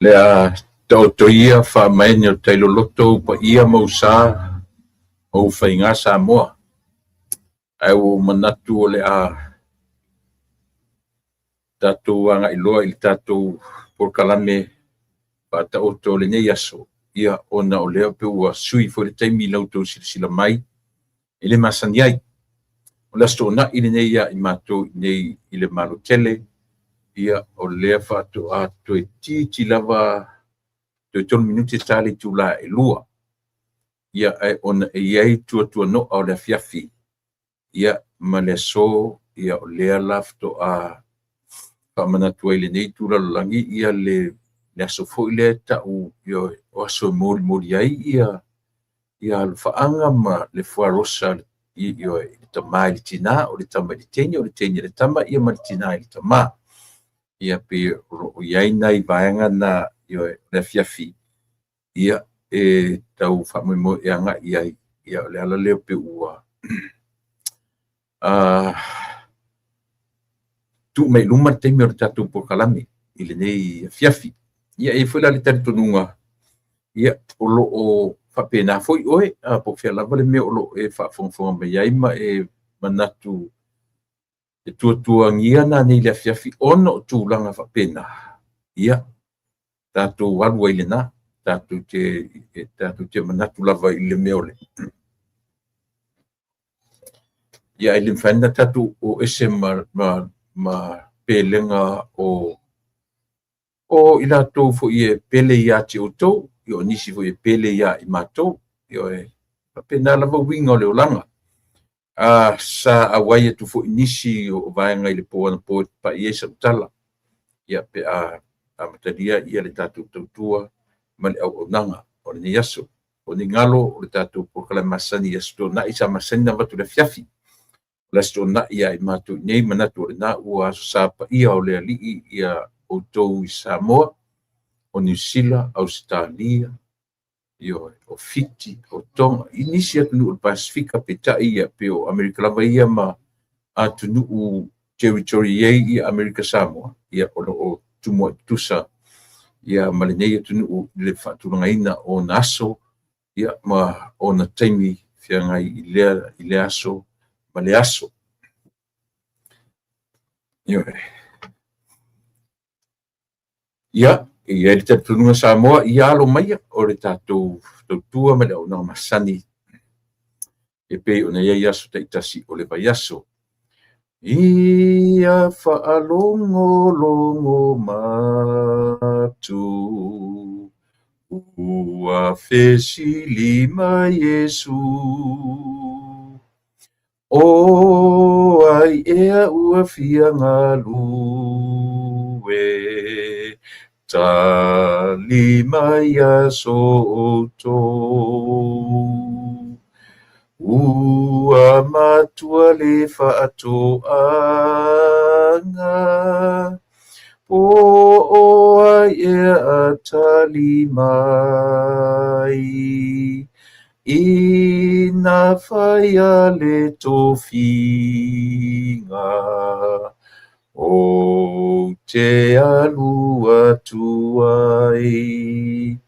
Le a taoto ia faamaene o tai loloto ou paia ma ou sa ma ou faiga Samoa. Ae ua ou manatu o le a tatou agai loa i le tatou polokalame faataoto o lenei aso, ia ona o lea pei ua sui foi le taimi i la outou silasila mai e le masani ai. O le Aso Toonai lenei ia i matou i inei i le Malo tele, ia o lea faatoa toeitiiti lava toe 3 minute ta le itula e 2. Ia ae ona e i ai tuatuano'a o le afiafi, ia ma le aso, ia o lea la faatoa faamanatu ai i lenei itu lalolagi ia le aso foi lea e ta'u o aso e molimoli ai ia alofaaga ma le fuarosa i le tama i le tina, o le tama i le teine, o le teine i le tama, ia ma le tina i le tama. Ia pei o lo o i ai nai vaega na o le afiafi ia e tau faamoemoe e agai i ai. Ia o le ala lea pei ua tuu mai i luma le taimi o le tatou polokalame i lenei afiafi. Ia e i ai foi la le talitonuga, ia o lo o faapena foi oe, po o fea lava le mea o lo o e faafogafoga mai ai ma e manatu e tuatuagia nanei i le afiafi ona o tulaga faapena, ia tatou alu ai i lena, tatou te manatu lava i le mea o le ia e le mafai ona tatou o ese ma pelega o i latou foi e pele ia te outou, o nisi foi e pele ia i matou. E faapena lava uiga o le olaga. Sa auai atu foi nisi o vaega i le po anapo e pai ai sau tala, ia pe a amatalia ia le tatou tautua ma le auaunaga o lenei aso. O ni galo o le tatou polokalame masani i Aso Toonai sa masani ona avatu i le afiafi. O le Aso Toonai ia i matou i inei, manatu o lena ua Aso Sa paia o le Alii ia outou i Samoa, o Niu Sila, Ausetalia, o Fiti, o Tonga, i nisi atunuu o le Pasefika, peitai ia pei o Amerika lava ia ma atunuu territory i ai ia Amerika Samoa, ia o lo o tumuai tutusa ia ma lenei atunuu i le faatulagaina o ona aso ia ma ona taimi feagai i lea aso ma lea aso. Ia, e i ai le talitonuga Samoa, ia alo maia o le tatou tautua ma le auaunaga masani e pei ona i ai aso taitasi o le vaiaso. Ia faalogologo atu, ua fesili mai Iesu. O ai ea ua fia galue, tali mai ia so outou. Ua matua le faatoaga, po o ai ea a tali mai. Ina faia le tofiga, ou te alu atu ai.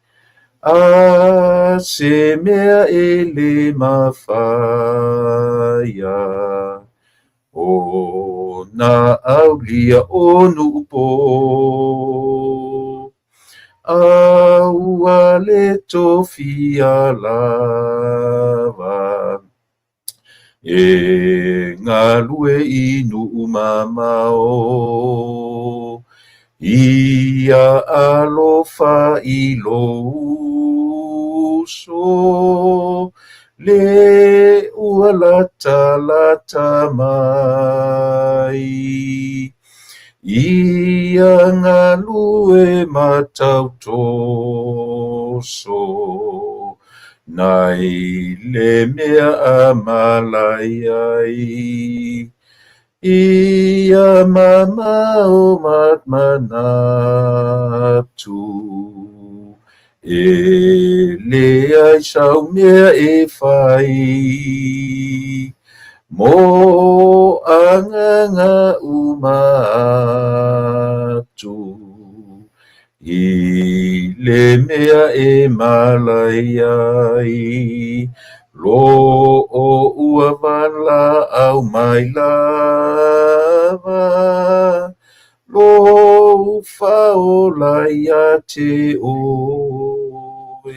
A se mea e le mafaia, ona aulia o nuu po. A ua le tofia lava, e galue i nuu mamao. Ia alofa i lou uso, le ua latalata mai. Ia galue ma tautoso, nai le mea a malai ai. Ia mamao ma manatu, e leai sau mea e fai. Mo agaga uma atu, i le mea e malai ai, Lo o ua valaau mai lava, Lou faaola ia te oe.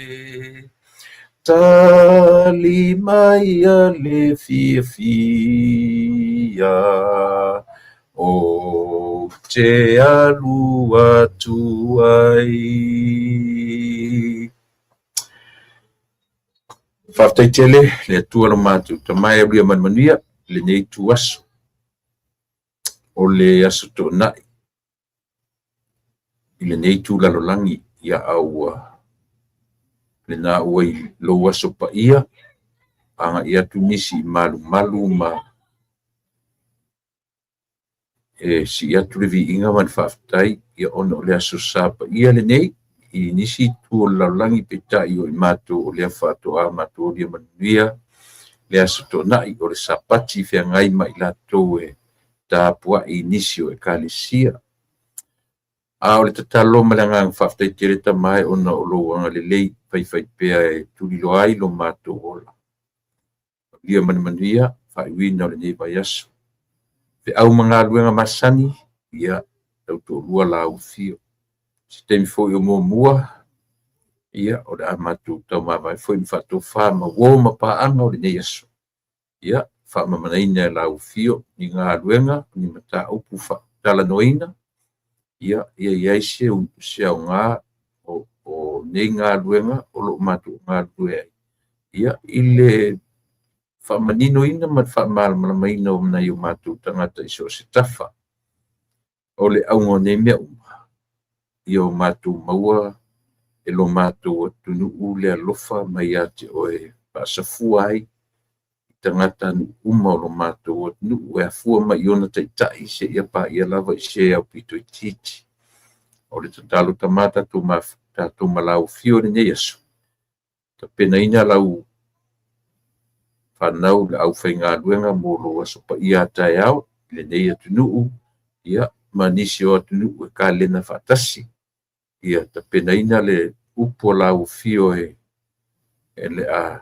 Tali maia le fiafia, Ou te alu atu ai. Faafetai tele le Atua lo matou Tama e aulia ma le manuia lenei itu aso. O le aso Toonai i lenei itu lalolagi ia a ua lena ua i lou aso paia agai atu nisi i malumalu ma e sii atu le viiga ma le faafetai ia ona o le Aso Sa paia lenei i nisi itu o le lalolagi, peitai o i matou o lea faatoa matou aulia manuia le Aso Toonai o le Sapati feagai ma i latou e tapuai i nisi o Ekalesia. A o le tatalo ma le agaga faafetai tele Tama e ona o lou agalelei faifaipea e tuliloa ai lo matou ola. Ia ma le manuia faaiuina o lenei vaiaso. Feau ma galuega masani, ia tautoalua lau afio. Se taimi foi o muamua, ia o le a matou taumavae foi ma faatofa ma uo ma paaga o lenei aso. Ia faamamanaina e lau afio ni galuega, ni mataupu faatalanoaina, ia ia i ai se aoga o nei galuega o lo o matou galulue ai, ia i le faamaninoina ma le faamalamalamaina o nai o matou tagata i so o se tafa. O le auga o nei mea uma, ia o matou maua e lo matou atunuu le alofa mai ia te oe e faasafua ai i tagatanuu uma o lo matou atunuu e afua mai i ona taitai seia paia lava i se aupito itiiti. O le tatalo Tama tatou malaufio i lenei aso, tapenaina lau fanau le aufaigaluega mo lou aso paia a taeao i lenei atunuu, ia ma nisi o atunuu e kalena faatasi. Ia tapenaina le upu a lau afio e le a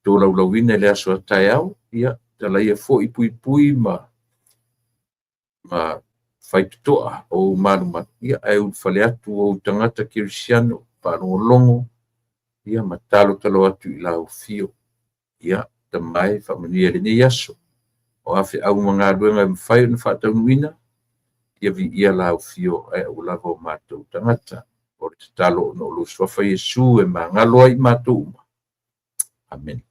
tolaulauina i le aso a taeao, ia talaia foi puipui ma faitotoa o ou malumalu, ia ae ulufale atu ou tagata kerisiano faalogologo ia ma talotalo atu i lau afio. Ia, Tama e, faamanuia i lenei aso. O a feau ma galuega e mafai ona faataunuuina, ia viia lau afio ae aua lava o matou tagata. O le tatalo ona o lou suafa Iesu e magalo ai i matou uma. Amene.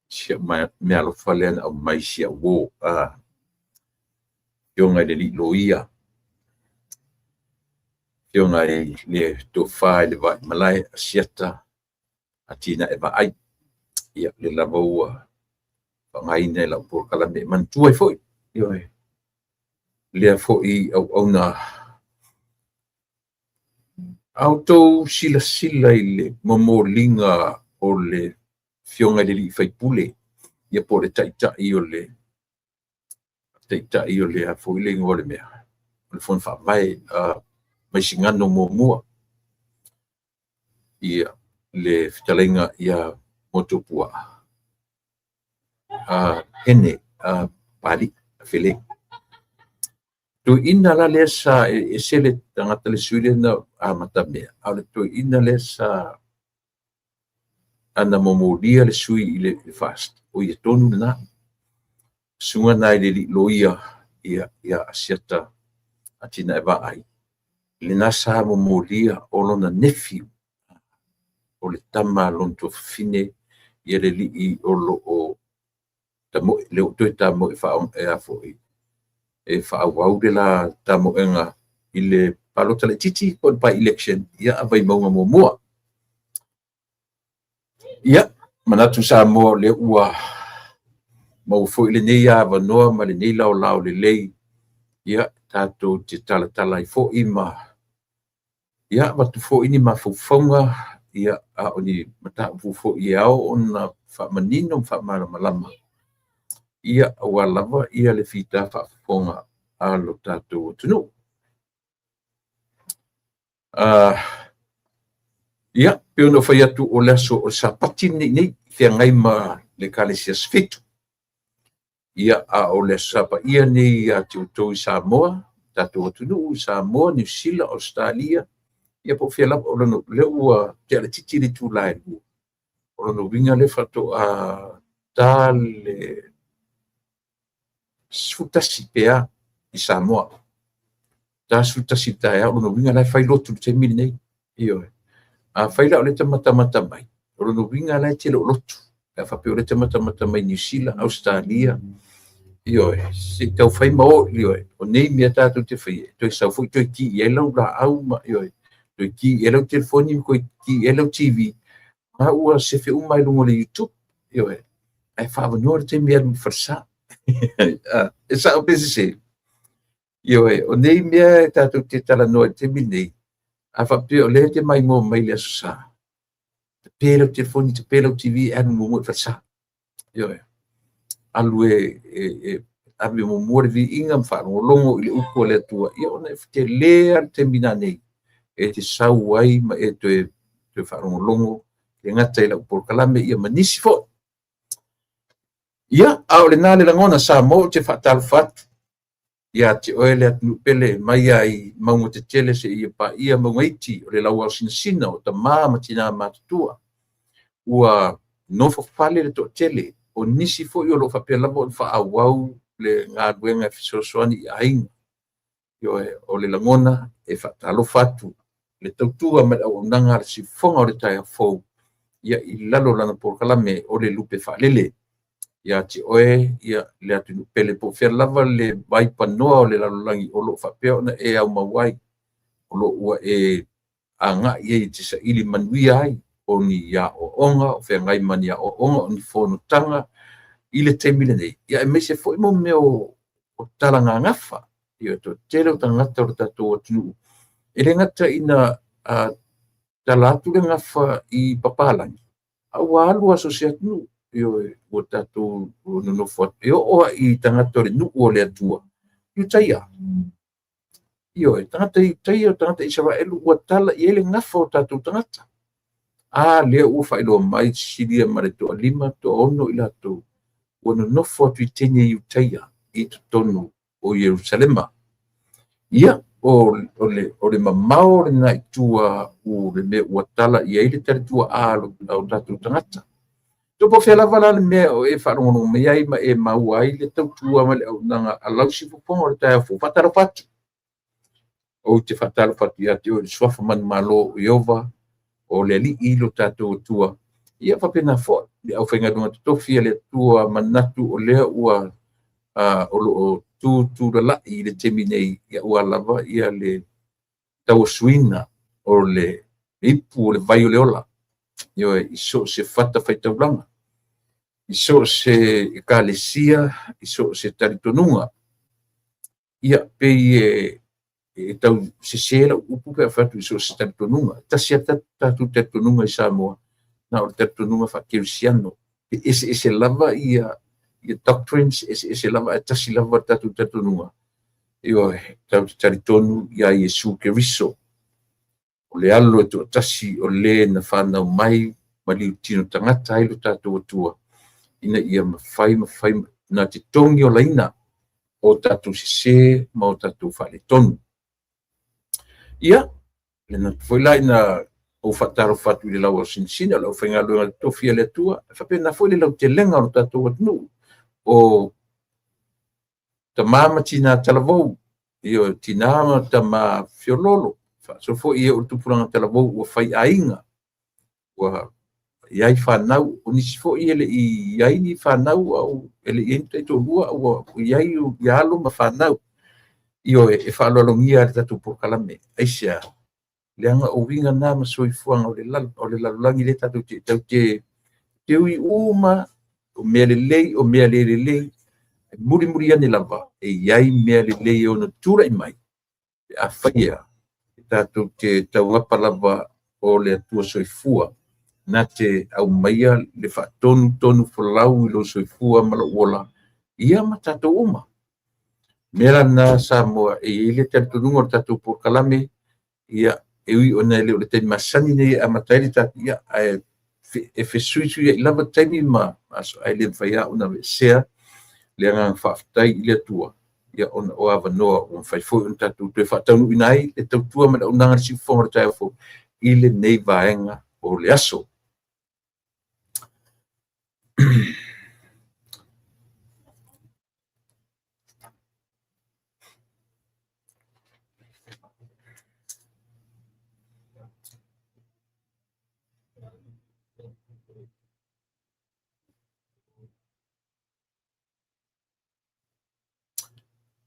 Si au meaalofa lea na aumai si au uo, afioga i le alii loia, afioga i le tofa i le Vaimalae Asiata Atinae Vaai. Ia, lea lava ua faaaogaina i lau polokalame e manatua ai foi, ioe, lea foi auauna. A outou silasila i le momoliga o le afioga i le alii faipule, ia po o le taitai o le taitai o le a foi le igoa o le mea, o le Fono Faavae Vaisigano muamua, ia le fetalaiga ia Motuopuaa Hene Papalii Afelei. Toeaina la lea sa e ese le tagata le sui lea na amatamea, a o le toeaina lea sa ana momolia le sui i le FAST, o ia tonu lena. Susuga na i le alii loia ia ia Asiata Atinae Vaai, lena sa momolia o lona nephew, o le tama a lona tuafafine ia le alii o lo o tamoe, lea ua toe tamoe e a foi, e faaauau le la tamoega i le palota laitiiti po o le by-election ia a Vaimauga muamua. Ia, manatu Samoa o lea ua maua foi lenei avanoa ma lenei laolao lelei, ia, tatou te talatala ai foi ma ia avatu foi ni mafaufauga, ia, a o ni mataupu foi e ao ona faamanino ma faamalamalama, ia, aua lava ia le fita faafofoga a lo tatou atunuu. Ia, pei ona ou fai atu o le aso o le Sapati lenei nei, feagai ma le Ekalesia Aso Fitu. Ia, a o le Aso Sa Paia lenei ia te outou i Samoa, tatou atunuu i Samoa, Niu Sila, Ausetalia, ia po o fea lava, o lona, lea ua tea laitiiti le itula e 2. O lona uiga lea faatoa ta le 11 pe a i Samoa. Ta 11 i le taeao, o lona uiga la e fai lotu i le taimi lenei. Ioe. Afai la o lea e te matamata mai, o lona uiga la e te le o lotu. Pe a faapea o lea e te matamata mai Niu Sila, Ausetalia, ioe, se i tau fai ma o, ioe, o nei mea tatou te faia, toe sau foi toe ki i ai lau laau ma, ioe, toe ki i ai lau telefoni ma toe ki i ai lau TV, a ua sefe uma i luga o le YouTube, ioe, ae faaavanoa le taimi e alu i le falesa. E sao pe sese? Ioe, o nei mea e tatou te talanoa i le taimi lenei, a faapea o lea e te maimoa mai i le Aso Sa, tape lau telefoni, tape lau TV, e alu muamua i le falesa. Ioe, alu e ave muamua le viiga ma faalogologo i le upu a le Atua, ia ona e tele lava le taimi nanei e te sau ai ma e toe faalogologo e gata i lau polokalame ia ma nisi foi. Ia, a o lena le lagona Samoa, ou te faatalofa atu ia te oe le atunuu pele mai ai mauga tetele seia paia mauga iti, o le lauao sinasina o tama ma tina matutua. Ua nofo fale le toatele, o nisi foi o lo o faapea lava ona faaauau le galuega e fesoasoani i aiga. Ioe, o le lagona e faatalofa atu le tautua ma le auaunaga a le siufofoga o le taeao fou, ia i lalo o lana polokalame o le lupe faalele ia te oe, ia le atunuu pele, po o fea lava le vaipanoa o le lalolagi o lo o faapea ona e aumau ai, o lo o ua e agai ai e te saili manuia ai o ni aoaoga, o feagai ma ni aoaoga, o ni fonotaga i le taimi lenei, ia aemaise foi mo mea o talagagafa. Ia, toatele o tagata o le tatou atunuu e le gata ina tala atu le gafa i papalagi, a ua alu lava so o se atunuu. Ioe, ua tatou nonofo atu, e oo lava i tagata o le nuu o le Atua, Iutaia. Ioe, tagata Iutaia, tagata Isaraelu, ua tala i ai le gafa o tatou tagata. A lea ua faailoa mai, silia ma le toalima, toaono i latou, ua nonofo atu i teine Iutaia i totonu o Ierusalema. Ia, o le mamao lena i tua o le mea ua tala i ai le talituaa a o tatou tagata. To po o fea lava la le mea o e faalogologo mai ai ma e maua ai le tautua ma le auaunaga a lau siufofoga o le taeao fou, faatalofa atu. Ou te faatalofa atu ia te oe i le suafa manumalo o Ieova, o le Alii lo tatou Atua. Ia faapena foi le aufaigaluega totofi a le Atua, manatu o lea ua o lo o tutulalai i le taimi nei, ia aua lava ia le tauasuina o le ipu o le vai o le ola, ioe, i so o se fatafaitaulaga, i so o se ekalesia, i so o se talitonuga. Ia, pei e tau sese lau upu pe a fai atu i so o se talitonuga. Tasi lava tatou talitonuga i Samoa, na o le talitonuga faakerisiano. E eseese lava ia doctrines, eseese lava, ae tasi lava le tatou talitonuga. Ioe, tatou te talitonu iā Iesu Keriso, o le alo e toatasi o le na fanau mai ma liutino tagata ai lo tatou Atua, ina ia mafai ma fai na te togi olaina o tatou sese ma o tatou faaletonu. Ia, le manatu foi la ina ou faatalofa atu i le lauaosinasina o le aufaigaluega totofi a le Atua, e faapena foi le lautelega o lo tatou atunuu, o tama ma tina talavou, ioe, tina ma tama feoloolo, faasolo foi e oo i le tupulaga talavou ua fai aiga, ua i ai fanau, o nisi foi e le i i ai ni fanau, au e le i i ai ni taitoalua, ua i ai ia alo ma fanau. Ioe, e faaaloalogia le tatou polokalame. Aisea? Leaga o uiga na ma soifuaga o le lalolagi lea tatou te Te ui uma o mea lelei o mea le lelei, e mulimuli ane lava e i ai mea lelei e ono tulai mai pe afai ea e tatou te taugapa lava o le Atua Soifua na te aumaia le faatonutonu folau i lou soifua ma lou ola, ia ma tatou uma. O le mea la lena Samoa, e i ai le talitonuga o le tatou polokalame, ia, e ui ona e le o le taimi masani lenei e amata ai le tatou, ia, ae e fesuisuiai lava taimi ma aso, ae le mafai lava ona aveesea le agaga faafetai i le Atua, ia, ona o avanoa ua mafai foi ona tatou toe faataunuuina ai le tautua ma le auaunaga a le siufofoga o le taeao fou i lenei vaega o le aso.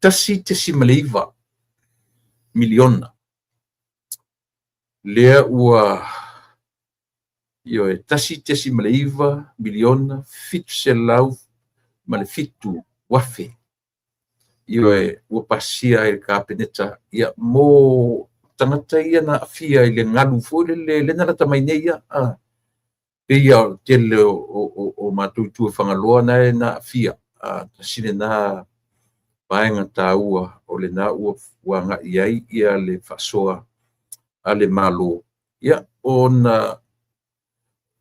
1.9 miliona lea ua, ioe, 1.9 miliona 707 afe, ioe, ua pasia ai e le Kapeneta, ia, mo tagata ia na aafia i le galu foi lele lea na lata mai nei ia, pei lava o le tele o matou i tua i Fagaloa na na aafia. Tasi lena vaega taua o lena ua agai i ai ia le faasoa a le Malo. Ia, ona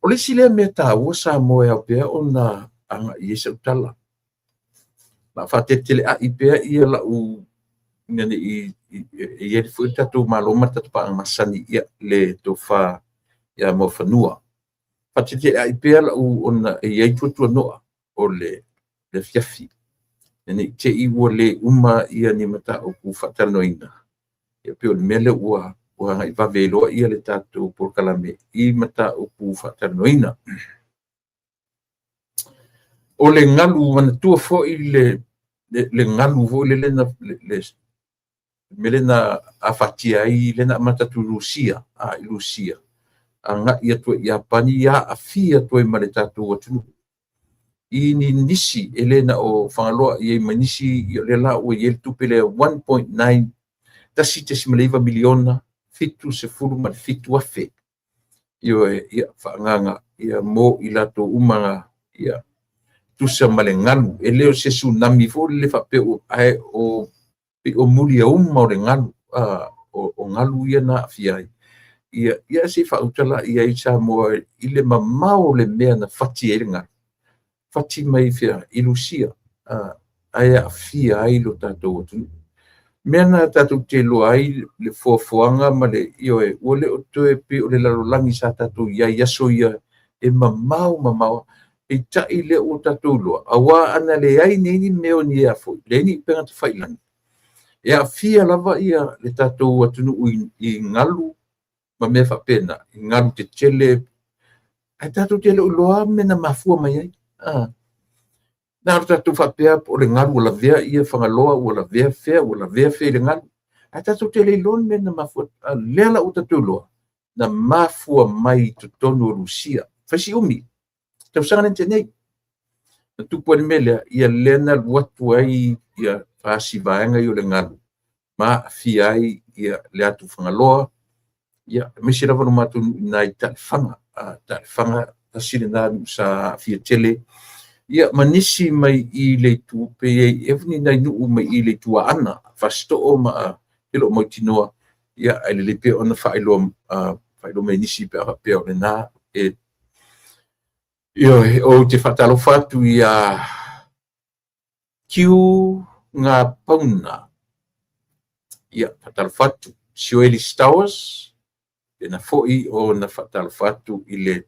o le isi lea mea taua Samoa e ao pea ona agai i ai sau tala, o le a faateleteeleai pea ia lau ina ne i e i ai foi le tatou Malo ma le tatou paaga masani, ia, le tofa ia Muafanua. Faateleteeleai pea lau ona e i ai tuatuanoa o le afiafi, ina ne i te i ua le uma ia ni mataupu faatalanoaina, ia pei o le mea lea ua agai vave ai loa le tatou polokalame i mataupu faatalanoaina. O le galu, manatua foi le galu foi lele na le mea lea na afatia ai, lea na amata atu i Rusia, i Rusia, agai atu ai i Iapani, ia aafia atu ai ma le tatou atunuu i ni nisi, e le na o Fagaloa, i ai ma nisi, ia lea la ua i ai le tupe lea 1.9 1.9 miliona 77 afe, ioe, ia, faaagaaga ia mo i latou uma, ia, tusa ma le galu. E le o se tsunami foi lele faapea ae o pei o muliauma o le galu, o galu ia na aafia ai. Ia, ia se i faauta la i ai Samoa i le mamao o le mea na fati ai le galu, fati mai fea? I Rusia, ae aafia ai lo tatou atunuu. Mea na tatou te iloa ai le foafoaga ma le, ioe, ua le o toe pei o le lalolagi sa tatou i ai i aso ia e mamao mamao, peitai lea ua tatou iloa, aua ana leai nei ni mea o ni ea foi, leai ni upega tafailagi, e aafia lava ia le tatou atunuu i galu ma mea faapena, i galu tetele, ae tatou te le o iloa mea na mafua mai ai. Na o tatou faapea o le galu ua lavea ia Fagaloa, ua lavea fea, ua lavea fea i le galu, ae tatou te le iloa le mea na mafua. A lea la ua tatou iloa, na mafua mai i totonu o Rusia. Fai si umi, tausaga lea na tea nei, na tupu ai le mea lea, ia lea na alu atu ai ia fasi vaega ia o le galu, ma aafia ai ia le atu Fagaloa, ia, aemaise lava lo matou nuu i ina i Taelefaga. Taelefaga, tasi lena nuu sa aafia tele, ia, ma nisi mai i le itu, pe i ai foi ni nai nuu mai i le itu Aana, Fasitoo ma e le o mautinoa, ia, ae lelei pea ona faailoa, faailoa mai e nisi pe a faapea o lena e. Ioe, ou te faatalofa atu iā Q Ngā Pauna. Ia, faatalofa atu Sioeli Stowers, pena foi ona faatalofa atu i le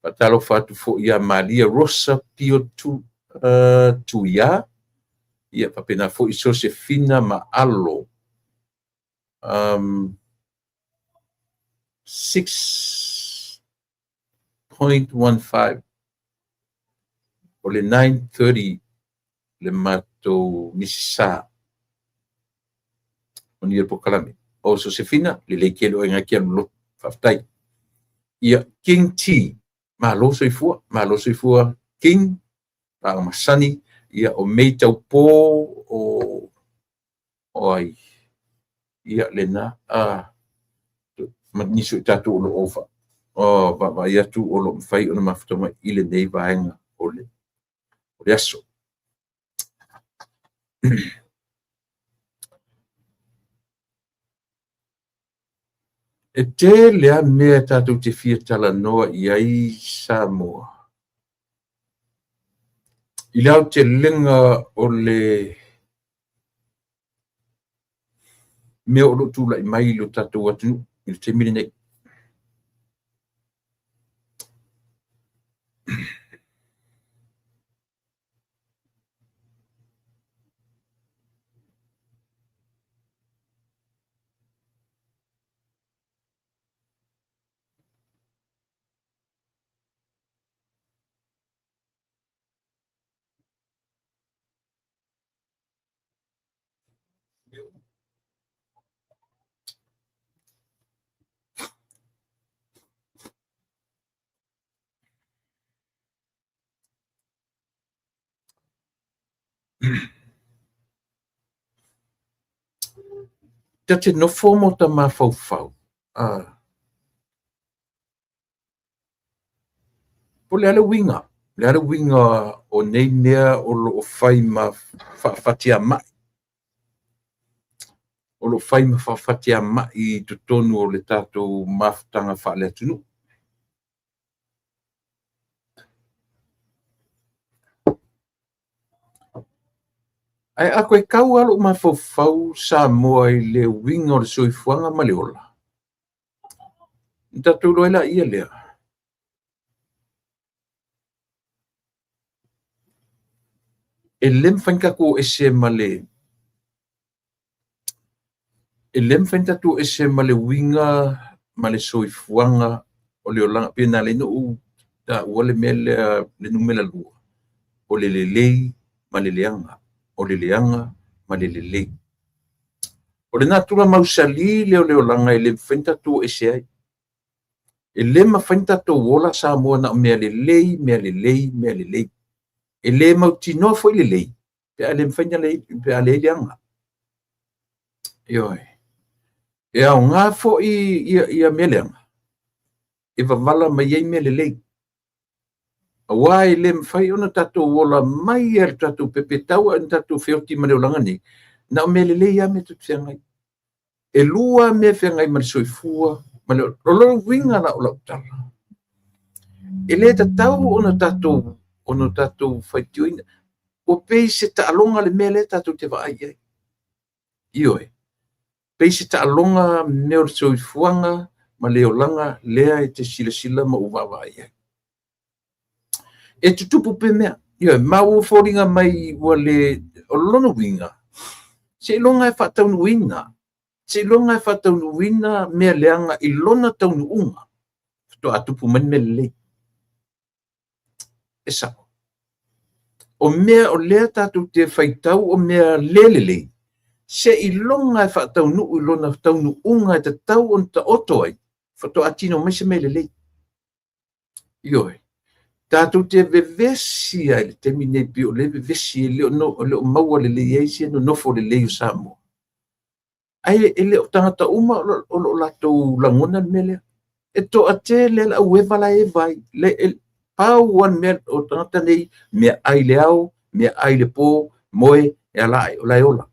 faatalofa atu foi ia Malia Rosa Pio tu, Tuia, ia faapena foi Sosefina Maalo. 6.15 o le 9:30 le matou misisa o ni le polokalame. O Sosefina, lelei tele oe na e te alu lotu. Faafetai. Ia, King T, malo soifua, malo soifua King, tulaga masani, ia, o May Taupo, o ai, ia, lena, ma nisi o i tatou o lo o vaavaai atu o lo o mafai ona mafuta mai i lenei vaega o le aso. E tele lava mea tatou te fia talanoa i ai Samoa i le aotelega o le mea o lo o tulai mai i lo tatou atunuu i le taimi lenei. Ta te nofo ma ota mafaufau, po o le a le uiga, le a le uiga o nei mea o lo o fai ma faafatiamai, o lo o fai ma faafatiamai i totonu o le tatou mafutaga faale-atunuu. Ae a toe tau lava lou mafaufau Samoa i le uiga o le soifuaga ma le ola, ona tatou iloa ai laia lea, e le mafai ona tatou o ese ma le e le mafai ona tatou o ese ma le uiga ma le soifuaga o le olaga. Pei ona ala ai ona ou taua le mea lea, le numera 2, o le lelei ma le leaga, o le leaga ma le lelei. O le natura mausali lea o le olaga e le mafai ona tatou o ese ai. E le mafai ona tatou ola Samoa na o mea lelei, mea lelei, mea lelei. E le mautinoa foi lelei pe a le mafai ona pe a leai leaga. Ioe. E aoga foi ia mea leaga e vavala mai ai mea lelei. Aua e le mafai ona tatou ola mai lava i le tatou pepetau ae ona tatou feoti ma le olaga lenei, na o mea lelei lava mea tatou te feagai. E 2 mea e feagai ma le soifua ma le ola. O le uiga la o lau tala, e le tatau ona tatou faitioina. Ua pei se taaloga le mea lea tatou te vaai i ai. Ioe. Pei se taaloga mea o le soifuaga ma le olaga lea e te silasila ma ou vaavaai i ai. E tutupu pea mea. Ioe, ma ua foliga mai ua le... O lona uiga, seiloga e faataunuuina, seiloga e faataunuuina mea leaga i lona taunuuga, faatoa tupu mai le mea lelei. E sao. O mea o lea tatou te faitau o mea le lelei, seiloga e faataunuu i lona taunuuga e tatau ona taoto ai, faatoa tino mai se mea lelei. Ioe. Tatou te vevesi ai i le taimi nei, pei o lea e vevesi, e le o maua lelei ai se nonofo lelei o Samoa. Ae e le o tagata uma o lo o latou lagona le mea lea. E toatele le au eva la e eva ai. Pau lava le mea o tagata nei, meaai i le ao, meaai i le po, moe, e ala ae o la e ola.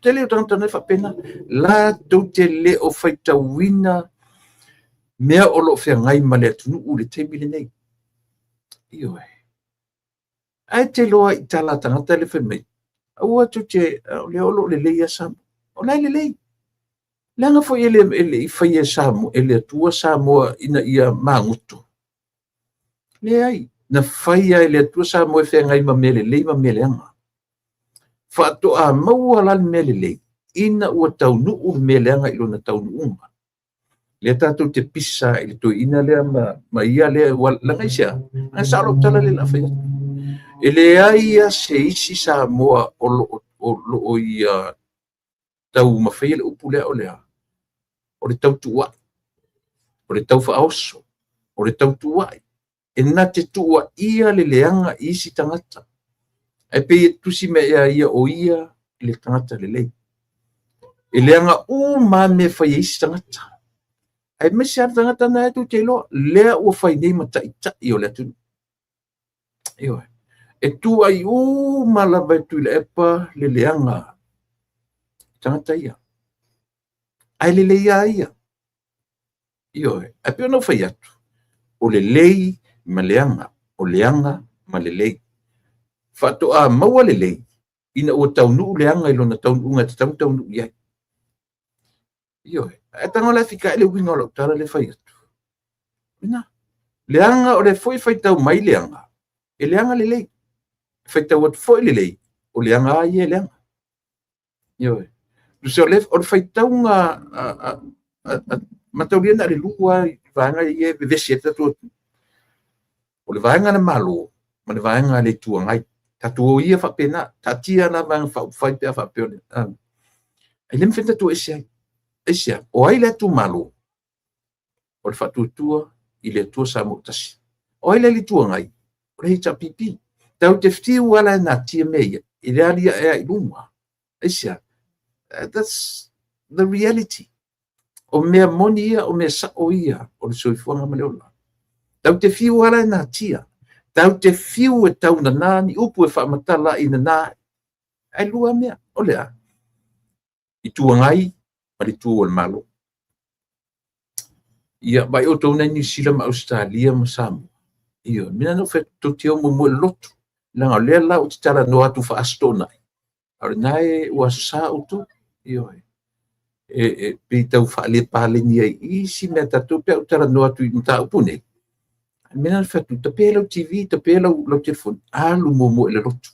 Tele o tagata na e faapena. Latou te le o faitauina mea o lo o feagai ma le atunuu i le taimi lenei. Ioe. Ae te iloa i tala a tagata le fai mai, aua tou te, o lea o lo o lelei lava Samoa. O la e lelei. Leaga foi e le i faia e le Atua Samoa ina ia magoto. Leai, na faia e le Atua Samoa e feagai ma mea lelei ma mea leaga. Faatoa maua la le mea lelei ina ua taunuu le mea leaga i lona taunuuga. Lea tatou te pisa i le toeaina lea ma ia lea, ua leaga i se a? Ae sao lau tala lea o le a fai atu. E leai lava se isi Samoa o lo o ia taumafaia le upu lea o le a? O le tautuua'i. O le taufaaoso, o le tautuua'i, e na te tuuaia le leaga i isi tagata, ae pei e tusi mai ia ia o ia le tagata lelei. E leaga uma lava mea e fai e isi tagata, aemaise lava le tagata lena e tou te iloa, lea ua fai nei ma taitai o le atunuu. Ioe. E tuuai uma lava e Tuilaepa le leaga i tagata ia. Ae lelei lava ia. Ioe. Ae pei ona ou fai atu, o lelei ma leaga, o leaga ma lelei. Faatoa maua lelei ina ua taunuu leaga i lona taunuuga e tatau ona taunuu i ai. Ioe. Ae tago la e fikaai le uiga o lau tala lea e fai atu. Lena. Leaga o lea foi e faitau mai leaga, e leaga lelei. E faitau atu foi lelei, o leaga lava ia e leaga. Ioe. Tusa o le faitauga mataulia na o le 2 lava vaega ia e vevesi ai le tatou atunuu. O le vaega a le Malo ma le vaega a le Itu Agai. Tatou o ia faapena, taatia la Vaega Faaupufai pe a faapea o le a. E le mafai ona tatou o ese ai. Aisea? O ai le atu Malo? O le Faatuatua i le Atua Samoa ua Tasi. O ai le Itu Agai? O le HRPP. Tatou te fiu lava la e natia mea ia, e le aliae lava i luga. Aisea? That's the reality. O mea moni ia, o mea sao ia o le soifuaga ma le ola. Tatou te fiu lava la e natia. Tatou te fiu e taunana ni upu e faamatala ai nana. Ae 2 mea, o le a? Itu Agai ma le itu o le Malo. Ia, vaai outou na i Niu Sila ma Ausetalia ma Samoa. Ia, mea na ou fai atu, tou te o muamua i le lotu. Leaga o lea la ou te talanoa atu faa-Aso Toonai, a o lena e ua Aso Sa outou. Ioe. E pei tau faalepaleni ai i isi mea tatou pe a ou talanoa atu i mataupu nei. O le mea lena na fai atu, tape lau TV, tape lau telefoni, alu muamua i le lotu.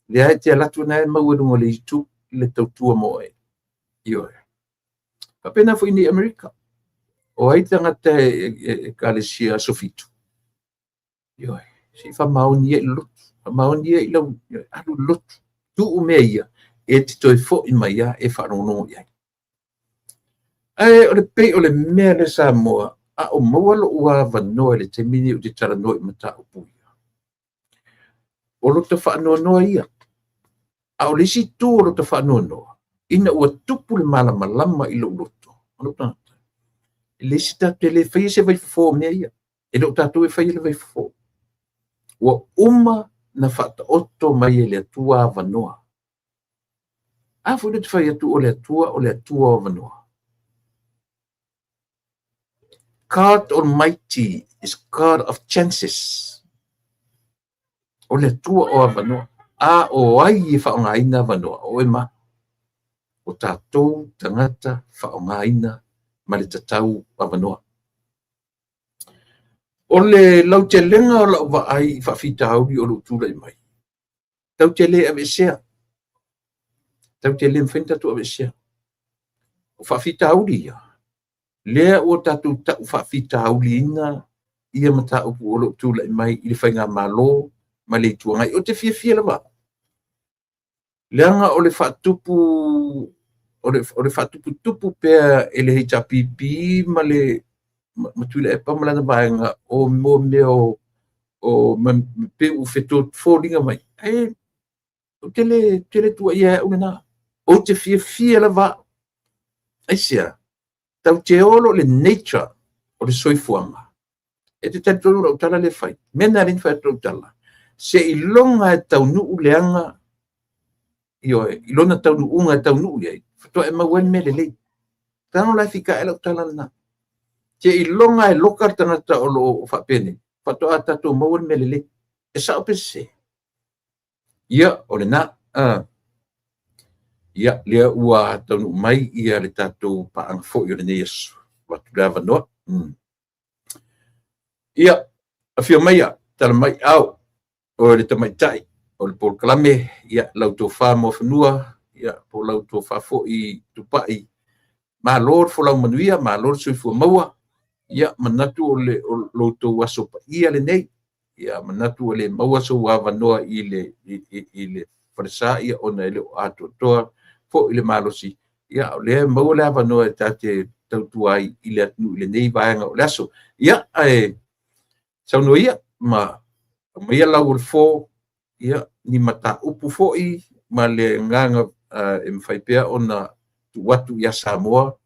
Lea e te alu atu na e maua i luga o le YouTube le tautua mo oe. Ioe. Faapena foi i Amerika. O ai tagata e ekalesia Aso Fitu? Ioe. Se i faamaoni ia i le lotu. Faamaoni ia i lau alu i le lotu. Tuu mea ia e te toe foi mai lava e faalogologo i ai. Ae o le pei o le mea lea Samoa, a o maua lou avanoa i le taimi lenei ou te talanoa i mataupu ia, o lota faanoanoa ia. A o le isi itu o lota faanoanoa, ina ua tupu le malamalama i lou loto, o lou tagata, e leai se tatou te le faia se vaifofo o mea ia. E le o tatou e faia le vaifofo. Ua uma na faataoto mai e le Atua avanoa. A foi lea ou te fai atu o le Atua o le Atua o avanoa. God Almighty is God of chances. O le Atua o avanoa. A o ai e faaaogaina avanoa? O oe ma au. O tatou tagata faaaogaina ma le tatau avanoa. O le lautelega o lau vaai i faafitauli o lo o tulai mai, tatou te le aveesea. Tatou te le mafai ona tatou aveesea. O faafitauli ia, lea ua tatou tau faafitauliina ia mataupu o lo o tulai mai i le faigamalo ma le Itu Agai. Ou te fiafia lava, leaga o le faatupu o le faatuputupu pea e le HRPP ma le ma Tuilaepa ma lana vaega o mo mea o pei ua foliga mai. Ae ou te le tuuaia ai au lena. Ou te fiafia lava au. Aisea? Tatou te o loa i le nature o le soifuaga. E te talitonu lau tala lea e fai. Mea na alai na fai atu lau tala. Seiloga e taunuu leaga, ioe, i lona taunuuga e taunuu i ai, faatoa e maua ai le mea lelei. Tago la e fikaai lau tala lena. Seiloga e loka le tagata o lo o faapenei, faatoa tatou maua le mea lelei. E sao pe sese? Ia, o lena. Ia, lea ua taunuu mai ia le tatou paaga foi o lenei aso. Avatu le avanoa. Ia, afio maia, tala mai au, o le tamaitai, o le polokalame, ia, lau tofa Muafanua, ia, po o lau tofa foi Tupai. Malo le folau manuia, malo le soifua maua. Ia, manatu o le o lo outou aso paia lenei. Ia, manatu ua le maua sou avanoa i le falesa, ia, ona e le o atoatoa foi le malosi. Ia, o lea e maua le avanoa e ta te tautua ai i le atunuu i lenei vaega o le aso. Ia, ae saunoa ia ma aumaia lau o le fo, ia, ni mataupu foi ma le agaga e mafai pea ona tuu atu ia Samoa,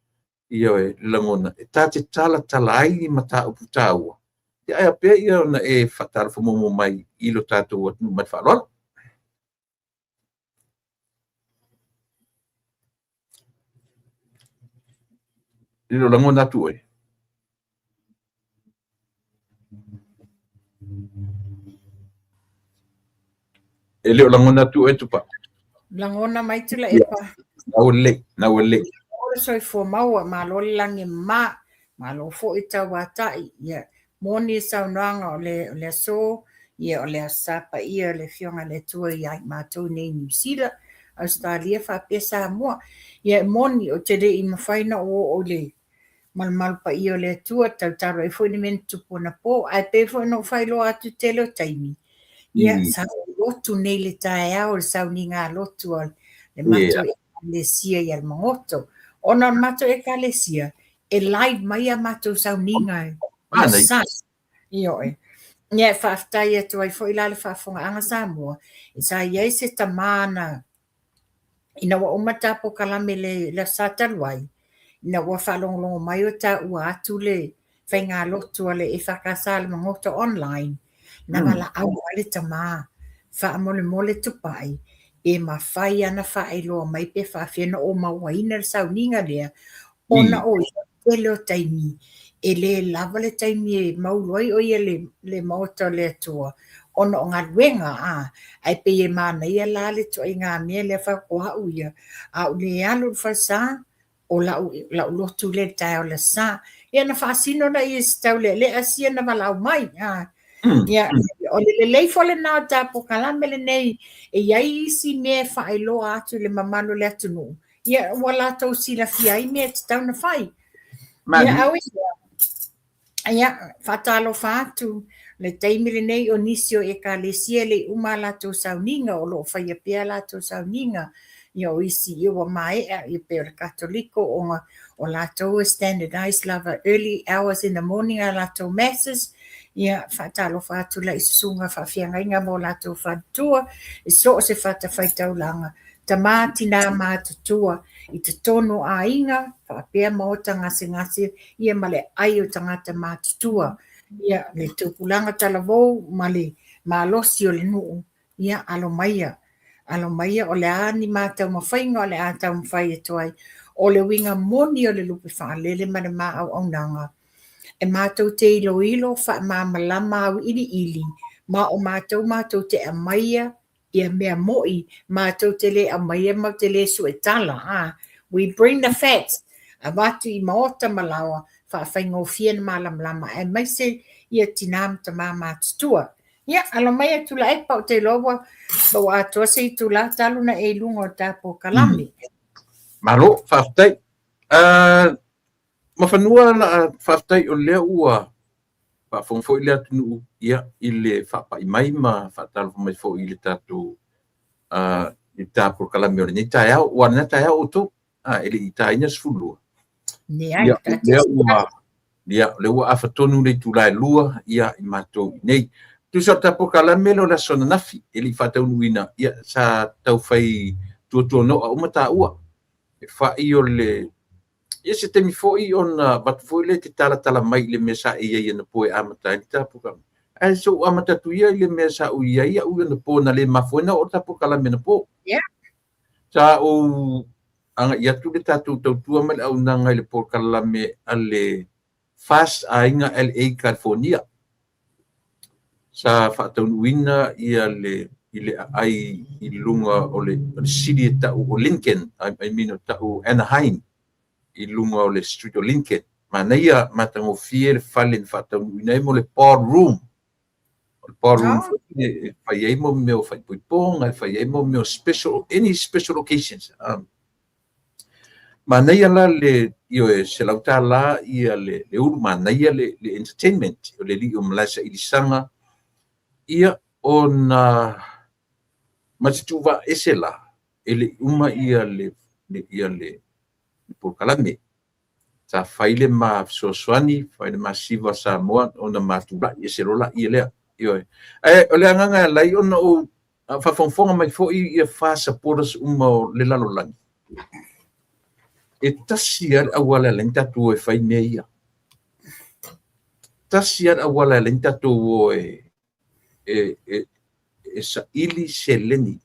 ioe, le lagona e ta te talatala ai ni mataupu taua, ia ae a pea ia ona e faatalofa muamua mai i lo tatou atunuu ma le faaaloalo. E le o lagona atu oe? E le o lagona atu oe Tupa? Lagona mai Tuilaepa. Na ua lelei, na ua lelei. Malo le soifua maua, malo le lagi e mama, malo foi tauatai. Ia, moni le saunoaga o le, o le aso, ia o le Aso Sa Paia o le Afioga i le Atua ia i matou nei i Niu Sila, Ausetalia faapea Samoa. Ia e moni ou te le i mafai ona ou oo i le malumalu paia o le Atua, tautalo ai foi le mea na tupu anapo. Ae pei foi ona ou faailoa atu i le tele o taimi, ia sa ou lotu nei i le taeao i le sauniga lotu a le matou Ekalesia i Alamagoto. Ona o le matou Ekalesia, e live mai a matou sauniga i Aso Sa. Ioe. Ia e faafetai atu ai foi la le faafofogaaga Samoa, sa i ai se tama na ina ua uma ta polokalame i le Aso Sa talu ai, ina ua faalogologo mai o taua atu le faigalotu a le EFKS a Alamagoto online, na valaau ai le tama, faamolemole Tupai, pe mafai lava ona faailoa mai pe faafefea ona ou mauaina le sauniga lea, ona o ia tele o taimi e le lava le taimi e maulu ai o ia le maota o le Atua ona o galuega a ae pei e manaia la le ituaiga mea lea fai atu o au ia a ou le alu i le falesa o lau lau lotu lea i le taeao o le Aso Sa. Ia ona faasino lea i se taulealea sia na valaau mai a. Ia o le lelei foi lena o ta polokalame lenei e i ai isi mea e faailoa atu i le mamalu o le atunuu ia ua latou silafia ai mea e tatau ona fai. Ia au ia, ia faatalofa atu le taimi lenei o nisi o ekalesia e le i uma a latou sauniga o lo o faia pea a latou sauniga ia o isi ia ua maea ia pei o le Katoliko ona o latou e standardize lava early hours in the morning a latou masses ia faatalofa atu la i susuga faafeagaiga ma o latou faletua i so o se fatafaitaulaga Tama, tinā matutua i totonu o aiga faapea maota gasegase ia ma le ai o tagata matutua ia le tupulaga talavou ma le malosi o le nuu ia alo maia alo maia o le a ni ma taumafaiga o le a taumafai atu ai o le uiga moni o le lupe faalele ma le ma auaunaga e matou te iloilo faamalamalama auiliili ma o matou matou te aumaia ia mea mo'i matou te le aumaia matou te le suetala a we bring the facts avatu i maota ma laoa faafaigofie na malamalama aemaise ia tinā ma tamā matutua. Ia, alo mai a Tuilaepa, ou te iloa ua ua atoa se itulā talu ona e i luga o ta polokalame. Malo, faafetai. Mafanua la faafetai o lea ua faafofoga foi le atunuu ia i le faapai mai ma faatalofa mai foi i le tatou i le ta polokalame o lenei taeao. Ua lena taeao outou e le i taina le 12. Leai, Ia, o lea ua ia, o lea ua afa tonu le itula e 2 ia i matou i inei. Tusa o le ta polokalame lea o le aso ananafi e le i faataunuuina, ia sa tau fai tuatuanoa uma taua. E fai o le Ia se taimi foi ona avatu foi lea e te talatala mai i le mea sa e i ai anapo e amata ai le ta polokalame. Ae se i ou amata atu ia i le mea sa ou i ai au anapo na le mafua ai ona oo le ta polokalame anapo. Sa ou agai atu le tatou tautua ma le auaunaga i le polokalame a le FAST Aiga LA California. Sa faataunuuina ia le i le aai i luga o le city e tau o Lincoln, I mean o tau Anaheim i luga o le street o Lincoln. Manaia matagofie le fale na faataunuuina ai mo le ballroom. O le ballroom foi e fai ai mo mea o faaipoipoga, e fai ai mo mea o special, any special occasions. Manaia la le, ioe, $100 ia le ulu, manaia le entertainment, o le alii o Malaesailisaga, ia ona ma se tuuvaa ese la, e le i uma ia le, ia le polokalame. Sa fai le ma fesoasoani, fai le ma siva Samoa ona ma tulai ese loa laia lea. Ioe. Ae o le agaga e ala ai ona ou faafogafoga mai foi ia FAR supporters uma o le lalolagi, e tasi lava le auala e ala ai ona tatou o e fai mea ia. Tasi lava le auala e ala ai ona tatou o e saili seleni.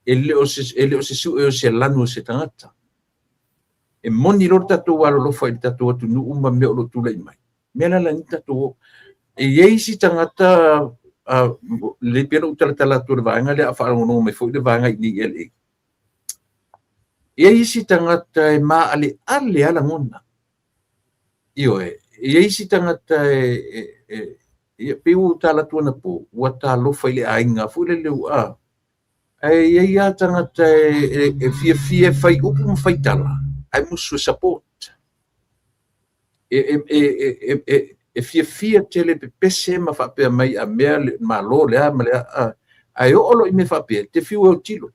E le o se, e le o se sue o se lanu o se tagata. E moni loa le tatou alolofa i le tatou atunuu ma mea o lo o tulai mai. Mea la la ni tatou e i ai isi tagata lelei pea lou talatala atu o le vaega lea a faalogologo mai foi le vaega i inei i LA. E i ai isi tagata e maaleale lava lagona. Ioe, e i ai isi tagata e pei ua ou tala atu anapo, ua talofa i le aiga foi lele ua Ae i ai lava tagata e fiafia e fai upu ma fai tala, ae musu e support. E fiafia tele e pepese ma faapea mai a mea le Malo le a ma le a, ae oo loa i mea faapea, e te fiu e autilo.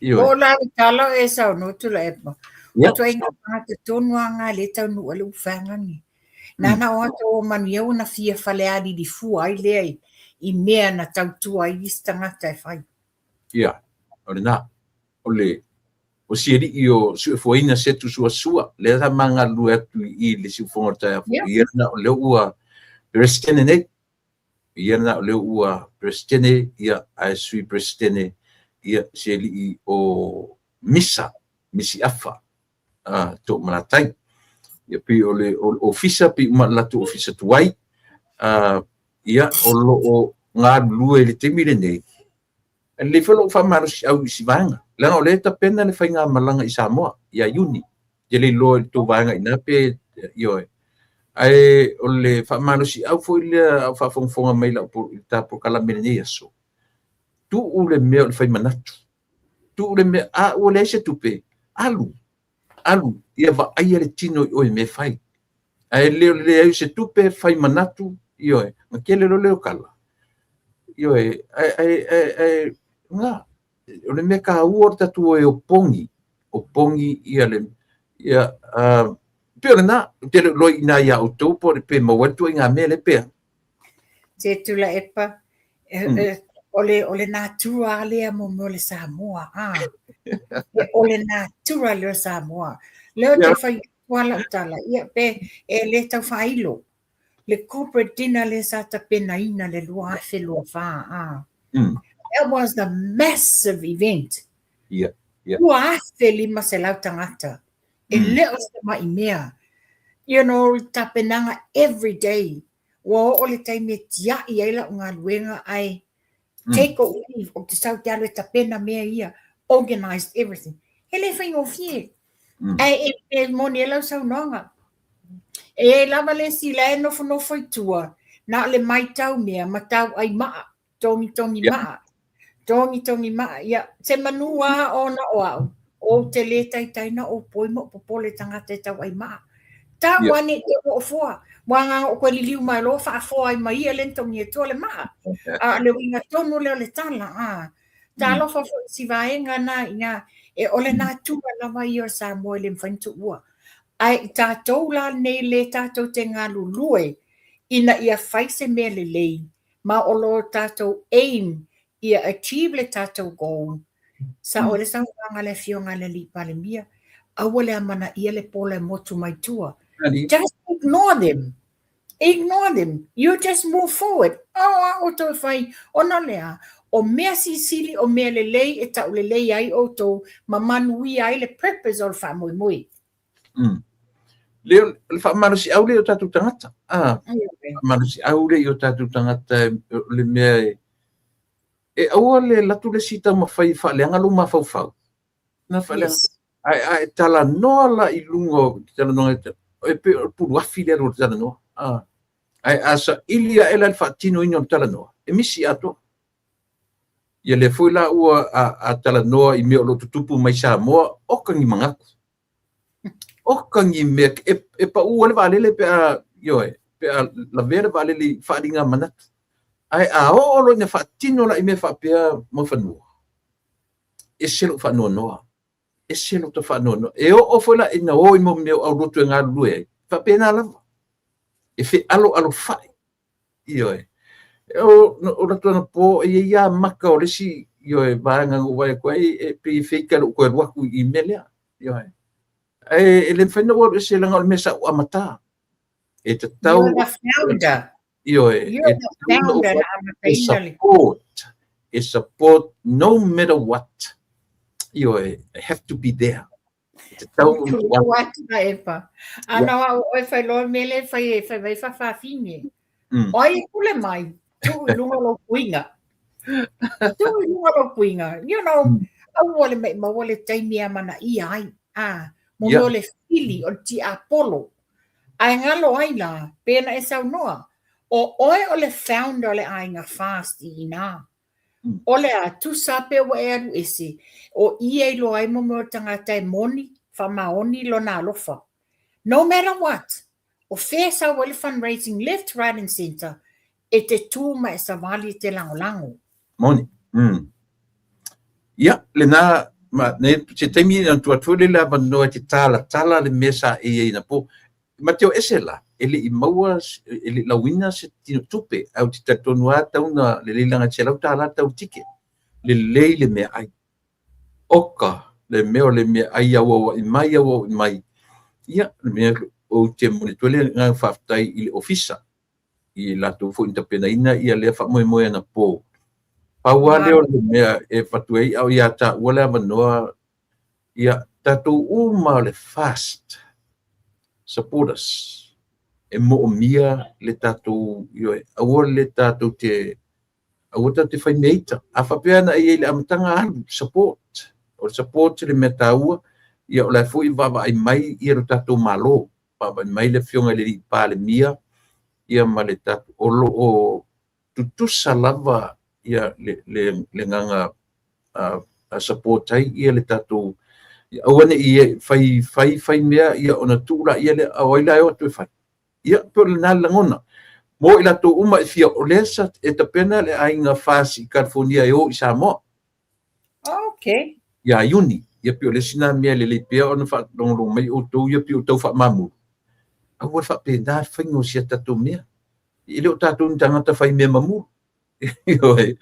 Ioe. O la le tala e saunoa Tuilaepa. O ituaiga tagata tonu lava na lea e taunuu ai le ufaga lenei. Nana o ata o manuia ua na fia falealili fua ai lea i mea na tautua ai isi tagata e fai. Ia, o lena. O le o si alii o Suefuaina Setu Suasua, lea sa ma galulue atu i le siufofoga o le taeao fou. Ia lena o lea ua Peresetene nei. Ia lena o lea ua Peresetene, ia, ae Sui Peresetene, ia, si alii o Misa, Misi Afa, Toomalatai. Ia pei o le ofisa, pei uma le latou ofisa tuai, ia, o lo o galulue i le taimi lenei. E lelei foi lou faamalosiau i si vaega, leaga o lea e tapena le faigamalaga i Samoa ia Iuni. Ou te le iloa i le tou vaega i ina pe, ioe. Ae o le faamalosiau foi lea a o faafogafoga mai i lau i le ta polokalame i lenei aso, tuu le mea o le fai manatu. Tuu le mea, a ua leai se tupe, alu, alu, ia vaaia le tino i oe i mea e fai. Ae le o le leai o se tupe, fai manatu, ioe, na tele loa lea o tala. Ioe, ae, na, o le mea taua o le tatou o e opogi, opogi ia le, ia, pei o lena, ou te le o iloa i ina ia outou po o le pe maua ai le ituaiga mea lea pe a. Se Tuilaepa, o le natura lava lea mo mea o le Samoa, a. O le natura lea o Samoa. Lea ou te fai atu lava lau tala, ia pe e le tau faailo. Le corporate dinner lea sa tapenaina le 2024, a. That was the massive event. 2500 tagata. E le o se ma'i mea. You know, tapenaga every day. Ua oo le taimi e tiai ai lau galuega ae take or leave, ou te sau te alu e tapena mea ia, organized everything. E le faigofie. Ae e moni ai lau saunoaga. E i ai lava le isi la e nofonofo i tua, na o le matau mea ma tauai maa. Togitogi maa. Togitogi maa. Ia, se manu a ona o au, ou te le taitai na ou poi ma ou popole i tagata e tauai maa. Tau ane i te oofoa. Ua agaga o koe liliu mai loa faafoa ai ma ia le na togi atua le maa. A o le uiga tonu lea o le tala, a. Talofa foi i si vaega na ina e o le natura lava ia o Samoa e le mafai ona tuua. Ae i tatou la nei le tatou te galulue ina ia fai se mea lelei, ma o lo tatou aim ia achieve le tatou goal. Sao ai le saunoaga a le Afioga i le Alii Palemia, aua le amanaia le pola e motu mai tua. Just ignore them. Ignore them. You just move forward. O a outou e fai, ona o le a? O mea silisili, o mea lelei e taulelei ai outou ma manuia ai le purpose o le faamoemoe. Le, o le faamalosiau lea i o tatou tagata. Ah, faamalosiau lea i o tatou tagata o le mea e, e aua le alu atu le isi taumafai e faaleaga lou mafaufau. Na faaleaga. Yes. Ae, ae talanoa la i luga o te talanoa, e pei o le puluafi lea o le talanoa. Ah. Ae a saili ae la le faatinoina o le talanoa, e misi atoa. Ia lea foi la ua a talanoa i mea o lo o tutupu mai Samoa, oka ni manatu. Oka ni mea, e pau ai le vaalele pe a, ioe, pe a lavea le vaalele i faaaliga manatu. Ae a oo loa ina faatino la i mea faapea Muafanua, ese lou faanoanoa. Ese lota faanoanoa. E oo foi la ina o i mo mea o aulotu e galulue ai, faapena lava. E fealoalofa'i. Ioe. O, o latou anapo, e i ai lava maka o le isi, ioe, vaega na ou vaai atu ai, e pei e feita i lou toe alu atu i mea lea. Ioe. Ae e le mafai ona ou alu ese leaga o le mea sa ou amata. E tatau... You're the founder. Ioe. You're the founder na amataina le... Support. E support no matter what. Ioe. I have to be there. E tatau ona atu na Epa. Ana o au oe fai loa mea lea e fai e fai mai faafafine. O ai e pule mai, tuu i luga lou puiga. Tuu i luga lou puiga. You know, aua le maimau le taimi e amanaia ai. Ah, mo mea o le fili, o le tiapolo. Ae galo ai la, pe na e saunoa, o oe o le founder o le aiga FAST i ina. O le a, tusa pe ua e alu ese, o i e iloa ai mo mea o le tagata e moni, faamaoni lona alofa. No matter what, o fea e sau ai le fundraising left, right and centre, e te tū ma e savali e te lagolago. Moni. Mm. Ia, lena, ma, ne, se taimi na tuu atu foi lea le avanoa e te talatala le mea sa e i ai anapo. Ma te o ese la, e le i maua, e le i lauina se tino tupe, ae ou te talitonu lava tau na lelei leaga e $100 tau le ticket. Lelei le meaai. Oka, le mea o le meaai auauai mai, auauai mai. Ia, le mea ou te momoli atu ai le agaga faafetai i le Ofisa, i latou foi na tapenaina ia lea faamoemoe anapo. Pau lava lea o le mea e avatu ai a o ia taua le avanoa, ia tatou uma o le FAST supporters e moomia le tatou, ioe, aua le tatou te aua tatou te fai mea ita. A faapea na e i ai i le amataga, alu, support. O le support le mea taua, ia o la e foi e vaavaai mai ia lo tatou Malo, vaavaai mai le Afioga i le Alii Palemia, ia ma le tatou, o lo o tutusa lava ia le, le, le agaga support ai ia le tatou, aua ne i fai, fai, fai mea ia ona tuu laia lea, a o ai la e o atu e fai? Ia, pei o lena le lagona. Mo i latou uma e fia, o lea sa e tapena le aiga FAST i California e o i Samoa. Okay. Ia Iuni. Ia pei o le isi na mea lelei pea ona faalogologo mai outou ia pei o tau faamamulu. Aua le faapena le faiga o si a tatou mea. E le o tatou ni tagata fai mea mamulu. Ioe.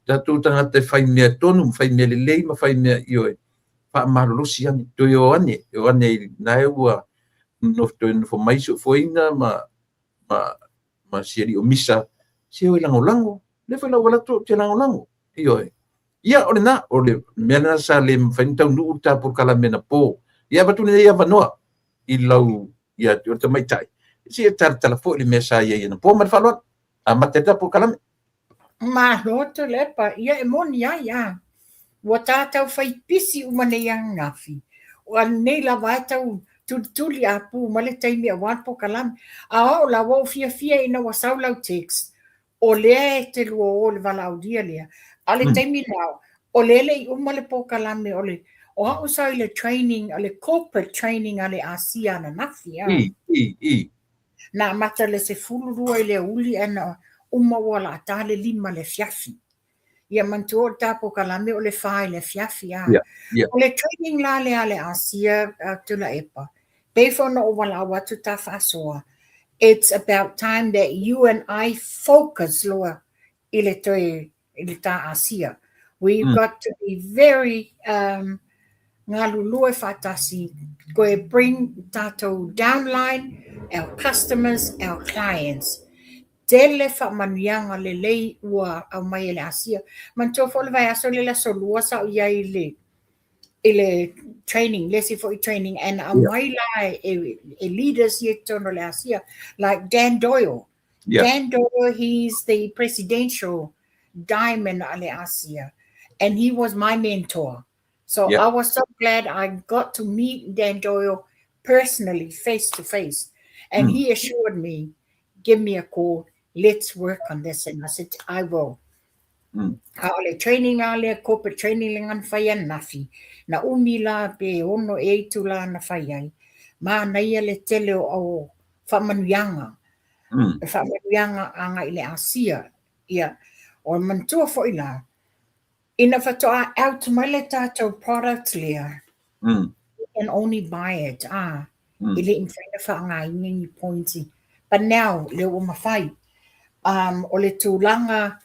Tatou tagata e fai mea tonu, ma fai mea lelei, ma fai mea, ioe, faamalolosi ane, toe o ane, o ane i na e ua nofo, toe nofo mai soifuaina ma, ma, ma si alii o misa, se o e lagolago. Lea foi la ua alu atu ou te lagolago. Ioe. Ia, o lena, o le mea lena sa le mafai ona taunuu le ta polokalame anapo. Ia, avatu lenei avanoa i lau, ia, o le tamaitai, se i talatala foi le mea sa i ai anapo ma le faaaloalo. Amata ai le ta polokalame. Malo Tuilaepa, ia e moni ai a. Ua tātou fai pisi uma nei ananafi. O lenei lava e tau tulituli a pū mai le taimi aua le polokalame. A o au la, ua ou fiafia ina ua sau lau text, o lea e te lua o i le valaaulia lea. A o le taimi lena, o lea e le i uma le polokalame o le, o au sa i le training, o le corporate training a le Asia ananafi a. I, i, i. Na amata i le 12 i le aoauli ae na uma ua laata le 5 i le afiafi. Ia manatua o le ta polokalame o le 4 i le afiafi a. Yeah. O le training la lea a le Asia Tuilaepa, pei foi ona ou valaau atu ta faasoa, it's about time that you and I focus loa i le toe i le ta Asia. We've got to be very galulue faatasi, koe bring tatou downline, our customers, our clients. Tele faamanuiaga lelei ua aumai e le Asia. Manatua foi le vaiaso lea le aso lua sa ou i ai i le i le training, le isi foi training, and aumai la e leaders ia i totonu o le Asia, like Dan Doyle. Dan Doyle, he's the presidential diamond a le Asia, and he was my mentor. So I was so glad I got to meet Dan Doyle personally, face to face. And he assured me, give me a call, let's work on this. And I said, I will. A o le training la lea, corporate training le na fai ananafi, na umi la pe ono e itula na fai ai. Manaia le tele o faamanuiaga. E faamanuiaga agai i le Asia. Ia, o le manatua foi la, ina faatoa out mai le tatou product lea, You can only buy it, ah. E le i mafai ona faaaogaina ni points. But now, lea ua mafai. O le tulaga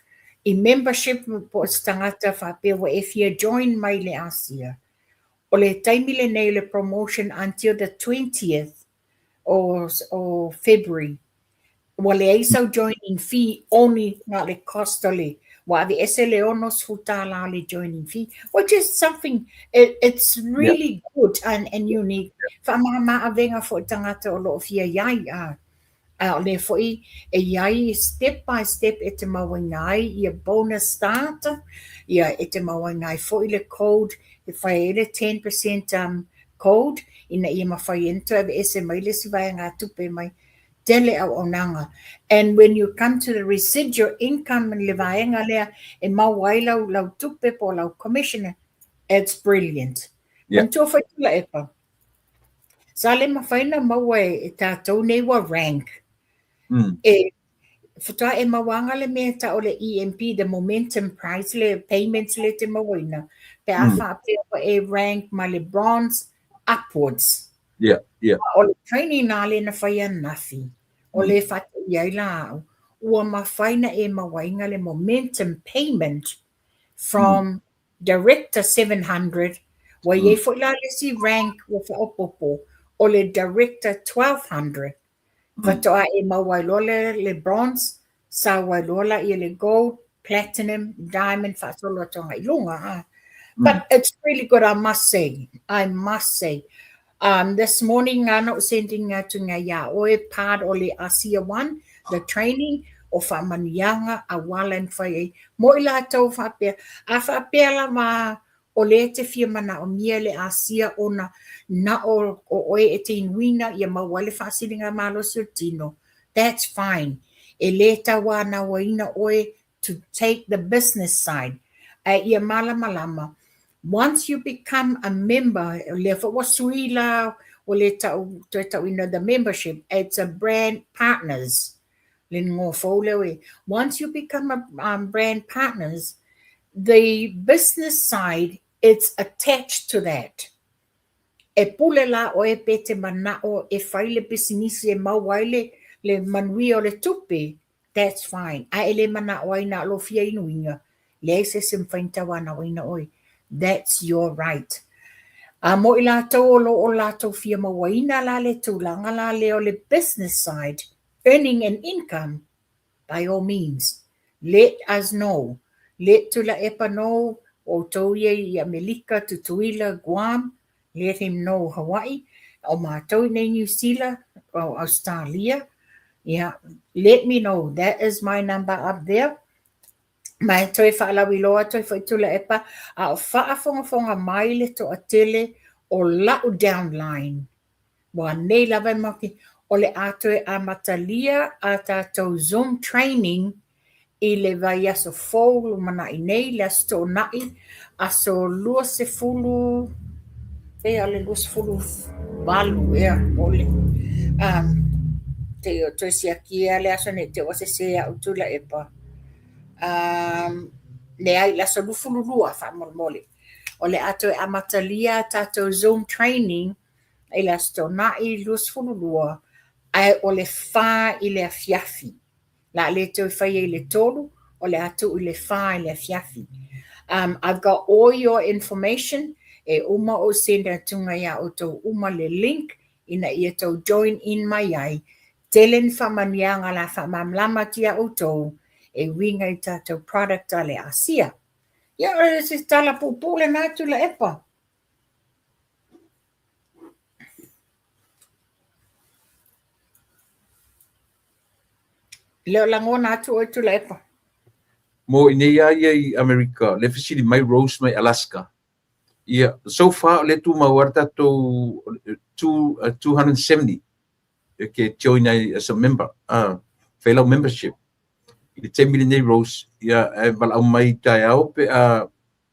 i membership po o se tagata faapea ua e fia join mai le Asia, o le taimi lenei o le promotion until the 20th o February, ua leai sau joining fee, only na o le cost o le, ua aveese le $60 o le joining fee, which is something, it's really good and unique. Faamama avega foi tagata o lo o fia iai, a. A o lea foi e iai step by step e te mauaina ai ia bonus start, ia e te mauaina ai foi le code e fai ai le 10% code ina ia mafai ai ona toe aveese mai le isi vaegatupe mai tele auaunaga. And when you come to the residual income le vaega lea e maua ai lau tupe po o lau commission, it's brilliant. Manatua foi Tuilaepa, sa le mafai ona maua e tatou nei ua rank. E faatoa e mauaga le mea e tau o le EMP, the momentum price, le payments le te mauaina, pe a faapea ua e rank mai le bronze upwards. O le training nā le na fai ananafi, o le faataia ai la au, ua mafai na e mauaina le momentum payment from Director 700, ua iai foi la le isi rank ua faaopoopo, o le Director 1200. Faatoa e maua ai loa le bronze, sau ai loa laia le gold, platinum, diamond, faasolo atu agai i luga. But it's really good, I must say. I must say. This morning na ou sending atu ngai iā oe part o le Asia One, the training, o faamanuiaga auala e mafai ai. Mo i latou faapea, a faapea lava o lea e te fia manaomia le Asia ona na o oe e te inuina ia maua ai le faasiligamalosi o le tino, that's fine. E le tauanauaina oe to take the business side. Ae ia malamalama, once you become a member, lea foi ua sui la, ua le tau, toe tauina the membership, it's a brand partners. Le igoa fou lea e. Once you become a brand partners, the business side, it's attached to that. E pule la oe pe te mana'o e fai le pisinisi e maua ai le manuia o le tupe, that's fine. Ae e le mana'o ai na o lou fia inuina, leai se isi e mafai ona tauanauina oe. That's your right. A mo i latou o lo o latou fia mauaina la le tulaga la lea o le business side, earning an income, by all means, let us know. Let Tuilaepa know, outou ia i Amelika, Tutuila, Guam, let him know Hawaii, o matou i nei New Zealand, o Australia, yeah, let me know. That is my number up there. Ma e toe faalauiloa atu ai foi Tuilaepa, a o faafogafoga mai le toatele o lau downline. Ua nei lava e matou o le a toe amatalia a tatou Zoom training i le vaiaso fou lumanai nei, le Aso Toonai, aso 20, pea o le 28 ea, o le, te o toe siaki ea le aso nei te ua sese a'u Tuilaepa. Leai, le aso 22 faamolemole. O le a toe amatalia a tatou Zoom training i le Aso Toonai 22, ae o le 4 i le afiafi. La le toe fai ai le 3, o le a tuu i le 4 i le afiafi. I've got all your information, e uma ou send atuga iā outou uma le link ina ia tou join in mai ai. Tele ni faamanuiaga la faamalamalama atu iā outou e uiga i tatou product a le Asia. Ia, o se tala puupuu lena Tuilaepa. Le o lagona atu oe Tuilaepa. Mo i nei a ia i Amerika, le fesili mai Rose mai Alaska. Ia, so far o le tumau a le tatou 270 e ke join ai as a member, fai lau membership. I le taimi lenei Rose, ia e valaau mai taeao pe a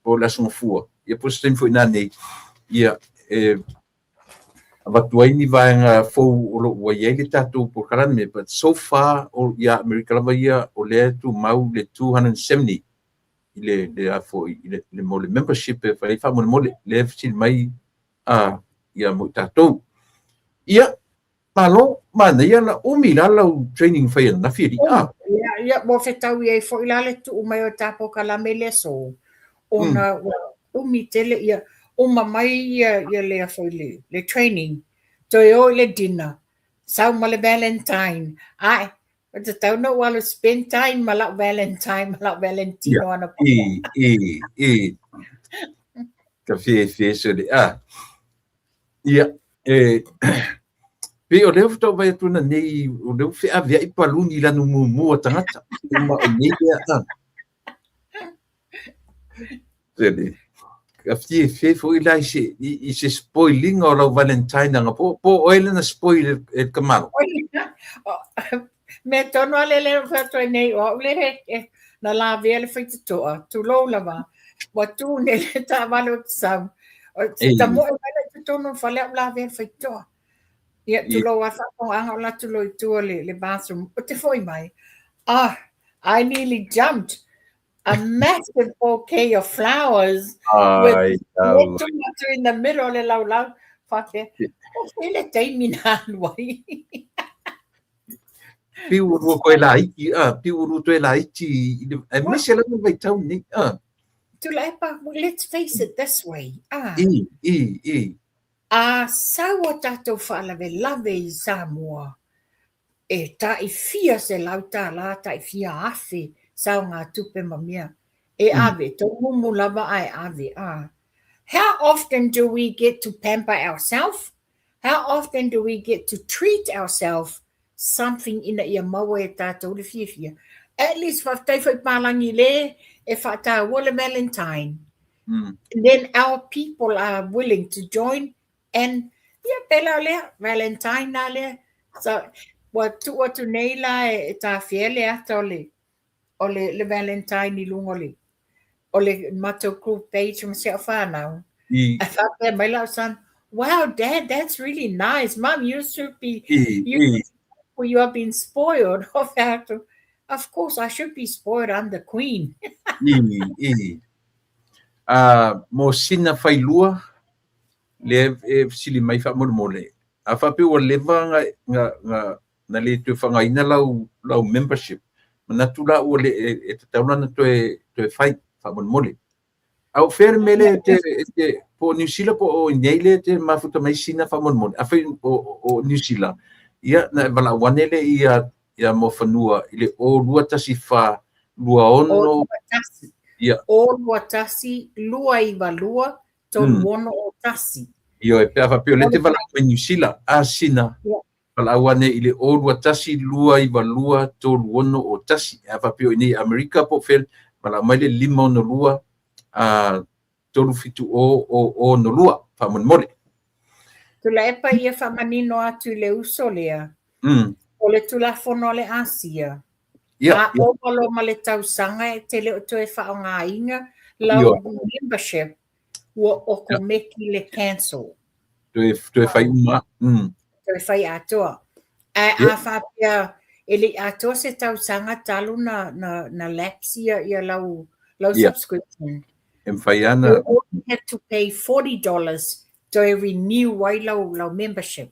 po o le Aso Gafua, ia po o se taimi foi nanei, ia e avatu ai ni vaega fou o lo o ua i ai le tatou polokalame. But so far o ia Amerika lava ia o lea e tumau le 270 i le a foi i le mo le membership e fai ai faamolemole lea e fesili mai. a ia mo i tatou. Ia, malo, manaia la umi la lau training fai ananafi alii a. Ia, ia, ua fetaui ai foi la le tuu mai o ta polokalame i le aso, ona ua umi tele, ia, uma mai ia, ia lea foi le, le training, toe o i le dinner, sau ma le Valentine, ae, ua tatau ona ou alu spend time ma lau Valentine ma lau Valentino anapo. I, i, i. Ka fefe sole a. Ia, e, pei o lea faatoa vaai atu nei, o lea ua feaveai paluni i lanu mumu a tagata. Ma o nei lea a. Sole. Ka fefe foi la i se, i, i se spoilinga o lau Valentine anga po, po oe lena spoil e, e ka malo. Mea tonu a le le o whātua nei, o au le he, na lavea le faitotoa, tulou lava, ua tū nei le taavale o te sau. O te tamoe mai le totonu o le fale au lavea le faitotoa. Ia, tulou a whaafonga o la tulou i tua le, le bathroom. O te foi mai. Ah, I nearly jumped. A massive bouquet of flowers with atu in the middle o le laulau. Whakea, o whai le taimi na alu ai. Piu ua koe laiti, a, piu ua toe laiti, aemaise lava le vaitau lenei, a. Tuilaepa, let's face it this way, a. I, i, i. A sau o tatou faalavelave i Samoa, e tai fia $100, tai fia afe saogatupe ma mea e ave, taugumu lava ae ave, a. How often do we get to pamper ourself? How often do we get to treat ourself something ina ia maua e tātou le fiafia? At least faafetai foi Palangi le e faataua le Valentine. And then our people are willing to join and ia pēlā lea, Valentine nā lea. So, ua tuu atu nei la e tāwhea le ata o le, o le, le Valentine i luga o le, o le matou group page ma si au whānau. I whāpea mai lau son, wow, Dad, that's really nice. Mum, you should be, you, you have been spoiled. Of course, I should be spoiled. I'm the queen. I, i. Mo sina failua, lea e fesili mai faamolemole, a faapea ua leva nga, nga, nga, na le toe faaaogaina lau, lau membership, manatu la ua le, e, e tatau la ona toe, toe fai faamolemole. A o fea le mea lea e te, e te, po o Niu Sila po o inei lea e te mafuta mai sina faamolemole. Afai o, o Niu Sila, ia na e valaau ane lea ia, ia Muafanua i le 0214 26 01, ia. 021 292 361. Ioe, pe a faapea o lea e te valaau mai Niu Sila, a sina, valaau ane i le 021 292 361. A faapea o i inei Amerika po o fea, valaau mai le 562 a 370 062, faamolemole. Tuilaepa ia faamanino atu i le uso lea, o le Tulafono a le Asia, a ova loa ma le tausaga e te le o toe faaaogaina lau membership, ua okomeki le cancel. Toe, toe fai uma. Toe fai atoa. Ae a faapea e le i atoa se tausaga talu na, na, na lapse ia, ia lau, lau subscription. E mawhai ana. You only have to pay $40 toe renew ai lau, lau membership.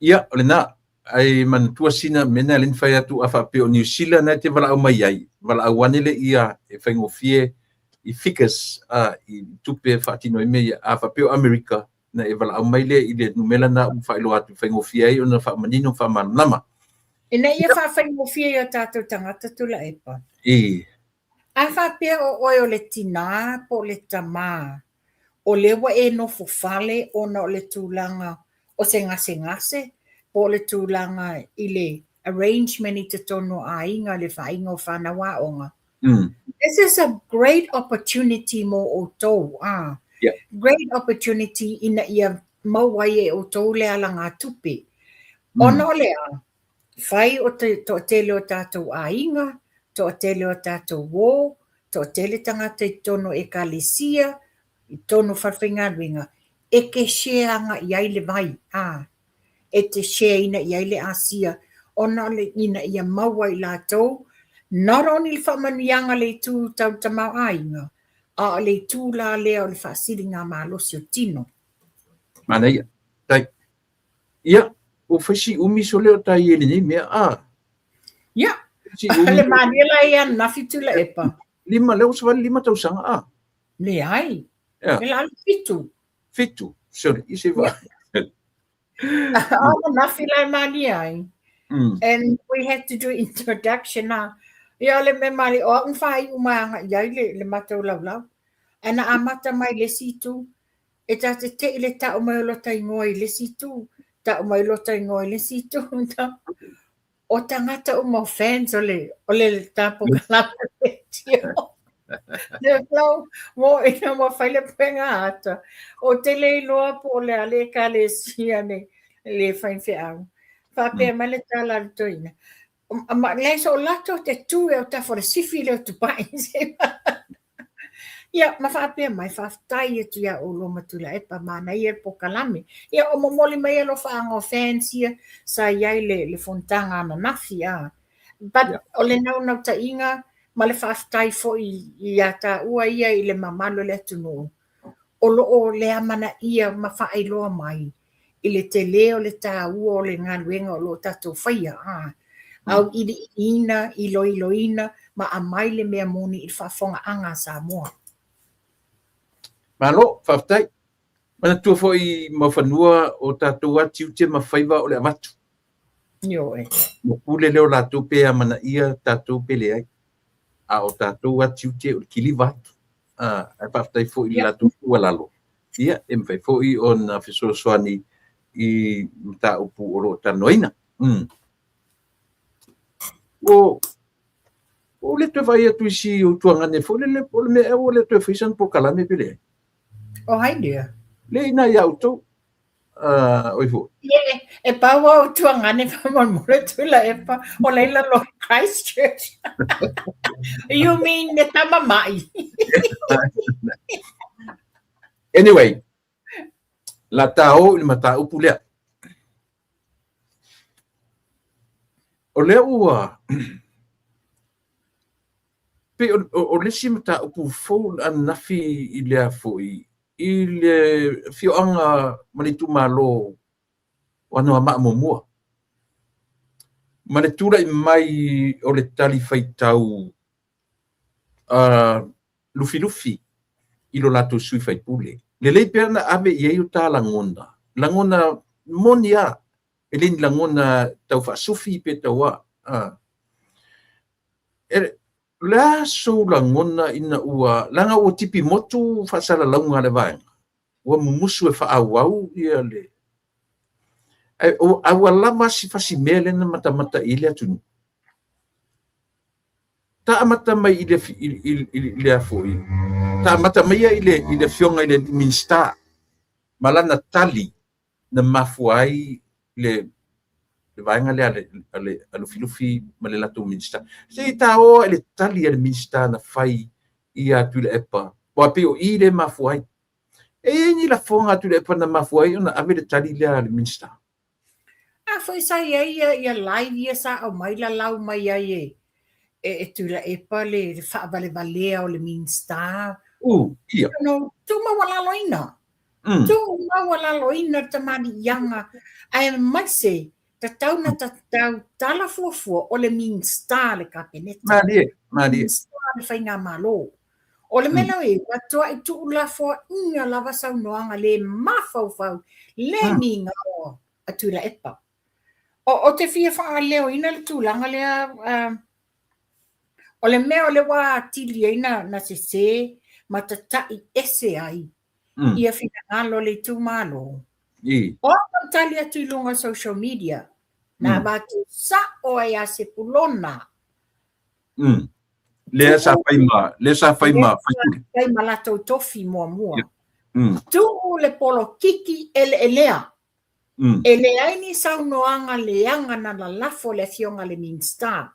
Ia, o lena, ae manatua sina mea na lea na fai atu a faapea o Niu Sila na e te valaau mai ai, valaau ane le ia e faigofie i figures a i tupe e faatino ai mea ia, a faapea o Amerika na e valaau mai lea i le numera na ua faailoa atu e faigofie ai ona faamanino ma faamalamalama. Ina ia faafaigofie i o tatou tagata Tuilaepa. I. A faapea o oe o le tinā po o le tamā, o lea ua e nofo fale ona o le tulaga o se gasegase po o le tulaga i le arrangement i totonu o aiga i le faaiga o fanau aoga. This is a great opportunity mo outou, ah. Great opportunity ina ia maua ai e outou le alagatupe. Ona o le a, fai o te toatele o tatou aiga, toatele o tatou uo, toatele tagata i totonu o ekalesia, i totonu o falefaigaluega, e te share agai ai le vai, ā, e te share ina i ai le asia, ona o le ina ia maua i latou, not only le faamanuiaga le itu tau tamaoaiga, A o le itu la lea o le faasiligamalosi o tino. Manaia. Tai. Ia, ua fai si umi sole o tai e lenei mea, a. Ia, si umi. Le malie la ia ananafi Tuilaepa. Lima, lea ua savali 5 tausaga, a. Leai. Ia. E la 7. 7, sorry, i se va. Ananafi la e malie ai. And we had to do introduction a. Ia o le mea malie, o au na faaiu mai agai i ai le, le matou laulau. Ae na amata mai le isi itu, e ta te te'i le ta'u mai o lota igoa i le isi itu, ta'u mai lota igoa i le isi itu. O tagata uma o fans o le, o le ta polokalame radio. Le flau, mo ina ua fai le puega ata. Ou te le iloa po o le a le ekalesia le, le faifeau. Faapea mai le tala a le toeaina. Ma leai so o latou te tu e autafa o le sifi lea o Tupai. Ia, ma faapea mai, faafetai atu iā ʻoulua ma Tuilaepa, manaia le polokalame. Ia, o momoli mai alofaaga o fans ia sa i ai le, le fonotaga ananafi, a. But yeah. o le naunautaiga ma le faafetai foi iā tāua ia i le mamalu o le atunuu, o lo o le amanaia ma faailoa mai i le telē o le tāua o le galuega o lo o tatou faia, a. Auiliiliina, iloiloina ma aumai le mea moni i le faafofogaaga a Samoa. Malo, faafetai. Manatua foi Muafanua o tatou lava tiute ma faiva o le avatu. Ioe. Ua pule lea o latou pe amanaia tatou pe leai. A o tatou lava tiute o le kiliva atu. Ae faafetai foi i le latou tuualalo. Ia, e mafai foi ona fesoasoani i mataupu o lo o talanoaina. Ua ou le toe vaai atu i si ou tuagane foi lele, po o le mea ea ua le toe fai sana polokalame pe leai. O ai lea? Le ina ia outou. Oi foi. Ie, e pau au tuagane faamolemole Tuilaepa, o laila loa i Christchurch. You mean le tama ma'i? Anyway, la ta o i le mataupu lea. O lea ua pei o le isi mataupu fou ananafi i lea foi i le afioaga ma le itumalo o Anoamaa muamua ma le tulai mai o le tali faitau a Lufilufi i lo latou sui faipule. Lelei pea na ave i ai o ta lagona, lagona moni a, e le ni lagona tau faasufi pe tau a. E, le a sou lagona ina ua, leaga ua tipi motu faasalalauga a le vaega, ua mumusu e faaauau ia le, ae, a ua lava si fasimea lea na matamata i ai le atunuu. Ta amata mai i le, i, i, i le a foi, ta amata mai ia i le, i le afioga i le Minisita ma lana tali na mafua ai le, le vaega lea a le, a le, a Lufilufi ma le latou Minisita. Se i ta o i le tali a le Minisita na fai ia Tuilaepa, aua pei o i lea e mafua ai. E i ai ni lafoga a Tuilaepa na mafua ai ona ave le tali lea a le Minisita? A foi sa i ai ia, ia live ia sa aumai lalau mai ai e, e, e Tuilaepa le, le faavalevalea o le Minisita. Ia. No, tuumaualaloina. Tuumaualaloina le tamaliiaga aemaise tatau na tatau tala fuafua o le Minisita a le Kapeneta. Malie, malie. Minisita a le Faigamalo. O le mea lea e ua tuai tuulafoaiga lava saunoaga le mafaufau, le migao a Tuilaepa. O, o te fia faaleoina le tulaga lea, uh, o le mea o le ua atili ai na, na sesē ma tata'i ese ai ia finagalo o le itumalo. O au na tali atu i luga o social media, na avatu sa'o ai ia Sepulona. Lea sa fai ma, lea sa fai ma faipule. Fai ma latou tofi muamua. Tuu le polokiki eleelea. E leai ni saunoaga leaga na lalafo e le Afioga i le Minisita.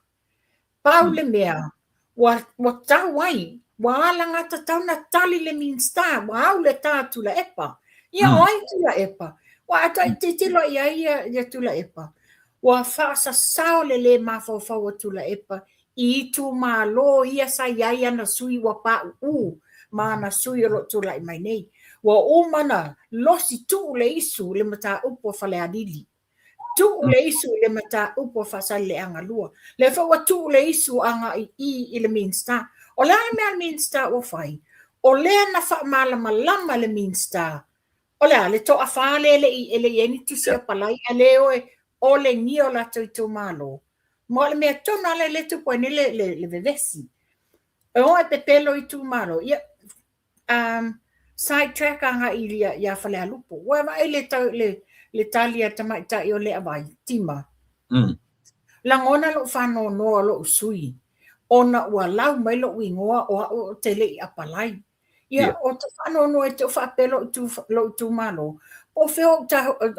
Pau le mea, ua, ua tau ai, ua alagatatau na tali le Minisita, ua au le tā a Tuilaepa. Ia, o ai Tuilaepa? Ua a tai tilotilo i ai ia, ia Tuilaepa. Ua faasasao le lē mafaufau o Tuilaepa i itumalo ia sa i ai ana sui ua paʻuʻu. ma ana sui o lo o tulai mai nei. Ua uma ona losi tuu le isu i le mataupu a Falealili. Tuu le isu i le mataupu a Faasaleleaga 2. Lea foi ua tuu le isu agai i i le Minisita. O le a le mea a le Minisita ua fai? O lea na faamalamalama e le Minisita O le a le toafa lea e le i e le i i ai ni tusi apalai ae le o e olegia o latou itumalo. Ma o le mea tonu lava lea lea e tupu ai nei le, le, le vevesi. E o e pepelo itumalo, ia, um, side track agai ia, ia Falealupo. Ua e vaai le, le, le tali a tamaitai o Leavai, Tima. Lagona lou faanoanoa lou sui, ona ua lau mai lou igoa o au ou te le i apalai. Ia, ou te faanoanoa i te i ua faapea lou itumalo, po o fea ou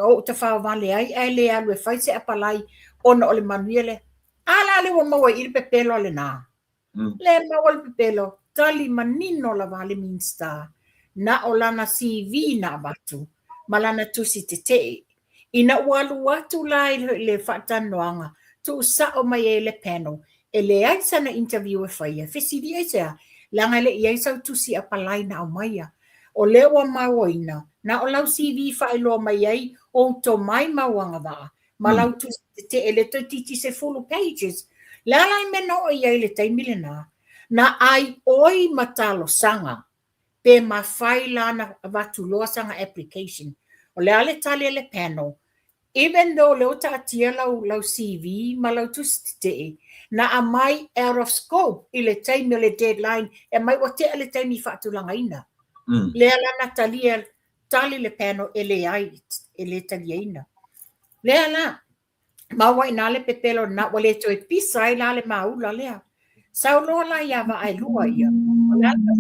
ou tafaovale ai ae le alu e fai se apalai ona o le manuia lea. A la lea ua maua i i le pepelo a lena. Lea e maua le pepelo, tali manino lava a le Minisita, na o lana CV na avatu ma lana tusi tetee. Ina ua alu atu la i le faatalanoaga, tuusao mai ai e le panel, e leai sana interview e faia, fesili aisea? Leaga e le i i ai sau tusi apalai na aumaia. O lea ua mauaina, na o lau CV faailoa mai ai ou tomai ma ou agavaa, ma lau tusi tetee lea toeitiiti 10 pages. Le a la le mea na oo i ai i le taimi lena? Na ai oi ma talosaga pe mafai la na avatu loa sana application. O le a le tali a le panel, even though lea ua taatia lau, lau CV ma lau tusi tetee, na aumai out of scope i le taimi o le deadline, e aumai ua tea le taimi faatulagaina. Lea la na talia, tali le panel e leai, e le taliaina. Lea la, Maua i ina le pepelo lena, ua le toe pisa ai la le maula lea. Sau loa la iā Vaaelua ia, o le a le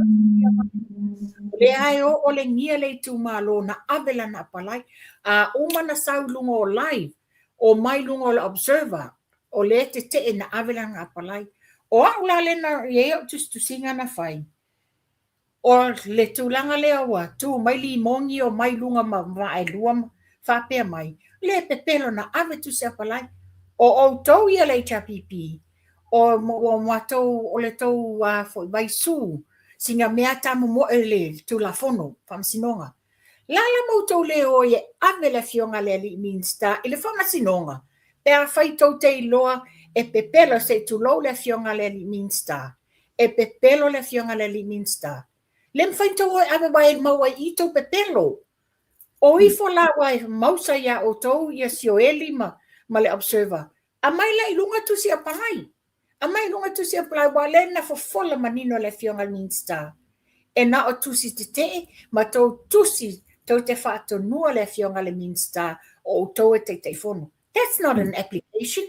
O lea e oolegia le itumalo na ave lana apalai. A uma na sau i luga o live, o mai luga o le Observer, o lea e tetee na ave lana apalai. O au la lea na i ai au tusitusiga na fai, O le tulaga lea ua tu mai Limogi o mai luga ma Vaaelua ma faapea mai, le pepelo na ave tusi apalai. O outou ia le HRPP, o ua matou o le tou a foi vaisu sina mea tamomoe le Tulafono Faamasinoga. La la ma outou le o ai e ave le afioga a le alii Minisita i le Faamasinoga pe afai tou te iloa e pepelo se i tulou le afioga a le alii Minisita. E pepelo le afioga a le alii Minisita. Le mafai ona tou o e ave aua e mau ai i i tou pepelo. O ifo la ua e mausa iā outou ia Sioeli ma, ma le Observer. Aumai la i luga tusi apalai. Aumai i luga tusi apalai aua o lea na fofola manino e le afioga a le Minisita. E na o tusi tetee ma tou tusi tou te faatonua le afioga a le Minisita o outou e Taitaifono. That's not an application.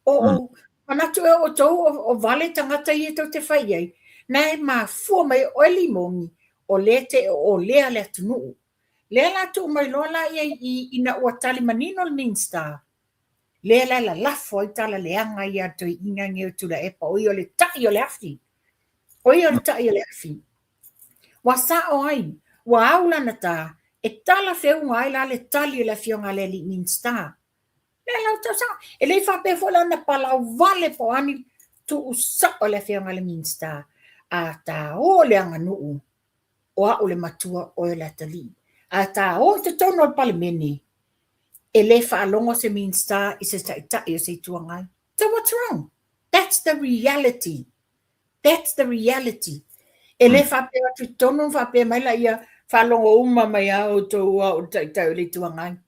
O ou manatu ea outou o vale tagata ia tou te fai i ai, na e mafua mai oe Limogi, o lea te oolea le atunuu. Lea la tuu mai loa la ia i ina ua tali manino le Minisita, lea la e lalafo ai tala leaga ia a le toeaina nei o Tuilaepa, o ia o le tai o le afi. O ia o le tai o le afi. Ua sao ai, ua au lana ta, e talafeuga ai la le tali a le afioga a le alii Minisita. Lea la tou sao. E le i faapea foi la na palau vale po o a ni tuu sao le afioga i le Minisita, a ta o le aganuu, o au le matua, oe o le atalii. A ta o i totonu o le Palemene, e le faalogo se Minisita i se Taitai o se Itu Agai. So what's wrong? That's the reality. That's the reality. E le faapea atu i totonu ona faapea mai laia, faalogo uma mai lava outou o au o le Taitai o le Itu Agai.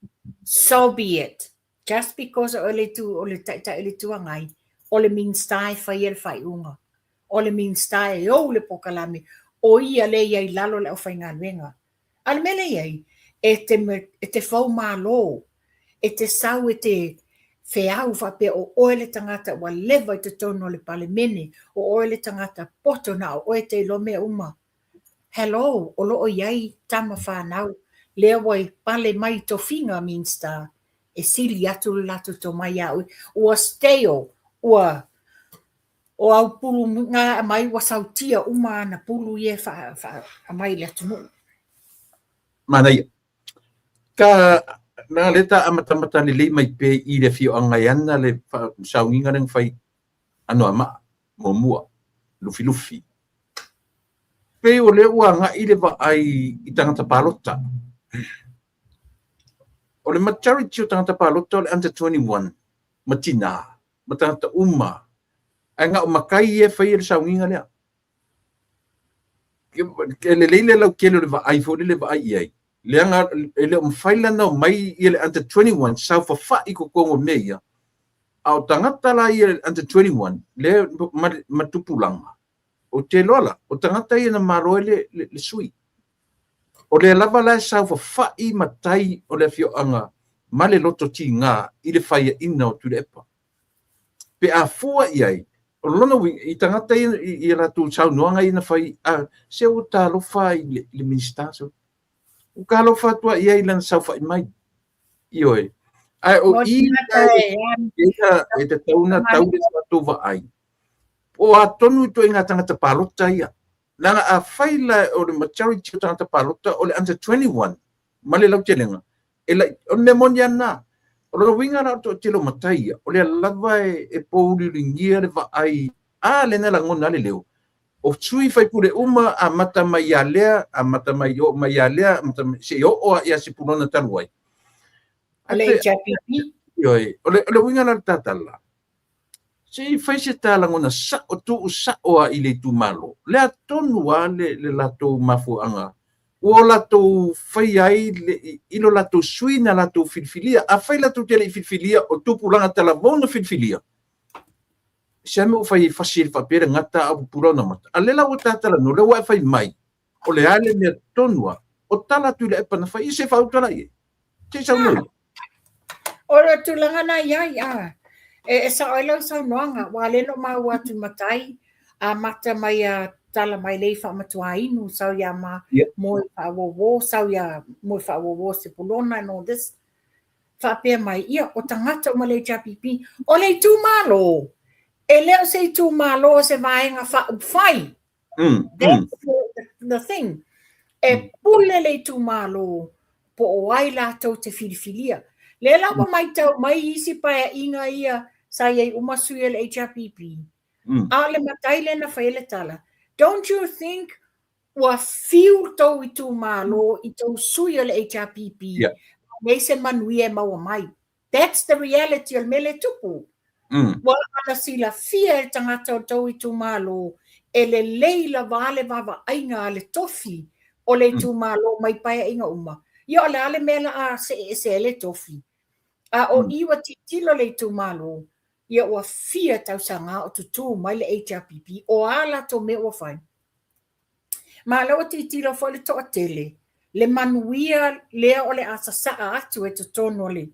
So be it. Just because o le itu, o le Taitai o le Itu Agai, o le Minisita e faia le faaiuga. O le Minisita e ou le polokalame, o ia lea e i ai i lalo o le aufaigaluega. A o le mea lea e i ai, e te, e te faumalo, e te sau e te feau faapea o oe le tagata ua leva i totonu o le Palemene, o oe le tagata poto na o oe e te iloa mea uma. Hello, o lo o i ai tama fanau lea ua pale mai i tofiga Minista e sili atu le latou tomai ia oe. Ua stale, ua O au pulu na aumai ua sautia uma ana pulu ia e aumai i le atunuu. Manaia. Ka na le ta amatamata lelei mai pe i le afioaga e ana le sauniga lea na fai Anoamaa muamua, Lufilufi. Pei o lea ua agai le vaai i tagata palota. O le majority o tagata palota o le under 21 ma tinā ma tagata uma, ae na o matai ia e faia le sauniga lea. E lelei le lautele o le vaai foi lele e vaai i ai, leaga e le o mafai la ona omai ia le under 21 saofafai i totonu o mea ia, a o tagata la ia under 21 lea ma tupulaga, ou te iloa la, o tagata ia na malo ai le sui. O lea lava la e saofafai matai o le afioaga ma le loto tiga i le faiaina o Tuilaepa. Pe a fua i ai, o lona uiga, i tagata ia i a latou saunoaga ia na fai, a, se ua talofa i le Minisita, se ua talofa atu lava i ai i lana saofai mai. Ioe. Ae o i e tatau ona tau le latou vaai, po o a tonu ituaiga tagata palota ia. Leaga afai la o le majority o tagata palota o le under 21 ma le lautelega, e lai, o le mea moni lava lena. O lona uiga la o le toatele o matai ia, o lea lava e pouliuligia le vaai, a lea na lagona lava le leo, o sui faipule uma amata mai ia lea, amata mai oo mai ia lea, amata mai, seia oo lava ia Sepulona talu ai. O le HRPP? Ioe, o le uiga la o le tatala, se i fai se ta lagona sao, tuu sao lava i le itumalo, lea tonu lava le latou mafuaaga ua o latou faia ai i lo latou sui na latou filifilia. Afai latou te le i filifilia, o tupulaga talavou na filifilia, se a mea ua fai ai fasi ai faapea le gata a o pupula ona mata? A o lea la ua ta talanoa, o lea ua e fai mai, o le a le mea tonu lava o tala Tuilaepa na fai, ia se i faauta la i ai. Se i saunoa ia. O le tulaga na i ai, a, e sao ai lau saunoaga, aua o lea na ou maua atu i matai, amata mai a tala mai lei faamatuainu, sau ia ma Yeah. moe faauouo, sau ia moe faauouo Sepulona and all this. Faapea mai, ia, o tagata uma le HRPP, o le itumalo, e le o se itumalo o se vaega faaupufai. That's the thing. E pule le itumalo po o ai latou te filifilia. Lea la ua matau mai isi paeaiga ia sa i ai uma sui o le HRPP. A o le matai lea na fai ai le tala, don't you think ua fiu tou itumalo i tou sui o le HRPP, Yeah. leai se manuia e maua mai. That's the reality o le mea lea e tupu. Ua ana silafia e le tagata o tou itumalo e lelei lava le vaavaaiga a le tofi o le itumalo mai paeaiga uma. Ia o le a le mea la a see ese ai le tofi? A o i ua tilotilo le itumalo, ia ua fia tausaga o tutū mai le HRPP, o a latou mea ua fai? Ma o lea ua tilotilo foi le toatele, le manuia lea o le a sasaa atu e totonu o le,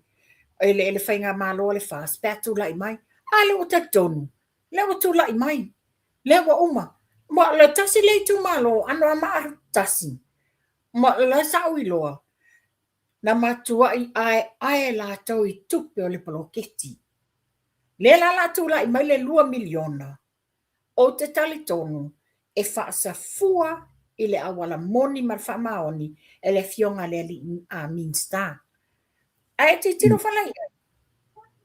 e le, e le faigamalo a le FAST pe a tulai mai. A lea ua talitonu, lea ua tulai mai, lea ua uma. Ma o le tasi lea itumalo, Anoamaa tasi, ma o la sa ou iloa, na matuai aeae latou i tupe o le poloketi. Lea la o le a tulai mai le $2 miliona, Ou te talitonu e faasafua i le auala moni ma le faamaoni e le Afioga i le alii Minisita. Ae tilotilo fala i ai,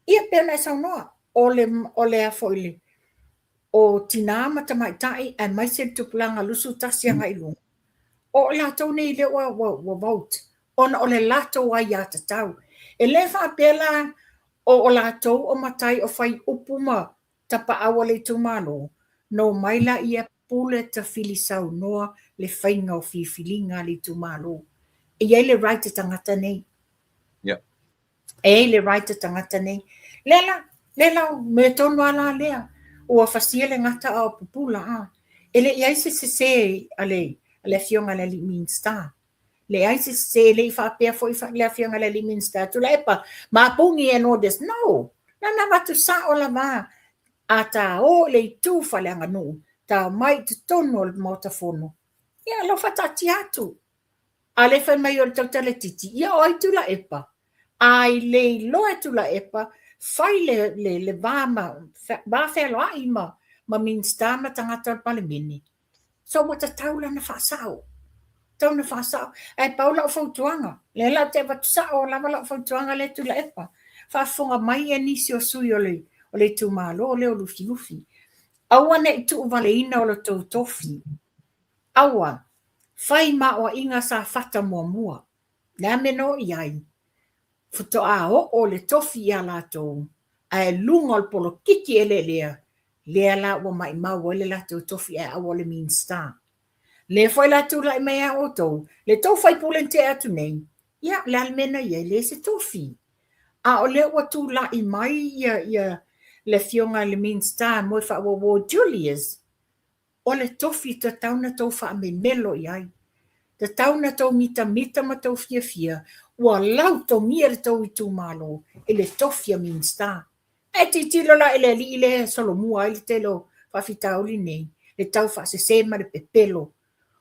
ia pei ona e saunoa, o le, o le a foi le, o tinā ma tamaitai aemaise le tupulaga 21 agai i luga, o i latou nei lea ua, ua, ua vote, ona o le latou aiatatau. E le faapea la o, o latou o matai o fai upu ma tapaau a le itumalo, no mai la ia pule tafili saunoa le faiga o filifiliga a le itumalo. E i ai le right a tagata nei. Yeah. E i ai le right a tagata nei. Lea la, lea la, mea tonu lava la lea, ua fasia le gata a o pupula, a. E le i ai se sese a le, a le afioga i le alii Minisita. Leai se sese, e le i faapea foi le afioga i le alii Minisita, Tuilaepa, mapungi and all this. No! Na na avatu sao lava, a ta o i le itu faaleaganuu, ta omai i totonu o le Maota Fono, ia o lo o faataatia atu. A le fai mai o le tautala titi, ia o ai Tuilaepa? A i le iloa e Tuilaepa, fai le, le, le va, ma, va fealoai ma, ma Minisita ma tagata o le Palemene. So ua tatau la ona faasao. Tatau ona faasao. Ae pau lau fautuaga, lea la ou te avatu sao lava lau fautuaga lea Tuilaepa, faafofoga mai ia nisi o sui o le, o le itumalo lea o Lufilufi. Aua ne i tuuvaleina o lo tou tofi. Aua, fai maoaiga Safata muamua. Le a mea na oo i ai? Faatoa oo le tofi ia latou, ae luga o le polokiki eleelea, lea la ua maimau ai le latou tofi ae aua le Minista. Lea foi la tulai mai a outou, le tou faipule na tea atu nei, ia le a le mea na i ai, leai se tofi. A o lea ua tulai mai ia, ia le afioga i le Minista Moefaauouo Julius, O le tofi tatau na tou faamemelo i ai. Tatau na tou mitamita ma tou fiafia ua lautogia le tou itumalo i le tofi a Minista. Ae tilotilo la i le alii lea e solomua ai le tele o faafitauli nei, le tau faasese ma le pepelo.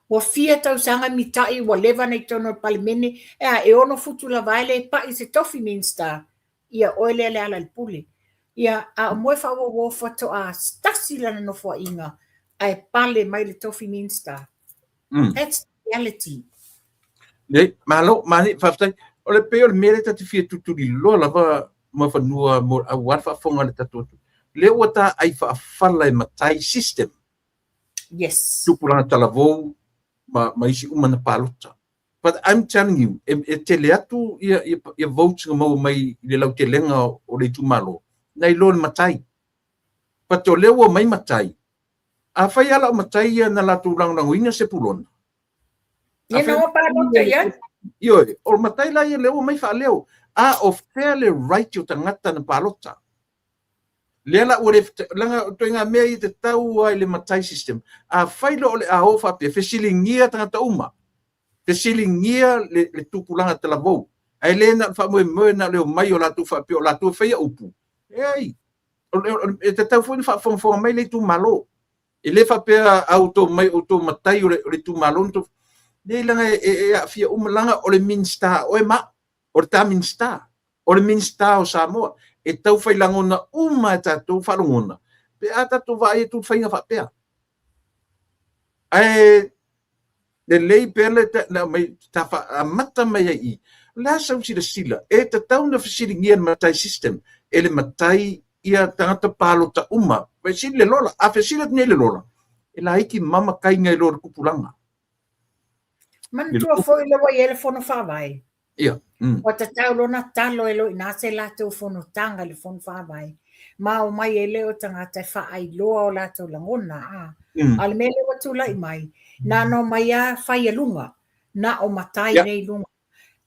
Ua fia tausaga mitai ua leva na i totonu o le Palemene, e a, e ono futu lava e le pai se tofi Minista. Ia oe lea Lealailepule. Ia, a o Moefaauouo faatoa tasi lana nofoaiga ae pale mai le tofi Minista. That's the reality. Nei, malo, mani, faafetai. O le pei o le mea lea ta te fia tutuliloa lava Muafanua mo aua le faafofoga a le tatou atunuu. Lea ua ta ai faafala e matai system. Yes. Tupulaga talavou ma, ma isi uma na palota. But I'm telling you, e, e tele atu ia, ia, ia votes na maua mai i le lautelega o le itumalo, nai lo le matai. But o lea ua mai matai, afai lava lau matai ia na latou lagolagoina se pulona, Ia na ua palota ia. Ioe, o matai la ia lea ua mai faaleo, a o fea le right o tagata na palota? Lea la ua le leaga o ituaiga mea ia e tatau lava i le matai system. Afai loa o le a o faapea, fesiligia tagata uma, fesiligia le, le tupulaga talavou, ae le na o le faamoemoe na o le omai o latou faapea o latou e faia upu. Leai, e tatau foi ona faafogafoga mai le itumalo. E le faapea a outou omai o outou matai o le, o le itumalo na outou... Leai, leaga e, e, e aafia uma, leaga o le Minisita oe ma au, o le ta Minisita. O le Minisita o Samoa e tau fai lagona uma e tatou faalogona pe a tatou vaai atu i faiga faapea. Ae lelei pea le aumai ta amata mai ai i i. O le a sau silasila e tatau ona fesiligia le matai system e le matai ia tagata palota uma. Fesili le lola, a fesili atu nei le lola, e laiti mama taiga i lo le tupulaga. Manatua foi le ua i ai le fono faavae. Ia. Ua tatau loa ona talo e loa i ina se latou fonotaga i le fono faavae, ma omai ai lea o tagata e faailoa o latou lagona, a. A o le mea lea ua tulai mai, na ona omai lava fai a luga, na o matai lea i luga.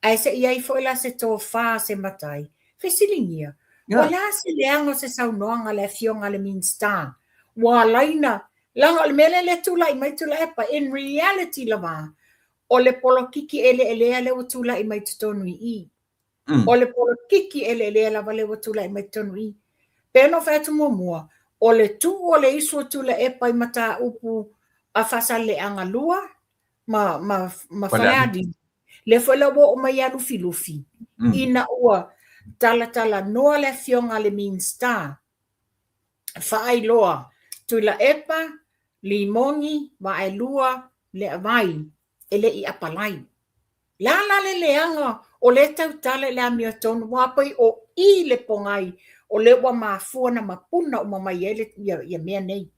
Ae se i ai foi la se tofa a se matai, fesiligia, o le a se leaga o se saunoaga a le Afioga a le Minisita ua ala ai ona, leaga o le mea lea lea tulai mai Tuilaepa, in reality lava, O le polokiki eleelea lea ua tulai mai totonu i i. O le polokiki eleelea lava lea ua tulai mai totonu i i. Pei ona ou fai atu muamua, o le tuu o le isu o Tuilaepa i mataupu a Faasaleleaga 2 ma, ma, ma Falealili, lea foi la ua oo mai ia Lufilufi, ina ua talatalanoa le afioga a le Minisita faailoa Tuilaepa, Limogi, Vaaelua, Leavai e le i apalai. Le a la le leaga o lea tautala i le amiotonu ua pei o i le pogai o lea ua mafua na mapuna uma mai ai le, ia, ia mea nei.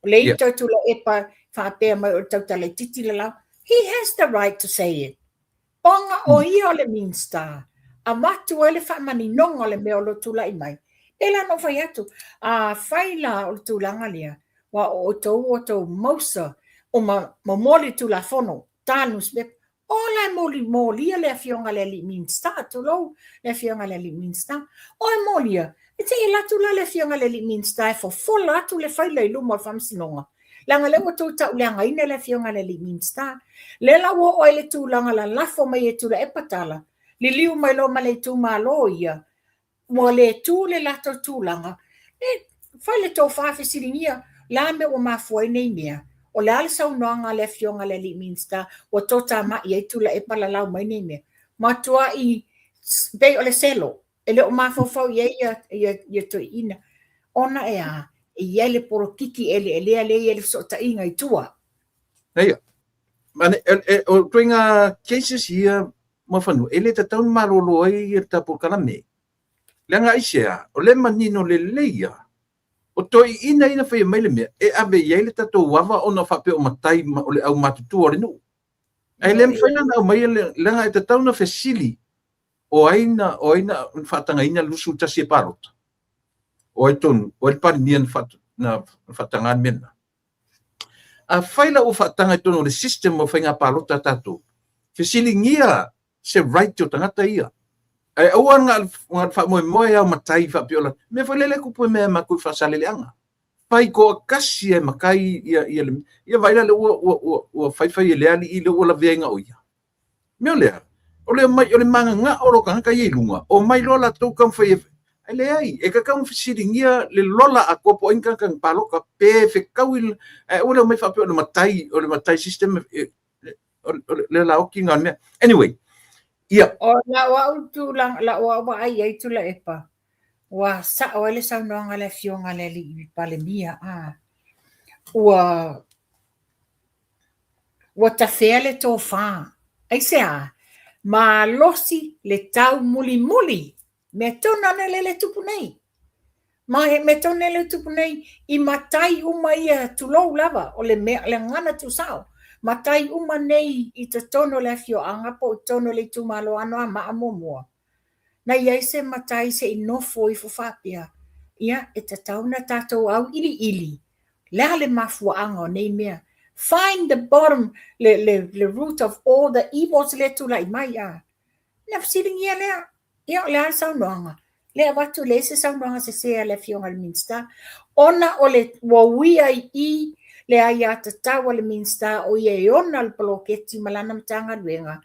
O le ito Tuilaepa faapea mai o le tautala itiiti le lau. He has the right to say it. Ona o ia o le Minista, avatu ai le faamaninoga o le mea o lo o tulai mai. Pei la ona ou fai atu, afai la o le tulaga lea, ua o outou ua outou mausa o momoli le Tulafono, ta le nusipepa, o la e molia le Afioga i le alii Minista, tulou le Afioga i le alii Minista, o e molia, e te i alu atu la le Afioga i le alii Minista e fofola atu le faila i luma o le Faamasinoga, leaga lea ua outou tauleagaina le Afioga i le alii Minista. Lea la ua oo ai le tulaga lalafo mai e Tuilaepa tala, liliu mai loa ma le itumalo ia, ua le tu le latou tulaga, e fai le tofa fesiligia, le a mea ua mafua ai nei mea? O le a le saunoaga a le Afioga i le alii Minista ua totamai ai Tuilaepa lalau mai nei mea? Matuai pei o le selo, e le o mafaufau i ai ia toeaiina, ona e a? E i ai le polokiki eleelea lea e i ai le fesootaiga i tua. Ia, o ituaiga cases ia Muafanua, e le tatau ona malolo ai le ta polokalame. Leaga aisea, o lea e manino lelei lava, O toeaiina ia na faia mai le mea, e ave i ai le tatou ava ona faapea o matai ma o le aumatutua o le nuu. Ae le mafai la ona aumaia le, leaga e tatau ona fesili o ai na, o ai na faatagaina le 21 e palota? O ai tonu? O ai le Palemia na, na faataga le mea lena? Afai la ua faataga i totonu o le system o faiga palota a tatou, fesiligia se right o tagata ia. Ae aua na o le faamoemoe ao matai faapea o la mea foi lele e tupu i mea matou i Faasaleleaga. Fai toatasi e matai ia ia le ia vaai la lea ua ua ua ua faifai e le alii lea ua lavea o ia. Mea o lea, o le omai o le mananao o lo tagata ia i luga, omai loa latou taumafai e ae leai, e tatau ona fesiligia le lola atoa po o ai ni tagata na palota pe fetaui ae aua le omai faapea o le matai o le matai system e, o le laoti na o le mea. Anyway, ia. O lau au tulaga, lau au vaai i ai Tuilaepa, ua sao ai le saunoaga a le Afioga i le Alii Palemia, a, ua, ua tafea le tofa. Aisea? Malosi le taumulimuli Mea tonu lava lea e tupu nei. Ma he mea tonu lea e tupu nei, i matai uma ia, tulou lava, o le mea, le gagana tuusao, matai uma nei i totonu o le afioaga po o totonu o le itumalo Anoamaa muamua, na i ai se matai se i nofo ifo faapea, ia, e tatau ona tatou auiliili le a le mafuaaga o nei mea. Find the bottom, le, le, le root of all the evils lea e tulai mai, a. Ona fesiligia lea, ia o le a le saunoaga? Lea e avatu leai se saunoaga sese a le Afioga i le Minisita, ona o le ua uia i i le aiatatau a le Minisita o ia e ona le poloketi ma lana Matagaluega,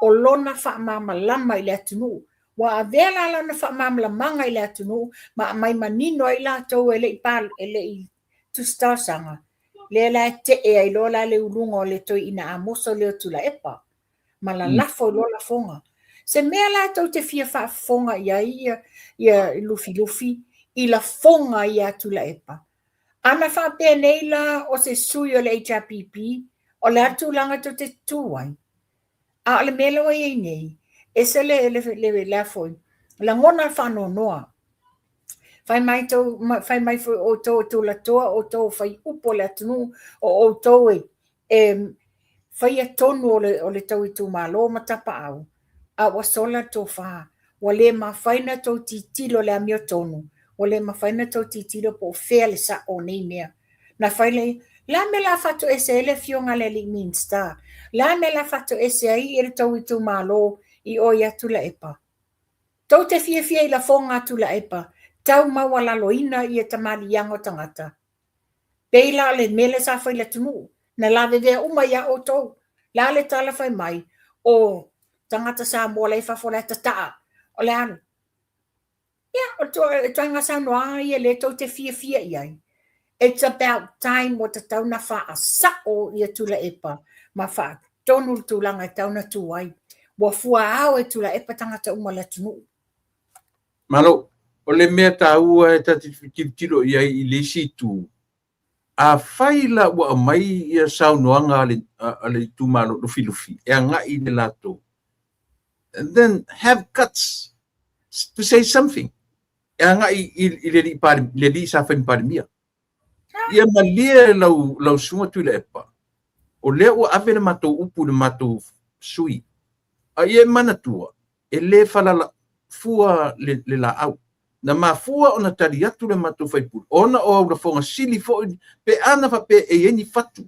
o lona faamalamalama i le atunuu. Ua avea la lana faamalamalamaga i le atunuu ma aumai manino ai latou e le i e le i tusi talosaga, lea la e tee ai loa la le uluga o le toeaina Amoso lea o Tuilaepa. ma lalafo i loa lafoga. Se mea la tou te fia faafofoga i ai ia, ia Lufilufi i lafoga ia Tuilaepa. Ana faapea nei la o se sui o le HRPP, o le a le tulaga tou te tu ai? A o le mea lea ua i ai nei, ese le, le, le, le a foi, lagona le faanoanoa. Fai mai, tou, fai mai foi outou o tulatoa, outou o faiupu o le atunuu, o outou e e faia tonu o le, o le tou itumalo ma tapaau, a ua sola le tofa, ua le mafai ona tou tilotilo i le amiotonu, ua le mafai ona tou tilotilo po o fea le sao o nei mea. Na fai le, le a mea la faatoese ai le afioga a le alii Minisita? Le a mea la faatoese ai le tou itumalo i o ia Tuilaepa? Tou te fiafia i lafoga a Tuilaepa, tau maualaloina ia tamaliiaga o tagata. Pei la o le mea lea sa fai i le atunuu, na lavevea uma ia outou. Le a le tala fai mai, o tagata Samoa la i fafo la e tataa, o le a? Ia, o le ituaiga saunoaga ia lea tou te fiafia i ai. It's about time ua tatau ona faasao ia Tuilaepa ma faatonu le tulaga e tatau ona tu ai. Ua fuaao e Tuilaepa tagata uma o le atunuu. Malo, o le mea taua e ta te tilotilo i ai i le isi itu, afai la ua aumai ia saunoaga a le, a le itumalo Lufilufi e agai i le latou, then have guts to say something e agai i, i le alii le alii sa fai ma Palemia. Ia malie lau, lau susuga Tuilaepa, o lea ua ave le matou upu i le matou sui. A ia e manatua, e le falala fua le, le laau. Na mafua ona tali atu le matou faipule, ona o au lafoga sili foi, pe ana faapea e i ai ni fatu.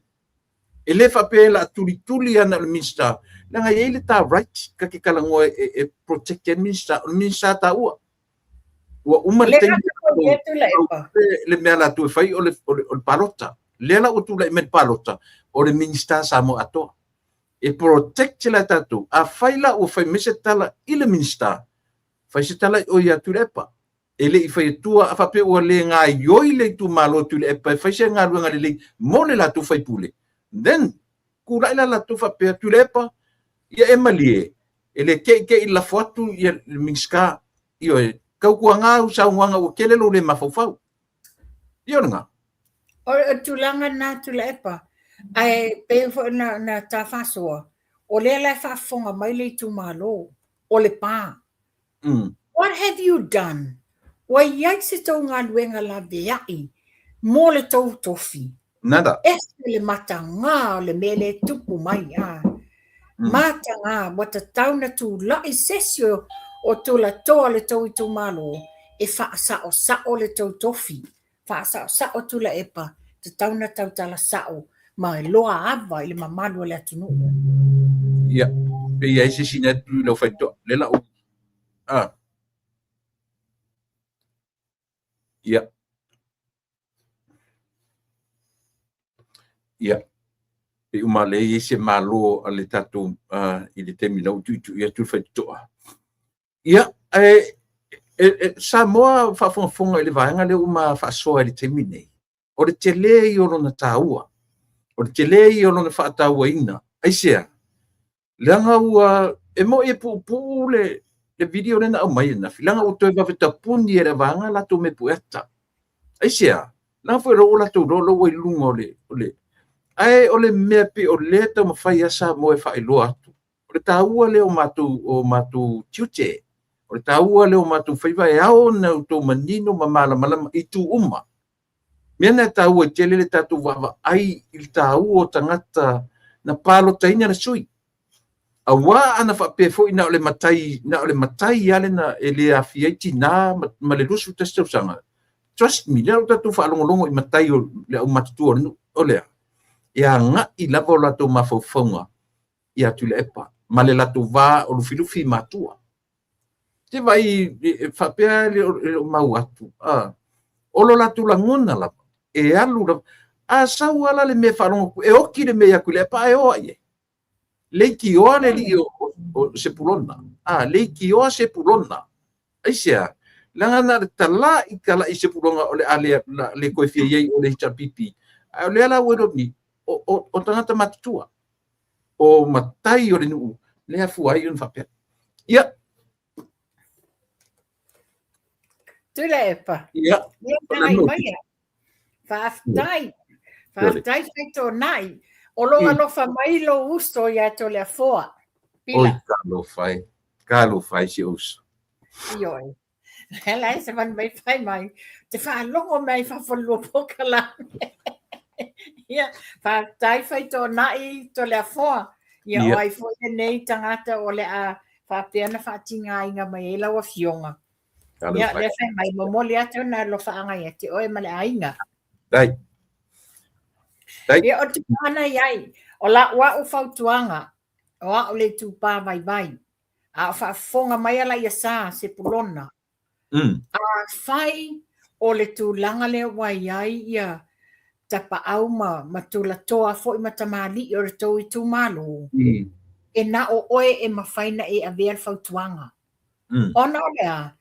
E le faapea e la tulituli ana o le Minisita, leaga e i ai le ta right, ta te talanoa e, e protect ai le Minisita, o le Minisita taua. Ua uma le taimi le mea latou e fai o le, o le, o le palota. Lea la ua tulai mai le palota, o le Minisita Samoa atoa. E protect la tatou. Afai la ua fai mai se tala i le Minisita, fai se tala i o ia Tuilaepa. E le i fai atua, a faapea ua le gaioi le itumalo Tuilaepa e fai se galuega lelei mo le latou faipule, then tulai la latou faapea, Tuilaepa, ia e malie, e le te'i te'i lafo atu ia le Minisita, ioe, tautuaga au saunoaga ua tele lou le mafaufau. Ia o lena. O le tulaga lena Tuilaepa, ae pei foi na, na ta faasoa, o lea la e faafofoga mai le itumalo o Lepa. What have you done? Ua i ai se tou galuega laveai Mo le tou tofi. Nada. Ese le matagā o le mea lea e tupu mai, a. Matagā, ua tatau na tula'i sesi o, o tulatoa o le tou itumalo e faasaosao le tou tofi. Faasaosao Tuilaepa, tatau na tautala sao ma iloa ava i le mamalu o le atunuu. Ia, pe i ai se isi na atu i lau faitotoa, lea la u, a. Ia. Ia. Pei uma lea i ai se malo a le tatou i le taimi la ua tuitui atu le faitotoa. Ia, ae e, e, Samoa faafogafoga i le vaega lea ua ma faasoa i le taimi nei, o le tele ia o lona taua, o le tele ia o lona faatauaina. Aisea? Leaga ua, e moi e puupuu le, le video lea na aumai ananafi, leaga ua toe vave tapuni e le vaega latou mea pueata. Aisea? Leaga foi o lea ua latou iloa o lea ua i luga o le, o le... Ae o le mea pei o lea e taumafai lava Samoa e faailoa atu, o le taua lea o matou, o matou tiute, o le taua lea o matou faiva e ao ona outou manino ma malamalama i itu uma. Mea na e taua ai tele le tatou vaavaai i le taua o tagata na palotaina le sui. Aua ana faapea foi na o le matai, na o le matai lava lena e le aafia ai tina ma, ma le 21 tausaga. Trust me, lea o tatou faalogologo i matai o le aumatutua o le nuu, o lea, e agai lava o latou mafaufauga ia Tuilaepa ma le latou va o Lufilufi ma Atua. Te vaai e faapea e le o mau atu, a, o lo latou lagona lava, e alu lava. A sau lava la le mea e faalogo atu, e oti le mea ia Tuilaepa ae o ai ai. Leitioa le alii o, o Sepulona. A, leitioa Sepulona. Aisea? Leaga na o le tala'i tala'i Sepulona o le a le, la, le toe fia i ai o le HRPP. Ae o lea la ua iloa nei, o, o, o tagata matutua. O matai o le nuu, lea afua ai ona faapea. Ia. Tuilaepa. Ia. Ia, Faafetai. Faafetai Faitoonai. O lo alofa mai lou uso ia Toleafoa. Pila. Oi, talofa e. Talofa e si ou uso. Ioe. La e se van mai fai mai. Te whaalogo mai fafo lua pokalame. Ia, faafetai Faitoonai Toleafoa. Ia, o ai foi lenei tagata o le a faapea na faatigaina mai ai lau afioga. Ia, lea fai mai, momoli atu na alofaaga ia te oe ma le aiga. Dai. Dai. Ia, o te tulaga i ai, o lau au fautuaga, o au le itupa vaivai, a o faafofoga mai ala ia Sa Sepulona, afai o le tulaga lea ua i ai ia tapaau ma, ma tulatoa foi ma tamalii o le tou itumalo, e na o oe e mafai na e avea le fautuaga. Ona o le a?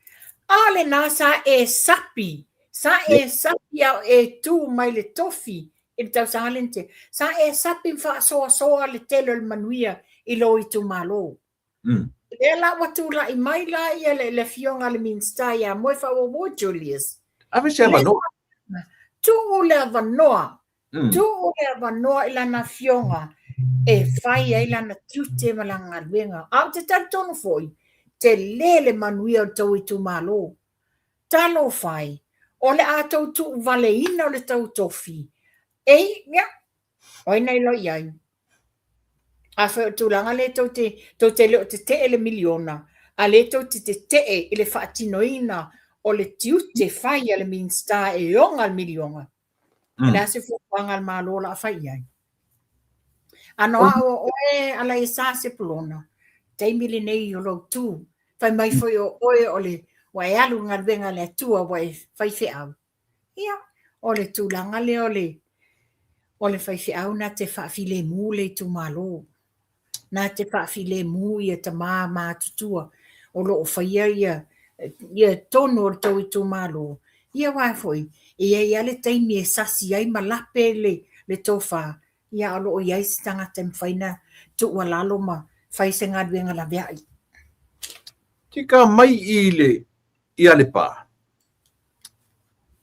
A lena sa e sapi, sa e sapi a o e tu mai le tofi i le tausaga lea na tea. Sa e sapi ma faasoasoa le tele o le manuia i lou itumalo. Lea la ua tulai mai la ia le, le afioga a le Minisita ia Moefaauouo Julius. Ave se avanoa. Tuu le avanoa Tuu le avanoa i lana afioga e fai ai lana tiute ma lana galuega. A ou te talitonu foi, tele le manuia o le tou itumalo. Talofa e, o le a tou tuuvaleina o le tou tofi. Ei, ia, o ai na iloa i ai? Afai o le tulaga lea tou te, tou te le o tetee le miliona, a lea tou te tetee i le faatinoina o le tiute fai a le Minisita e oga le miliona, O le a se fuafuaga a le Malo o le a fai i ai? Ano au o oe ala i sa Sepulona, taimi lenei o lou tu, fai mai foi o oe o le, ua e alu i le galuega a le Atua ua e faifeau. Ia, o le tulaga lea o le, o le faifeau na te faafilemu le itumalo. Na te faafilemu ia tama matutua o lo o faia ia ia tonu o le tou itumalo. Ia aua foi, e i ai lava le taimi e sasi ai ma lape le, le tofa, ia a o lo o i ai se tagata e mafai ona tuualalo ma fai se galuega laveai. Tika mai i le i Alepa.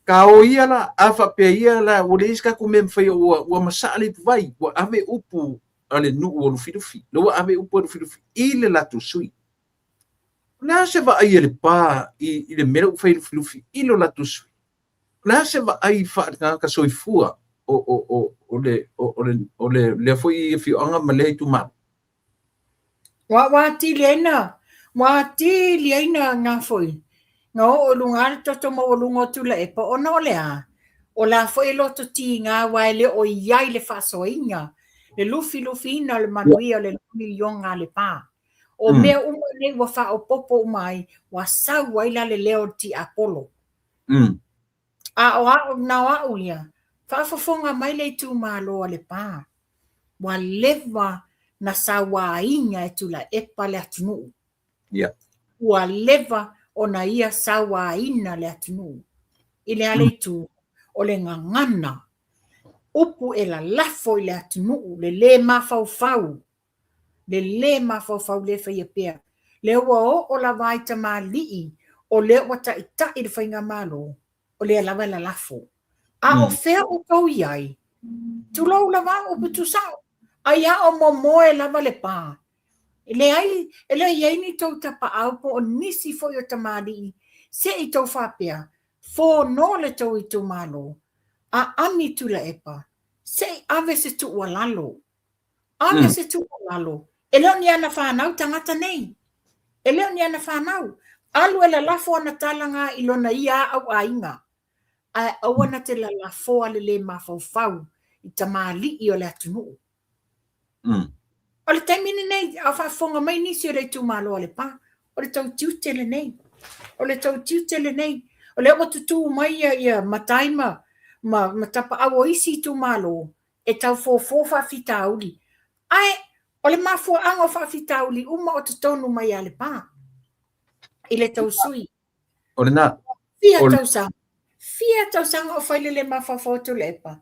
Ka o ia la, a faapea ia la, ua leai se tatou mea e mafai ua, ua masaa le ipuvai, ua ave upu a le nuu o Lufilufi, lea ua ave upu a Lufilufi i le latou sui. O le a se vaai a Lepa i, i le mea lea ua fai e Lufilufi i lo latou sui? le a se vaai faale-tagata soifua o, o, o, o, le, o, o, le, o le, lea foi afioaga ma lea itumalo? Ua, ua atili ai na, ua atili ai na ngā foi, na oo i luga le toto maualuga o Tuilaepa, ona o le a? O la foi e loto tiga aua e le o i ai le faasoaina, le lufilufiina o le manuia o le miliona a Lepa. O mea uma nei ua faaopoopo uma ai, ua sau ai la le leo o le tiapolo. A o au, na o au ia, faafofoga mai le itumalo a Lepa, ua leva na sauaina e Tuilaepa le atunuu. Ua leva ona ia sauaina le atunuu. I le a le itu, o le gagana, upu e lalafo i le atunuu, le lē mafaufau, le lē mafaufau lea e faia pea. Lea ua oo lava i tamalii o lea ua taitai le faigamalo, o lea lava e lalafo. A o fea outou i ai? Tulou lava upu tuusao, ai a o momoe lava Lepa. E leai, e le i ai ni tou tapaau po o nisi foi o tamalii se i tou faapea, fono le tou itumalo, aami Tuilaepa, se i ave se tuualalo. Ave se tuualalo. E le o ni ana fanau tagata nei. E le o ni ana fanau. Alu e lalafo ana tala nga i lona ia au aiga. Ae aua na te lalafoa le lē mafaufau i tamalii o le atunuu. O le taimi lenei, a o faafofoga mai nisi o le itumalo a Lepa, o le tou tiute lenei. O le tou tiute lenei. O lea ua tutū mai ia matai ma tapaau o isi itumalo e tau fofo faafitauli. Ae o le mafuaaga o faafitauli uma o totonu mai ia Lepa i le tou sui. O lena. Fia tausaga. Fia tausaga o fai le le mafaufau o Tuilaepa.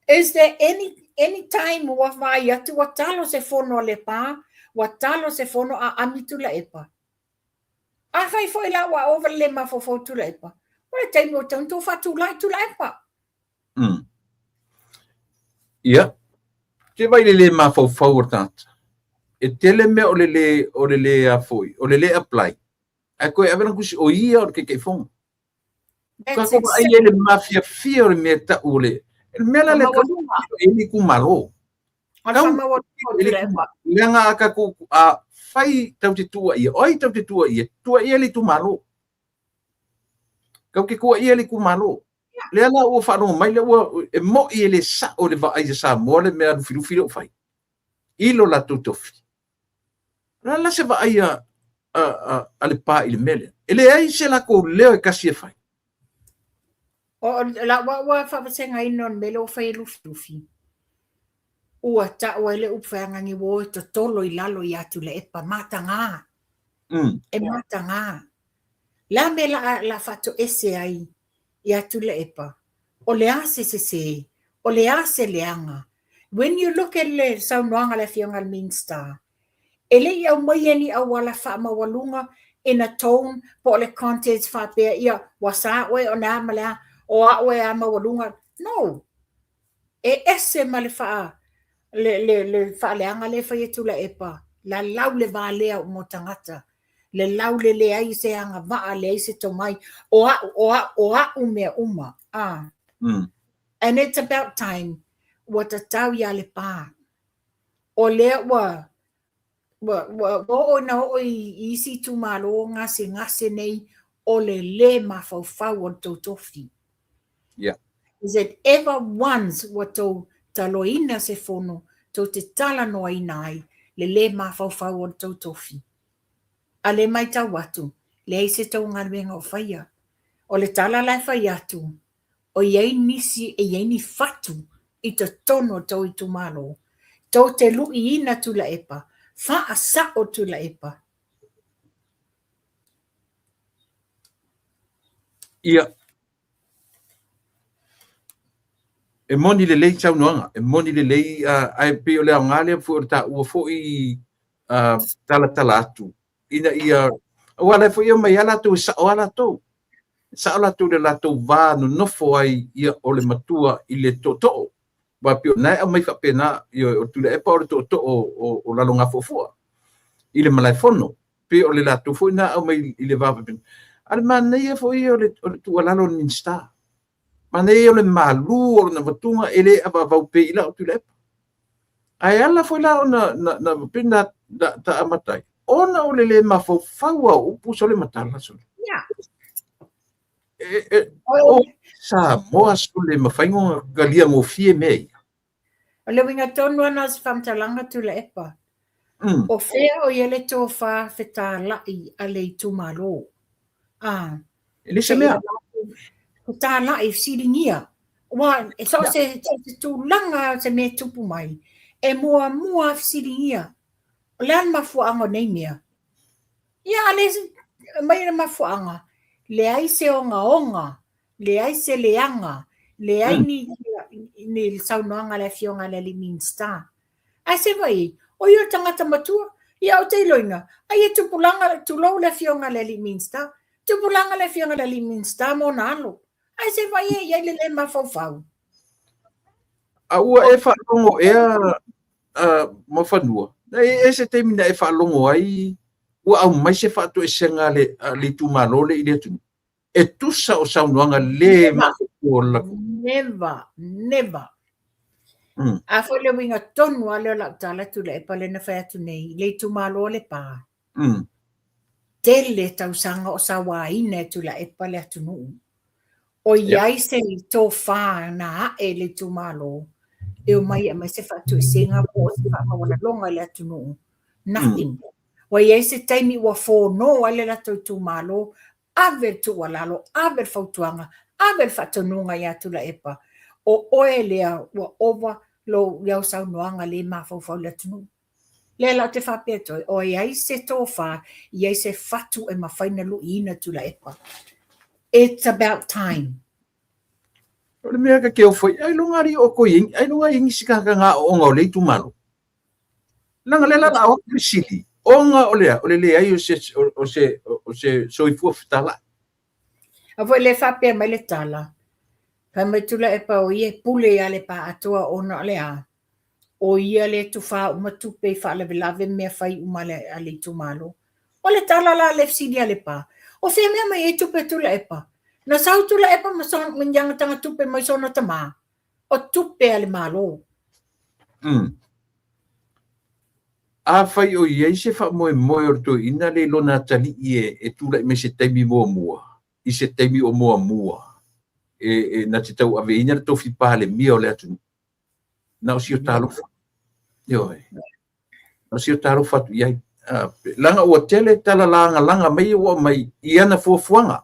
Is there any time ua vaai atu ua talo se fono a Lepa, ua talo se fono a ami Tuilaepa? Afai foi la ua ova le le mafaufau o Tuilaepa, o le taimi ua tatau ona tou faatulai Tuilaepa. Ia, te vai le lē mafaufau o le tagata. E tele mea o le lē, o le lē a foi, o le lē apply. Ae toe ave lana tusi, o ia o le Taitaifono. That's Tatou vaai ai le mafiafia o le mea e tau o le, le mea la lea tau e le itumalo. O le faamaualuga o Tuilaepa. Leaga a tatou, a fai tau te tuuaia, o ai tau te tuuaia? Tuuaia le itumalo. Tau te tuuaia le itumalo. Lea la ua faalogo mai lea ua e mo'i e le sa'o le vaai a Samoa le mea lufilufi lea ua fai i lo latou tofi. O le a la se vaai a, a, a, a Lepa i le mea lea? E leai se latou leo e tasi e fai. O lau au lava faavasegaina o le mea lea ua fai e Lufilufi, ua tau ai le upu feagani ua o e totolo i lalo ia Tuilaepa, mataga. E mataga. Le a mea la, la faatoese ai ia Tuilaepa? O le a se sese? O le a se leaga? When you look at le saunoaga a le Afioga i le Minisita, e le i aumaia ni auala faamaualuga in a tone po o le context faapea ia ua sa oe o le a ma le a, o au e a maualuga. No! E ese ma le faa, le, le, le faaleaga lea e fai e Tuilaepa, lalau le va lea mo tagata, le lau le leai se agavaa, leai se tomai, o au, o au, o au mea uma. Ah. And it's about time ua tatau iā Lepa. O lea ua, ua, ua, ua oo ina oo i, i isi itumalo gasegase nei o le lē mafaufau o le tou tofi. Is it ever once ua tou taloina se fono tou te talanoaina ai le lē mafaufau o le tou tofi? A le maitau atu, leai se tou galuega o faia. O le tala la e fai atu, o i ai nisi e i ai ni fatu i totonu o tou itumalo, tou te luiina Tuilaepa, faasao Tuilaepa. Ia, e moni lelei saunoaga, e moni lelei, ae pei o le aoga lea foi o le taua foi talatala atu, ina ia, aua o la e foi e omai lava latou e sao lava latou, e sao latou i le latou va nonofo ai ia o le matua i le tootoo. Aua pei o lena e aumai faapena, ioe, o Tuilaepa o le tootoo o Lalogafuafua i le malaefono. Pei o le latou foi lena aumai i le va faapena. A o le manaia foi ia o le tuualalo a le Minisita. Manaia o le malu o lona avatuga e le avaavau pea i lau Tuilaepa. Ae ala foi la ona na, na, pei na, na, ta amata ai, ona o le le mafaufau o upu sole matala sole. Yeah. E, e, o Samoa sole mafai ona talia gofie mea ia. O le uiga tonu lava na o se faamatalaga Tuilaepa. O fea o i ai le tofa fetalai a le itumalo? A. E le se mea. Fetalai, fesiligia. Aua e so o se tulaga o se mea e tupu mai, e muamua fesiligia. O le a le mafuaaga o nei mea? Ia, a le aumai le mafuaaga, leai se ogaoga, leai se leaga, leai ni saunoaga a le Afioga i le alii Minisita. Ae se vai, o ia o le tagata matua, ia ou te iloina, ai e tupulaga, tulou le Afioga i le alii Minisita, tupulaga le Afioga i le alii Minisita ma ona alo. Ae se vai e i ai le le mafaufau. A ua e faalogo ea Muafanua, na i ai se taimi na e faalogo ai ua aumai se faatoesega a le itumalo lea i le atunuu? E tusa o saunoaga le mafaufau o le latou. Never, never. A foi le uiga tonu lava lea o lau tala Tuilaepa lea na fai atu nei i le itumalo o Lepa. Tele tausaga o sauaina e Tuilaepa le atunuu. O i ai se tofa na ae i le itumalo e omai e aumai se faatoesega po o se faamaualaloga i le atunuu. Nothing. Ua i ai se taimi ua fono ai le latou itumalo, ave le tuualalo, ave le fautuaga, ave le faatonuga ia Tuilaepa, o oe lea ua ova lou i au saunoaga le mafaufau i le atunuu. Lea la ou te faapea atu ai, o i ai se tofa, i ai se fatu e mafai ona luiina Tuilaepa. It's about time. O le mea ka ke ofo ai longa ali o ko i ai longa i nisi ka ka nga o o le itumalo. Leaga lea la la o le sili, ona o le a, o le leai o se, o se, o se soifua fetalai. A foi le faapea mai le tala, fai mai Tuilaepa o ia e pule ia Lepa atoa ona o le a, o ia le tufā uma tupe i faalavelave mea fai uma a le itumalo. O le tala la le fesili a Lepa, o fea mea mai ai tupe a Tuilaepa? Na sau Tuilaepa ma ma ni ana tagatupe mai sona tamā, o tupe a le Malo. Afai o i ai se faamoemoe o le toeaina lea i lona atalii e tulai mai se taimi muamua, i se taimi o muamua e na te tauaveina le tofi Palemia o le atunuu, na o si o talofa. Ioe. Na o si o talofa atu i ai. Leaga ua tele tala lagalaga mai ua aumai i ana fuafuaga.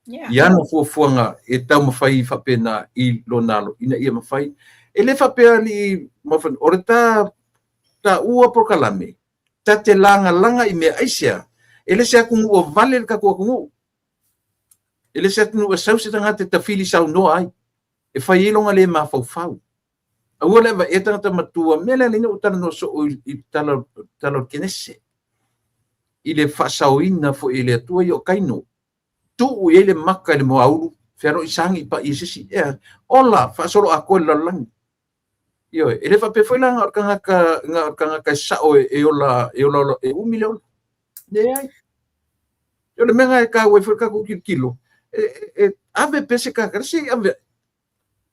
I ana fuafuaga e taumafai faapena i lona alo ina ia mafai. E le faapea alii o le ta taua polokalame, ta te lagalaga i mea aisea, e le se atunuu o vale le tatou atunuu. E le se atunuu e sau se tagata e tafili saunoa ai, e fai ai lona le mafaufau. Aua le avaea tagata matua, mea lea lea ua talanoa soo i tala o le Kenese, i le faasaoina foi e le Atua ia o Kaino. Tuu i ai le maka i le moaulu, fealoai sagi i pai e se isi. Ea, ola, faasolo atoa i le lalolagi. Ioe, e le faapea foi la na o le tagata, na o le tagata e sao e ola, e ola, ola, e umi le ola. Leai. O le mea lena e taua ai foi le tatou tilotilo, e ave pea se tagata, se i ave,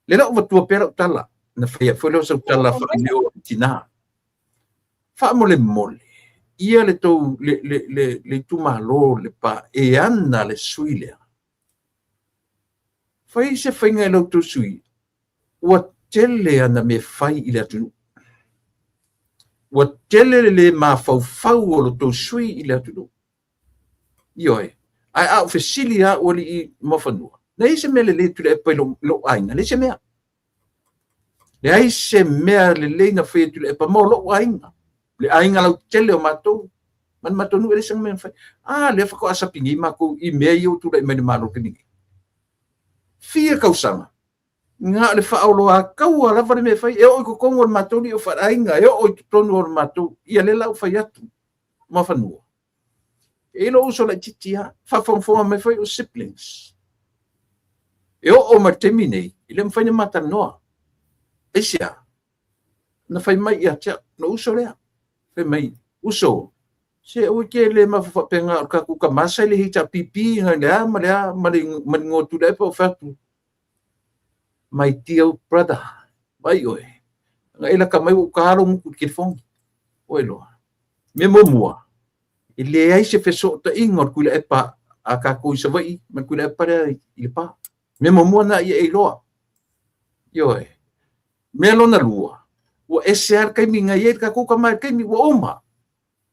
le la ua avatua pea lau tala, na fai foi lea o sau tala faaleo i tina. Faamolemole, ia le tou, le itumalo Lepa e ana le sui lea. Fai se faiga i la outou sui, ua tele ana mea fai i le atunuu. Ua tele le le mafaufau o lo outou sui i le atunuu. Ioe. Ae a ou fesili lava au alii Muafanua, leai se mea lelei e Tuilaepa i lou aiga, leai se mea. Leai se mea lelei na faia e Tuilaepa mo lou aiga. Le aiga lautele o matou, ma le matou nuu e leai se mea na fai. A lea faatoa sapi nei matou i mea ia ua tulai mai i le Malo i le taimi nei. Fia tausaga, na o le faaoloataua lava le mea e fai, e oo i totonu o le matou nuu faaleaiga, e oo i totonu o le matou, ia lea la ua fai atu Muafanua. E i ai lou uso laitiiti lava, faafogafoga mai foi o siblings. E oo mai le taimi nei, e le mafai ona ma talanoa. Aisea? Na fai mai ia te au, lou uso lea. Fai mai, uso, se aua e te le mafa faapena o le tatou tama sa i le HRPP na le a ma le a ma le igoa Tuilaepa o fai atu. My dear brother, vaai oe, na e laka mai ua ou taā lou gutu i le telefoni. Ua iloa. Mea muamua, e leai se fesootaiga o le Tuilaepa a tatou i Savaii ma le Tuilaepa lea i Lepa. Mea muamua lena ia e iloa. Ioe. Mea lona lua, ua ese lava le taimi na i ai le tatou tama i le taimi ua uma.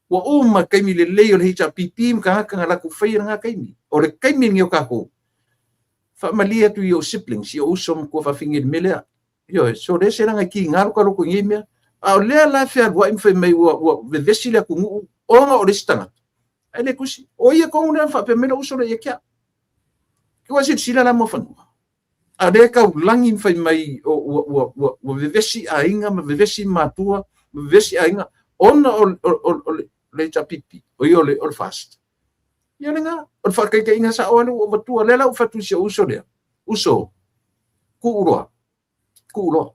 Ua uma le taimi lelei o le HRPP ma tagata na latou faia lena taimi. O le taimi lenei o tatou, faamalie atu i ou siblings, i ou uso ma tuafafine i le mea lea. Ioe, so le ese leaga e tiga lo ta loto i nei mea. A o lea la e fealuai ma fai mai ua, ua vevesi le atunuu ona o le isi tagata. Ae le tusi, o ia tonu lea na faapea mai lou uso lea ia te au. Ua silasila la Muafanua. A o lea e taulagi ma fai mai o, ua, ua, ua, ua vevesi aiga ma vevesi matua ma vevesi aiga ona o, o, o, o le, le HRPP, o ia o le, o le FAST. Ia lena, o le faataitaiga sao lea ua avatua. Lea la ua fai atu i si ou uso lea. Uso, tuu loa, tuu loa.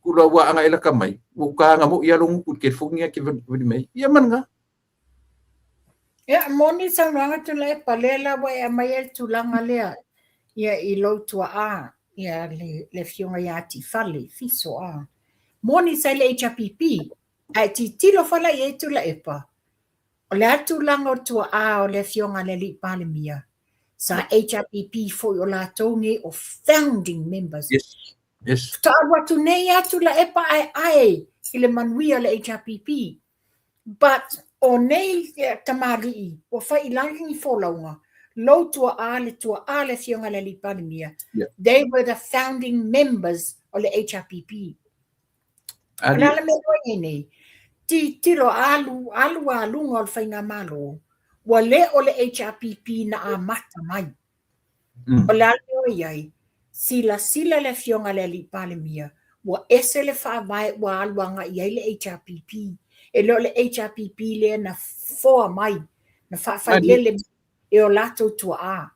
Tuu loa ua ana e lata mai, ua ou taga moi lava lou gutu i le telefoni e te vali mai. Ia ma lena. Ia, moni saunoaga Tuilaepa, lea la ua e aumai ai le tulaga lea ia i lou tuaa, ia le, le afioga ia Tifale, Fiso, a. Moni sa i le HRPP, ae tilotilo foi la i ai Tuilaepa, O le a le tulaga o tuaa o le afioga a le Alii Palemia? Sa HRPP foi o latou nei o founding members. Yes. Yes. Faatoa alu atu nei lava Tuilaepa ae ae i le manuia o le HRPP. But o nei tamalii ua fai i lalo ni folauga, lou tuaa le tuaa le afioga a le Alii Palemia, Yeah. they were the founding members o le HRPP. O le a le mea ua i ai nei? Tilotilo alu, alu a luga o le faigamalo, ua le o le HRPP na amata mai. O le a le mea ua i ai? Silasila le afioga i le Alii Palemia, ua ese le faavae ua alu agai i ai le HRPP. E le o le HRPP lea na foa mai, na faafailele mai e o latou tuaa.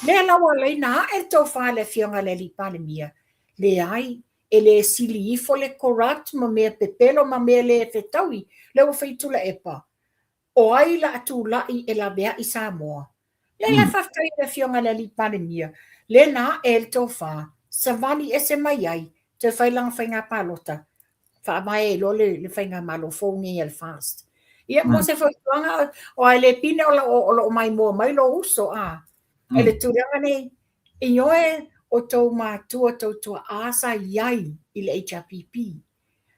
Lea la ua ala ai ona ae le tofa i le afioga i le Alii Palemia, leai, e le sili ifo le corrupt ma mea pepelo ma mea le fetaui, lea ua fai Tuilaepa, o ai la a tulai e laveai Samoa? Lea la faafetai i le afioga i le Alii Palemia, lea na ae ai le tofa, savali ese mai ai, toe fai lana faiga palota, faavae ai loa le, le faigamalo fou nei a le FAST. Ia, mo se fautuaga, o ai le pine o lo o maimoa mai lou uso, a, e le tulaga nei, Ioe, o tou matua, tou tuaa sa i ai i le HRPP.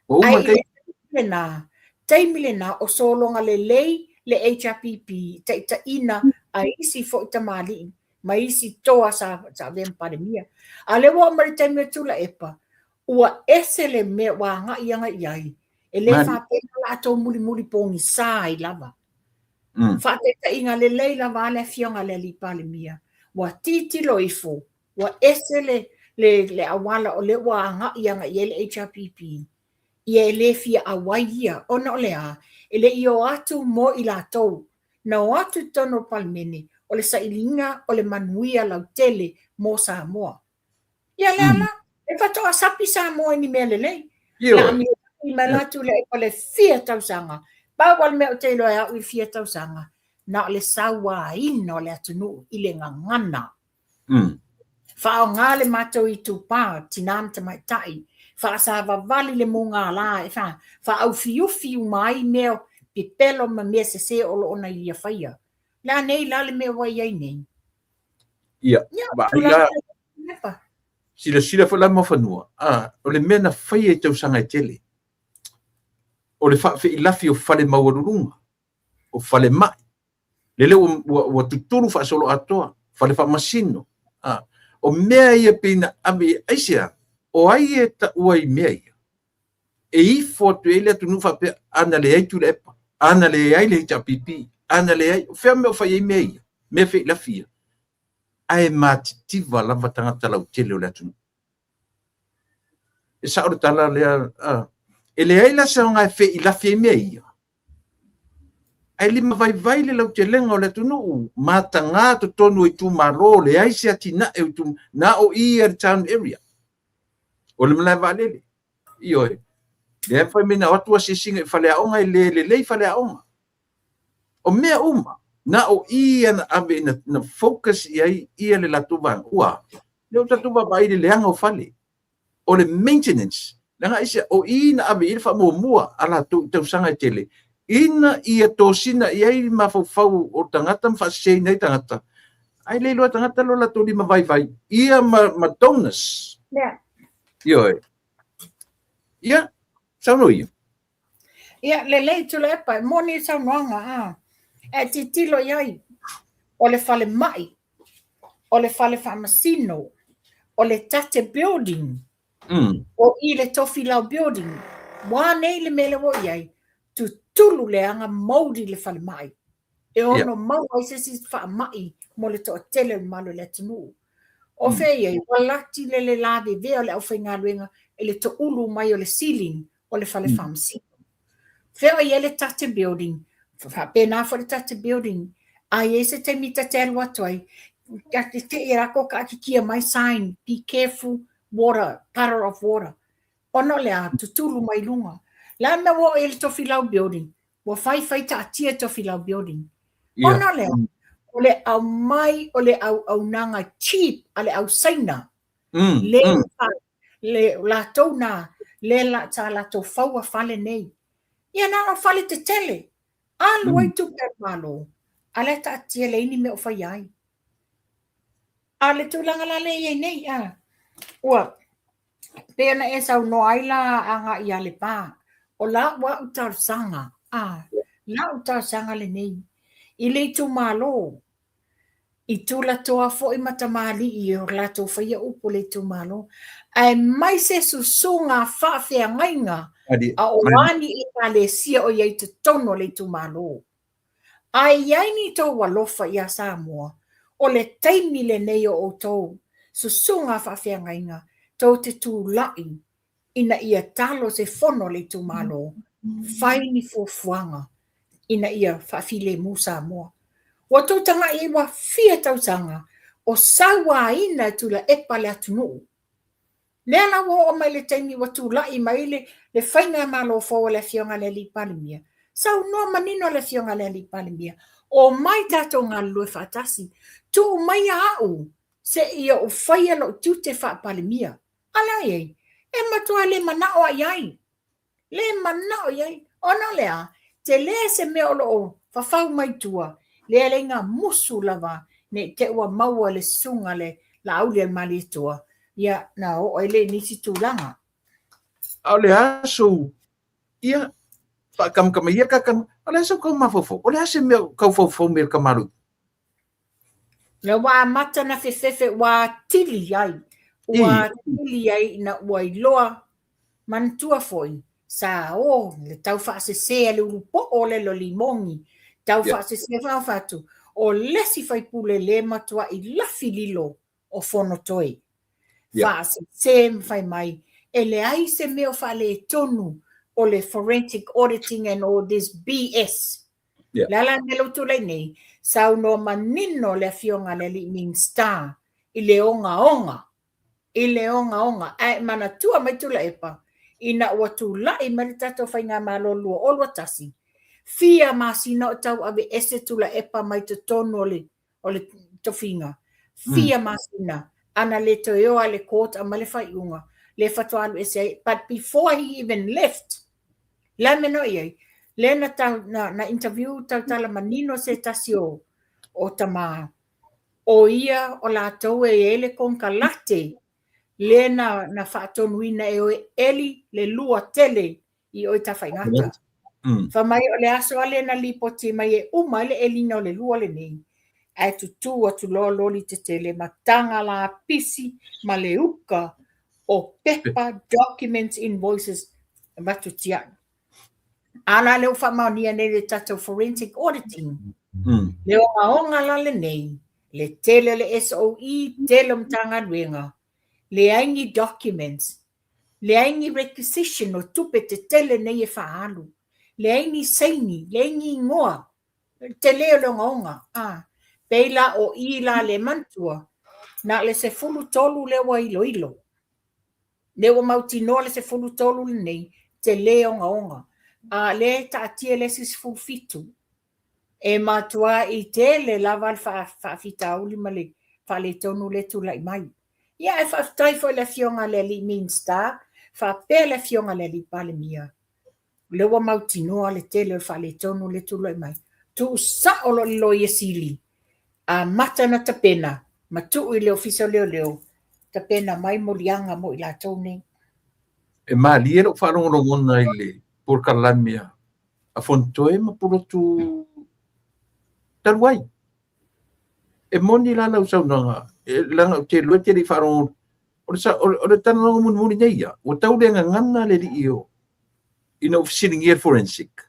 Ae i le taimi lena, taimi lena o sologa lelei le HRPP i taitaiina a isi foi tamalii ma isi toa sa avea ma Palemia. A o lea ua oo mai le taimi o Tuilaepa, ua ese le mea ua agai agai i ai, e le faapea o latou mulimuli pogisa ai lava. Faataitaiga lelei lava a le Afioga i le Alii Palemia, ua tilotilo ifo, ua ese le, le, le auala o lea ua agai agai i ai le HRPP, ia e le fia auai ia, ona o le a? E le i o atu mo i latou, na o atu i totonu o le Palemene, o le sailiga o le manuia lautele mo Samoa. Ia lea la, e faatoa sapi Samoa i ni mea lelei. Ioe. La mi mai la tu le pa le fia tausaga. Pau lava le mea ou te iloa e au i le fia tausaga, na o le sauaina o le atunuu i le gagana. Faaaoga le matou itupa, tina ma tamaitai, faasavavali le mugala e faaufiufi uma ai mea pepelo ma mea sese o lo o na ia faia. Le a nei la le mea ua i ai nei? Ia, vaai la, silasila foi la Muafanua, a, o le mea na faia i tausaga e tele, o le faafeilafi o fale maualuluga, o falemai, lele ua, ua, ua tutulu faasoloatoa, fale faamasino, a, o mea ia pei na ave, aisea, o ai e taua i mea ia? E ifo atu i ai le atunuu faapea, a na leai Tuilaepa, a na leai le HRPP, a na leai, o fea mea o fai ai mea ia, mea feilafi ia? Ae matitiva lava tagata lautele o le atunuu. E sao le tala lea, a, e leai la se aoga e feilafi ai mea ia, ae limavaivai le lautelega o le atunuu, mataga totonu o itumalo, leai se atinae o itumalo, na o i a le town area. O le malae vaalele. Ioe. Lea e fai mai na o atu asiasiga i faleaoga e le lelei faleaoga. O mea uma, na o i ia na ave na, na focus i ai ia le latou vaega. Ua, lea ua tatou vaavaai i le leaga o fale. O le maintenance, leaga aisea? O i na ave i ai le faamuamua a latou i tausaga e tele, ina ia tosina i ai mafaufau o tagata ma faaseseina ai tagata, ae le iloa e tagata lo latou lima vaivai, ia ma donors. Yeah. Ioe. Ia, saunoa ia. Ia, lelei Tuilaepa, e moni le saunoaga, a. E tilotilo i ai, o le falemai, o le fale faamasino, o le Tate Building, o i le Tofilau Building, ua nei le mea lea ua i ai, tutulu leaga mouli le falemai. E ono maua ai se isi faamai mo le toatele o le mamalu o le atunuu. O fea i ai, ua lati le le lavevea o le aufaigaluega i le toulu mai o le ceiling o le fale faamasino. Fea o i ai le Tate Building, faapena foi le Tate Building, a i ai se taimi ta te alu atu ai, ta te te i lako kaatitia mai sign, be careful, water, puddle of water. Ona o le a, tutulu mai luga. Le a mea ua oo i ai le Tofilau Building, ua fai fai taatia Tofilau Building. Ona o le a, o le aumai o le auaunaga cheap a le au Saina, le le latou na le la sa latou faua fale nei. Ia na o fale tetele, alu ai tupe a le Malo, a lea taatia leai ni mea o faia ai. A le tulaga la lea e i ai nei, a, ua pei ona e saunoa ai la agai ia Lepa, o lau au talosaga, a, lau talosaga lenei i le itumalo, I tulatoa foi ma tamalii o latou faia upu o le itumalo, aemaise susuga faafeagaiga a o a ni ekalesia o i ai i totonu o le itumalo. A i ai ni tou alofa iā Samoa, o le taimi lenei o outou susuga faafeagaiga tou te tulai ina ia talo se fono a le itumalo, fai ni fuafuaga ina ia faafilemu Samoa. Ua tou tagai ai ua fia tausaga o sauaina e Tuilaepa le atunuu. Lea la ua oo mai le taimi ua tulai mai le, le faigamalo fou a le Afioga i le Alii Palemia, saunoa manino le Afioga i le Alii Palemia, omai tatou galulue faatasi, tuu maia au seia ou faia lou tiute faa-Palemia. A lea i ai, e matua le manao a i ai. Le manao i ai. Ona o le a? Tele se mea o lo o fafau mai tua, lea le iga musu lava ne i te i ua maua e le susuga le Laaulialemalietoa, ia na oo ai lea i nisi tulaga. A o le a sou, ia, faakamakama ia kakama, o le a sou kau mafaufau? O le a se mea o kau faufau me le kamalu? Lea ua amata na fefefe ua atili ai, ua atili ai ina ua iloa manatua foi sa o le tau faasese a le ulupo'o le lolimogi tau faasese faaofatu o le isi faipule le matuai lafi lilo o Fonotoe. Faasese ma fai mai e leai se mea o faaletonu o le forensic auditing and all this BS. Yeah. Le a la le mea lea ua tulai nei, saunoa manino le afioga a le alii Minisita i le ogaoga, i le ogaoga, ae manatua mai Tuilaepa, ina ua tulai mai le tatou Faigamalo 2021, fia masina o tau aveese Tuilaepa mai totonu o le, o le tofiga, fia masina, ana le toe o lava i le court aumai le faaiuga, lea faatoa alu ese ai, but before he even left, Le a le mea na oo i ai? Lea na, tau, na, na interview tautala manino se tasi o, o tama, o ia o latou e i ai le konekarate lea na, na faatonuina e o e eli le lua tele i o i Tafaigata. Fai mai o le aso lava lea na lipoti mai e uma ai le eliina o le lua lenei, ae tutū atu loa loli tetele ma taga lapisi ma le uka o pepa, documents, invoices, avatu tiai. A la lea ua faamaonia nei le tatou forensic auditing, le ogaoga la lenei, le tele o le SOE, tele o Matagaluega, leai ni documents, leai ni requisition o tupe tetele nei e faaalu, leai ni saini, leai ni igoa, le tele o le ogaoga, a pei la o i la le manatua, na o le 13 lea ua iloilo. Lea ua mautinoa le 13 lenei, tele ogaoga. A lea e taatia le isi 17. E matuai tele lava le faafitauli ma le faaletonu lea e tulai mai. Ia ae faafetai foi i le Afioga i le alii Minisita faapea le Afioga i le alii Palemia, o lea ua mautinoa le tele o le faaletonu lea e tulai mai. Tuu sao loa i le Loia Sili, amata ona tapena ma tuu i le Ofisa o Leoleo, tapena mai moliaga mo i latou nei. E malie lou faalogologona i le polokalame a Fonotoe ma Pulotu talu ai. E moni la lau saunoaga, leaga ou te iloa e te le i faalogo. O le talanoaga mulimuli nei ia, ua tau le gagana le alii o, ina ua fesiligia le forensic,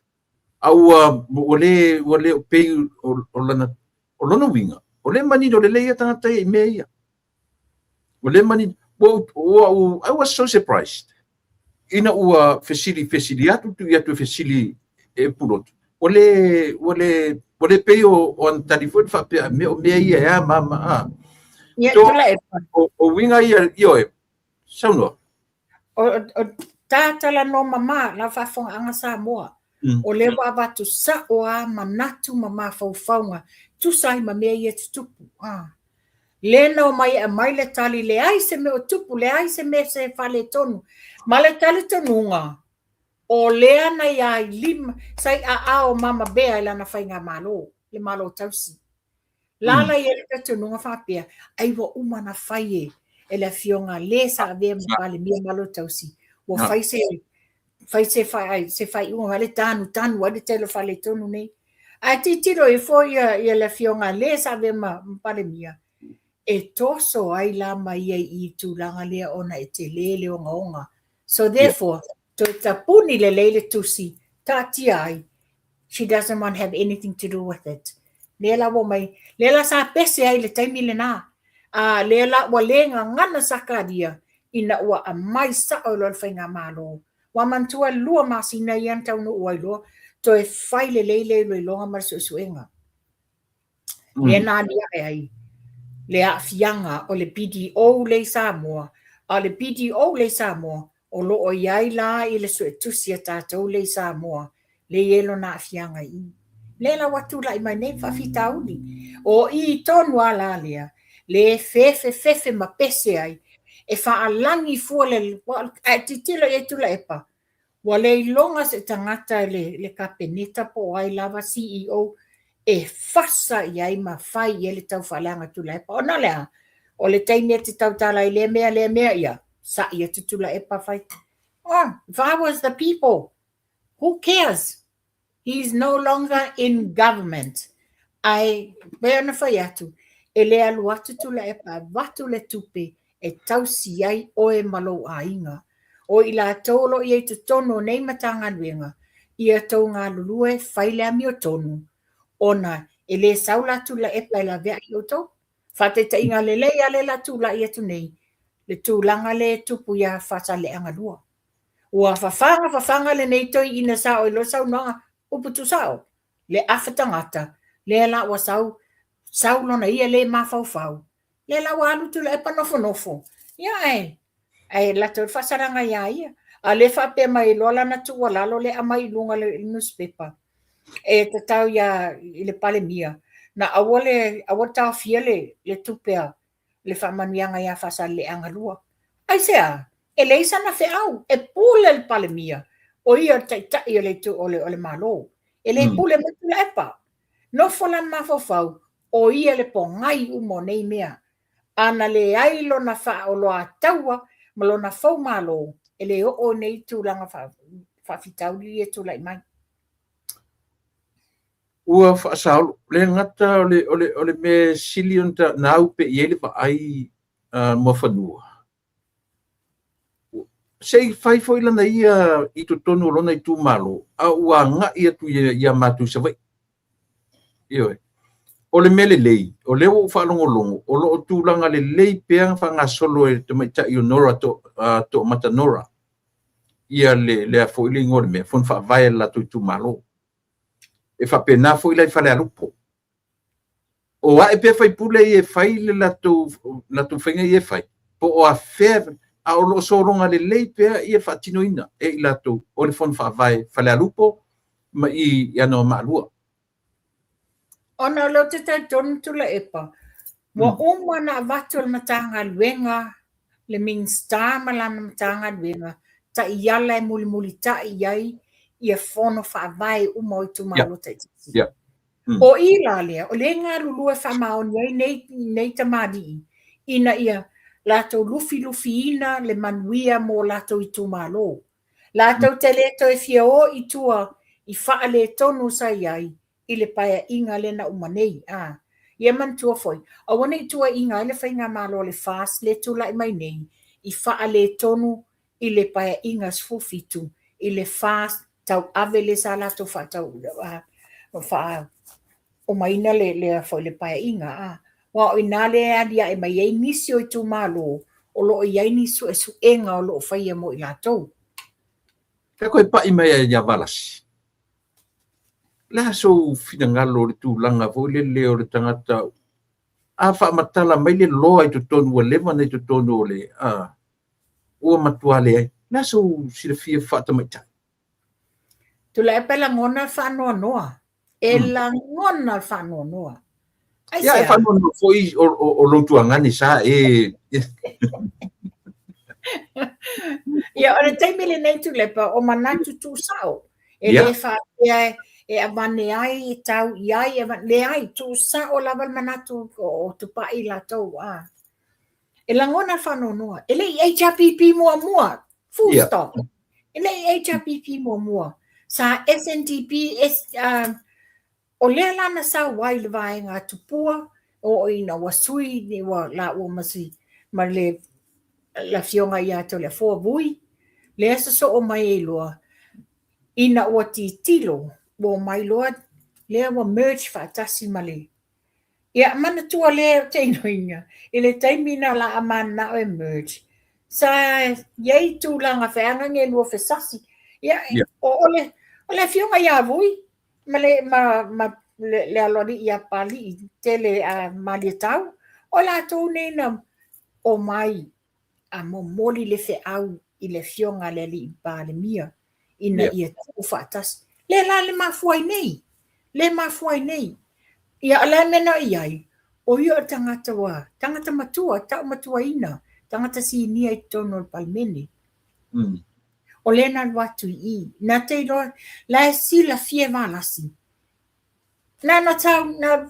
a ua le o pei o lana, o lona uiga, o lea e manino lelei ia tagata ia i mea ia. Ua le manino, I was so surprised ina ua fesili fesili atu, tui atu e fesili e Pulotu, ua le pei o ana tali foi faapea, mea o mea ia e a ma ma a. Ia, Tuilaepa. O uiga ia, ioe, saunoa. O ta talanoa mama lau faafofogaaga Samoa. O lea ua avatu sao a manatu ma mafaufauga tusa ai ma mea ia tutupu. Le na omai e aumai le tali, leai se mea o tupu, leai se mea se faaletonu. Ma le talitonuga, o lea na ia i lima, sa i aao Mama Bear i lana faigamalo, le Malo Tausi. Lala i ai le talitonuga faapea, ai ua uma ona fai e le afioga le sa avea ma Palemia Malo Tausi, ua fai se fai se se faaiuga le tanu tanu ai le tele o faaletonu nei. Ae tilotilo ifo ia le afioga le sa avea ma Palemia, e toso ai la ma ia i i tulaga lea ona e tele le ogaoga. So therefore, toe tapuni lelei le tusi, taatia ai, she doesn't want to have anything to do with it. Lea la ua mai, lea la sa pese ai le taimi lena. A lea la ua le gagana Sakaria ina ua aumai sao loa le faigamalo. Ua manatua 2 masina ia na taunuu ai loa, toe fai lelei le iloiloga ma le suesuega. Lea na aliae ai le aafiaga o le BDO lea i Samoa, a o le BDO lea i Samoa, o lo o i ai la i le suetusi a tatou lea i Samoa, lea e i ai lona aafiaga i i. Lea la ua tulai mai nei faafitauli. O i tonu lava la lea, le fefefefe ma pese ai, e faalagi fua le... Ae tilotilo i ai Tuilaepa, ua le iloga se tagata i le Kapeneta po o ai lava CEO e fasa i ai ma fai i ai le taufaaleaga Tuilaepa. Ona o le a? O le taimi e te tautala ai lea mea, lea mea, ia, sa'i atu Tuilaepa fai. Oh, if I was the people, who cares? He is no longer in government. Ae pei ona fai atu, e le alu atu Tuilaepa avatu le tupe e tausi ai oe ma lou aiga. O i latou o lo o i ai i totonu o nei Matagaluega, ia tou galulue fai le amiotonu, ona e le sau la Tuilaepa e laveai outou. Faataitaiga lelei lava lea o le a tulai atu nei, le tulaga lea e tupu ia Faasaleleaga 2. Ua fafaga fafaga lenei toeaina sao i loa saunoaga, upu tuusao, le afa tagata, lea la ua sau, sau lona ia le mafaufau, lea la ua alu Tuilaepa nofonofo, ia ae, ae latou le faasalaga ia ia. A lea faapea mai loa lana tuualalo lea aumai i luga o le nusipepa, e tatau ia i le Palemia, na aua le, aua le taofia le tupe a le faamanuiaga ia Faasaleleaga 2. Aisea? E leai sana feau, e pule le Palemia, o ia o le taitai o le, o le, o le Malo. E le pule mai Tuilaepa. Nofo lana mafaufau, o ia le pogai uma o nei mea. A na leai lona faaoloataua ma lona foumalo, e le oo i nei tulaga faafitauli ia e tulai mai. Ua faasaolo, le gata o le mea sili ona na au pea i ai le vaai Muafanua, se i fai foi lana ia i totonu o lona itumalo, a ua agai atu ia matou i Savaii. Ioe. O le mea lelei, o lea ua ou faalogologo, o lo o tulaga lelei pea faagasolo e le tamaitai o Nora Toomata Nora, ia le foi le igoa o le mea, fono faavae a le latou itumalo. E faapena foi la i Falealupo. O ae pea faipule ia e fai le latou faiga ia e fai, po o afea, a o lo o sologa lelei pea ia faatinoina e i latou o le fono faavae Falealupo ma i Anoamaa 2. Ona o lea ou te talitonu Tuilaepa, Ua uma ona avatu e le Matagaluega, le Minisita ma lana Matagaluega, taiala e mulimulitai i ai ia fono faavae uma o itumalo taitasi. O i la lea, o lea e galulue faamaoni ai nei, nei tamalii ina ia latou lufilufiina le manuia mo latou itumalo. Latou te le toe fia o i tua i faaletonu sa i ai i le paeaiga lea na uma nei. A. Ia manatua foi, aua ne i tuuaiina ai le faigamalo a le FAST lea e tulai mai nei i faaletonu i le paeaiga 17 i le FAST tauave lea sa latou faatau faaomaina le le foi le paeaiga a. Aua o i ina lea e aliae mai ai nisi o itumalo o lo o i ai ni suesuega o lo o faia mo i latou. Pe koe pai mai ai ia Valasi. Le a sou finagalo o le tulaga foi lele o le tagata a faamatala mai le loa i totonu ua leva ona i totonu o le a ua matua leai. Le a sou silafia faatamaitai? Tuilaepa e lagona le faanoanoa. E lagona le faanoanoa. Aisea? Ia, e faanoanoa foi o lou tuagane sa e... Ia, o le taimi lenei Tuilaepa, o manatu tuusao. E le faapea e avane ai, e tau i ai, e leai, tuusao lava le manatu o Tupai latou. A. E lagona le faanoanoa. E le i HRPP muamua, full stop. E le i HRPP muamua. Sa SNDP, S, o lea la na sau ai le vaega a Tupua, o ina ua sui, ua laua ma si, ma le, le afioga ia Toleafoa Vui, lea sosoo mai ai loa, ina ua tilotilo, ua omai loa, lea ua merge faatasi ma le Ia, manatua lea ou te iloina, i le taimi na la a mananao e merge, sa i ai tulaga feagana e lua fesasi. Ia, o, o, le, o le afioga ia Vui, ma le, ma, ma le, le aloalii ia Papalii tele a Malietau, o latou nei na omai a momoli le feau i le afioga a le alii Palemia ina ia tuu faatasi. Lea la le mafua ai nei, le mafua ai nei. Ia, o le a le mea na i ai? O ia o le tagata ua, tagata matua, tau matuaina, tagata sinia i totonu o le Palemene. O lea na alu atu i i. Na te iloa, la e silafia e Valasi. Na na tau, na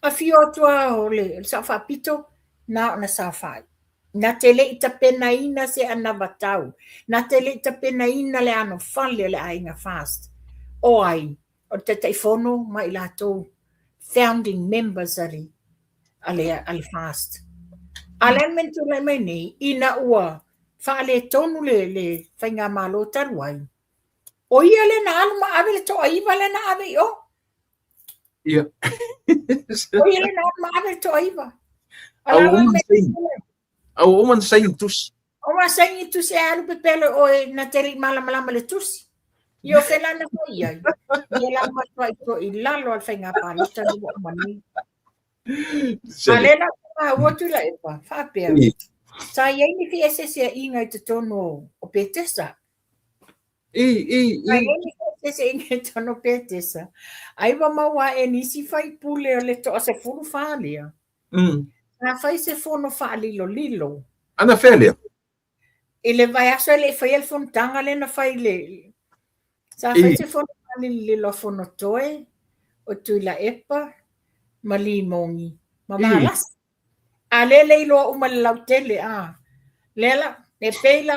afio atu a o le Sao Faapito, na ona saofai. Na te le i tapenaina se anavatau, na te le i tapenaina le anofale o le aiga FAST. O ai? O le Taitaifono ma i latou founding members a le, a le, a le FAST. A le a le mea na tulai mai nei, ina ua faaletonu le, le faigamalo talu ai, o ia lea na alu ma ave le toaiva lea na ave i o. Ia. O ia lea na alu ma ave le toaiva. A ua uma ona saini tusi. Uma saini tusi e alu pepelo oe na te le i malamalama le tusi. Ia o fea la na fai ai. Ia la matuai toe i lalo a le faiga palota lea ua uma nei. A lea la maua Tuilaepa, faapea, sa i ai ni feeseeseaiga i totonu o Petesa. I, i, i. Sa i ai ni feeseeseaiga i totonu o Petesa. Ai ua maua ae nisi faipule o le toa 14 lea. Sa fai se fono faalilolilo. Anafea lea? I le vaiaso e le i faia le fonotaga lea na fai le... Sa fai se fono faalilolilo a Fonotoe, o Tuilaepa, ma Limogi, ma Valasi. A lea le iloa uma le lautele, a. Lea la, e pei la,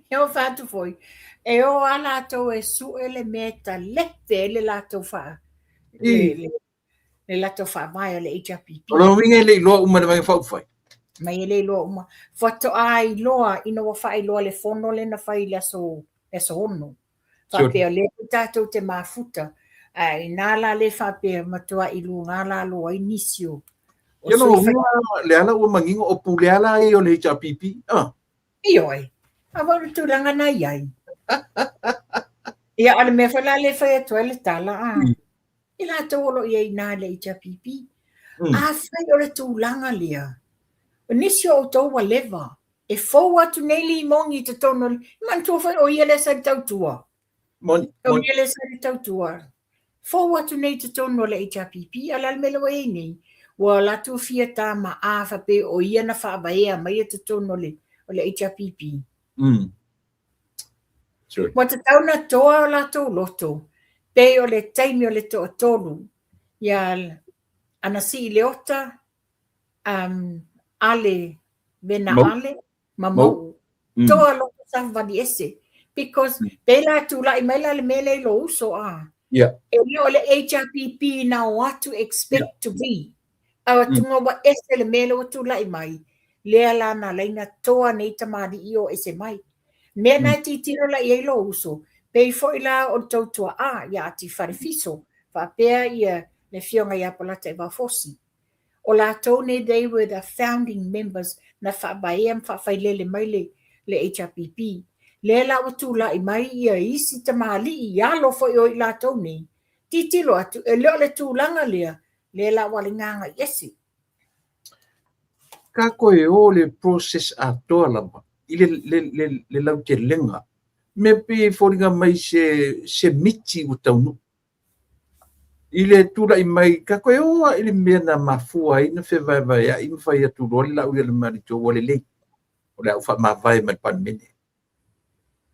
e o fai atu foi, e o a latou e sue le mea e talepe ai le latou faa, le, le, le latou faavae o le HRPP. O lona uiga e le iloa uma e le Vaega Faaupufai. Mai e le iloa uma. Faatoa iloa ina ua faailoa le fono lea na fai i le aso, le aso 6. Faapea o lea foi tatou te mafuta, ae inā la le faapea matuai luga lalo ai nisi o o Ia lona uiga lea la ua manino o pulea la ia o le HRPP. Ah. Ioe. A foi o le tulaga na i ai. Ia, o le mea foi la lea e fai atu ai le tala, a, i latou o lo o i ai i ina i le HRPP. Afai o le tulaga lea, o nisi o outou ua leva, e fou atu nei Limogi i totonu o le... Manatua foi o ia lea sa i le tautua. Moni, O ia lea sa i le tautua. Fou atu nei i totonu o le HRPP, a o le a le mea lea ua i ai nei? Ua latou fia tama'a faapea o ia na faavaea mai totonu o le o le HRPP. Sure. Ua tatau na toa o latou loto, pei o le taimi o le toatolu, ia Anasii Leota, Ale Vena Ale, ma Mau'u. Toa loto savavali ese. Because pei la tulai mai la le mea lea i lou uso a. E le o le HRPP na o atu expect to be. A ua tunga ua ese le mea lea ua tulai mai, lea la na ala ai na toa nei tamalii o ese mai. Mea na e titilo la i ai lou uso, pei foi la o le tou tuaa ia Ati Falefiso, faapea ia le afioga ia Polataivao Fosi. O latou nei they were the founding members na faavaea ma faafailele mai le le HRPP. Lea la ua tulai mai ia isi tamalii i alo foi o i latou nei, titilo atu e le o le tulaga lea, lea la ua ala ai na agai ese. Ka koe o le process atoa lava i le, le, le, le lautelega, mea pei e foliga mai se, se miti ua taunuu. I le tulai mai, ka koe o a i le mea na mafua ai na fevaevaea'i ma fai atu loa le Laaulialemalietoa ua lelei, o le a ou faamavae mai le Palemene.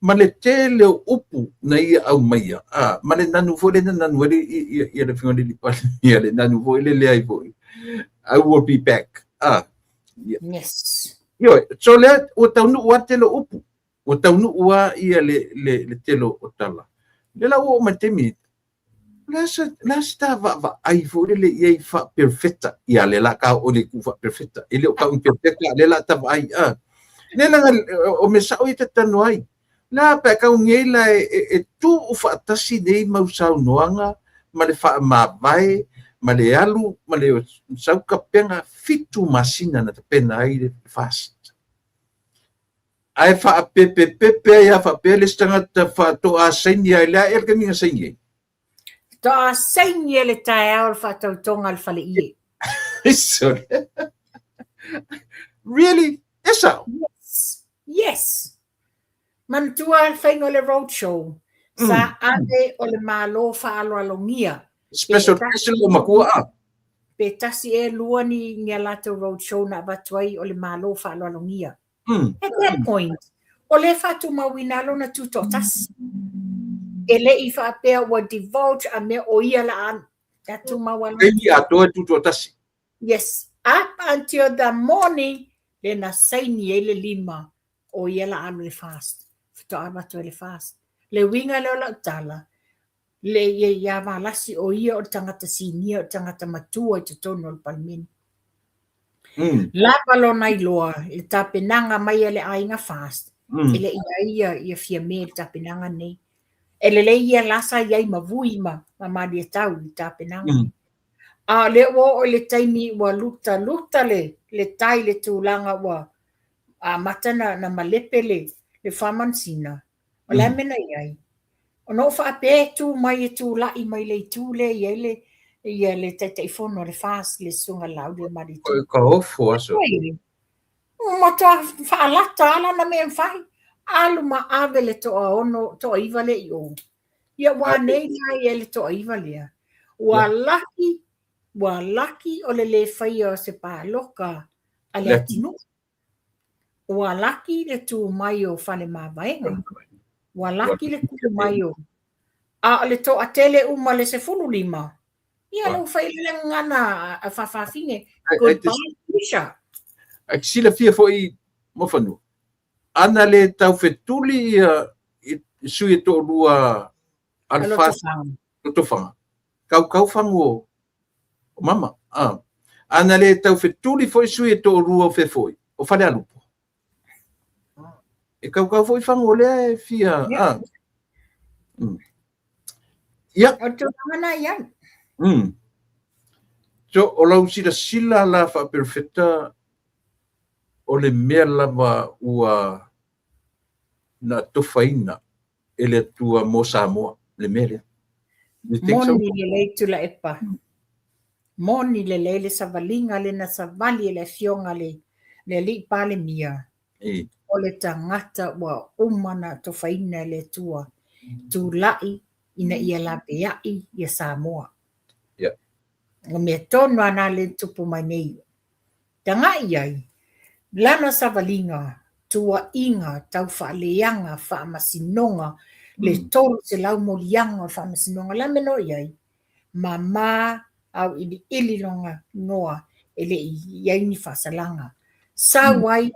Ma le tele o upu na ia aumaia, a, ma le nanu foi lea na nanu ai le, ia, ia le Afioga i le Alii Palemia, le nanu foi le leai foi, I will be back. A, ia. Yes. Ioe, so lea ua taunuu lava le tele o upu, ua taunuu lava ia le, le, le tele o tala. Lea la ua oo mai le taimi, o le a se, le a se ta vaavaai foi lele i ai faaperefeta, ia lea la ka oo i le itu faaperefeta, e le o tau ni perefeta, lea la ta vaai, a. Lea la o mea sao ia ta te talanoa ai. La pe a tau nei la e, e, e tuu faatasi nei mau saunoaga ma le faamavae ma le alu ma le sau tapena 7 masina na tapena ai le FAST. Ae faapepepepe ai lava faapea le isi tagata faatoa saini ai, le a ea le taimi na saini ai? Faatoa saini ai le taeao o le faatautoga a le faleie. Sorry. Really? E sao? Yes. Yes. Manatua le faiga o le road show. Sa ave o le Malo faaaloalogia. Special special o matua a. Pe tasi ea lua ni ni a latou road show na avatu ai o le Malo faaaloalogia. At that point, o lea e faatumauina lona tutoatasi. E le i faapea ua divulge a mea o ia la a la tumau a lona. Taimi atoa e tutoatasi. Yes, up until the morning le na saini ai le lima o ia la alu i le FAST. Faatoa avatu ai le FAST. Le uiga lea o lau tala, le ia ia Valasi o ia o le tagata sinia o le tagata matua i totonu o le Palemene. Lava lona iloa i le tapenaga mai a le aiga FAST, e le i ai ia, ia Fiame i le tapenaga nei. E lelei ia la sa i ai ma Vui ma, ma Malietau i le tapenaga. A o lea ua oo i le taimi ua lutaluta le, le tai i le tulaga ua amata na, na malepe le, le faamanusina, O le a mea na i ai? Ona ou faapea e tu mai e tulai mai le itu lea i ai le ia le Taitaifono o le FAST le Susuga Laaulialemalietoa. Ko ka ofo aso. Ua matua faalata lava lana mea e mafai. Alu ma ave le toaono, toaiva lea i o. Ia ua nei la i ai le toaiva lea. Ua laki, ua laki o le le faia o se paloka a le atunuu. Ua laki le tu mai o Faleomavaega. Ua laki le tu mai o... A o le toatele uma le 15, ia lea ua fai le gagana a faafafine. Goodbye Felicia. Ae te silafia foi Moafanua, ana le taufetuli ia sui e toalua a le Lotofaga, kaukau fagu o mama. A ana le taufetuli foi sui e toalua o Fefoi, o Falealupo, e kaukau foi fagu o lea e fia... A. Ia. O le tulaga na i ai. So, o lau silasila la faaperefeta o le mea lava ua na tofaina e le Atua mo Samoa, le mea lea. You think so? Moni lelei Tuilaepa. Moni lelei le savaliga lea na savali e le Afioga le, le Alii Palemia. E. O le tagata ua uma na tofaina e le Atua, tulai ina ia laveai ia Samoa. Yeah. O mea tonu a na le tupu mai nei. Tagai ai, lana savaliga, tuuaiga, taufaaleaga, faamasinoga, le 300 moliaga o le faamasinoga, le a mea na oo i ai? Mama auiliili lona igoa e le i i ai ni faasalaga. Sau ai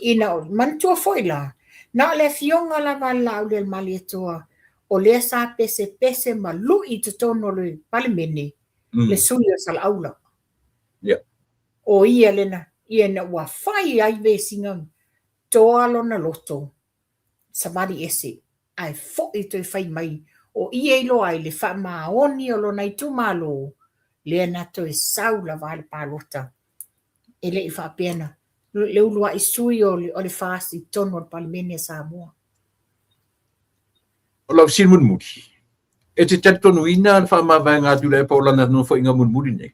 ina o, manatua foi la, na o le afioga lava a le Laaulialemalietoa o lea sa pesepese ma lui i totonu o le Palemene, le sui o Salaula. Yeah. O ia lena, ia ina ua fai ai vesiga, toa lona loto, savali ese, ae foi toe fai mai, o ia iloa ai le faamaoni o lona itumalo, lea na toe sau lava a le palota. E le i faapea na le uluai sui o le FAST i totonu o le Palemene a Samoa. O lau fesili mulimuli, e te talitonuina le faamavaega a Tuilaepa o lana nofoaiga mulimuli nei?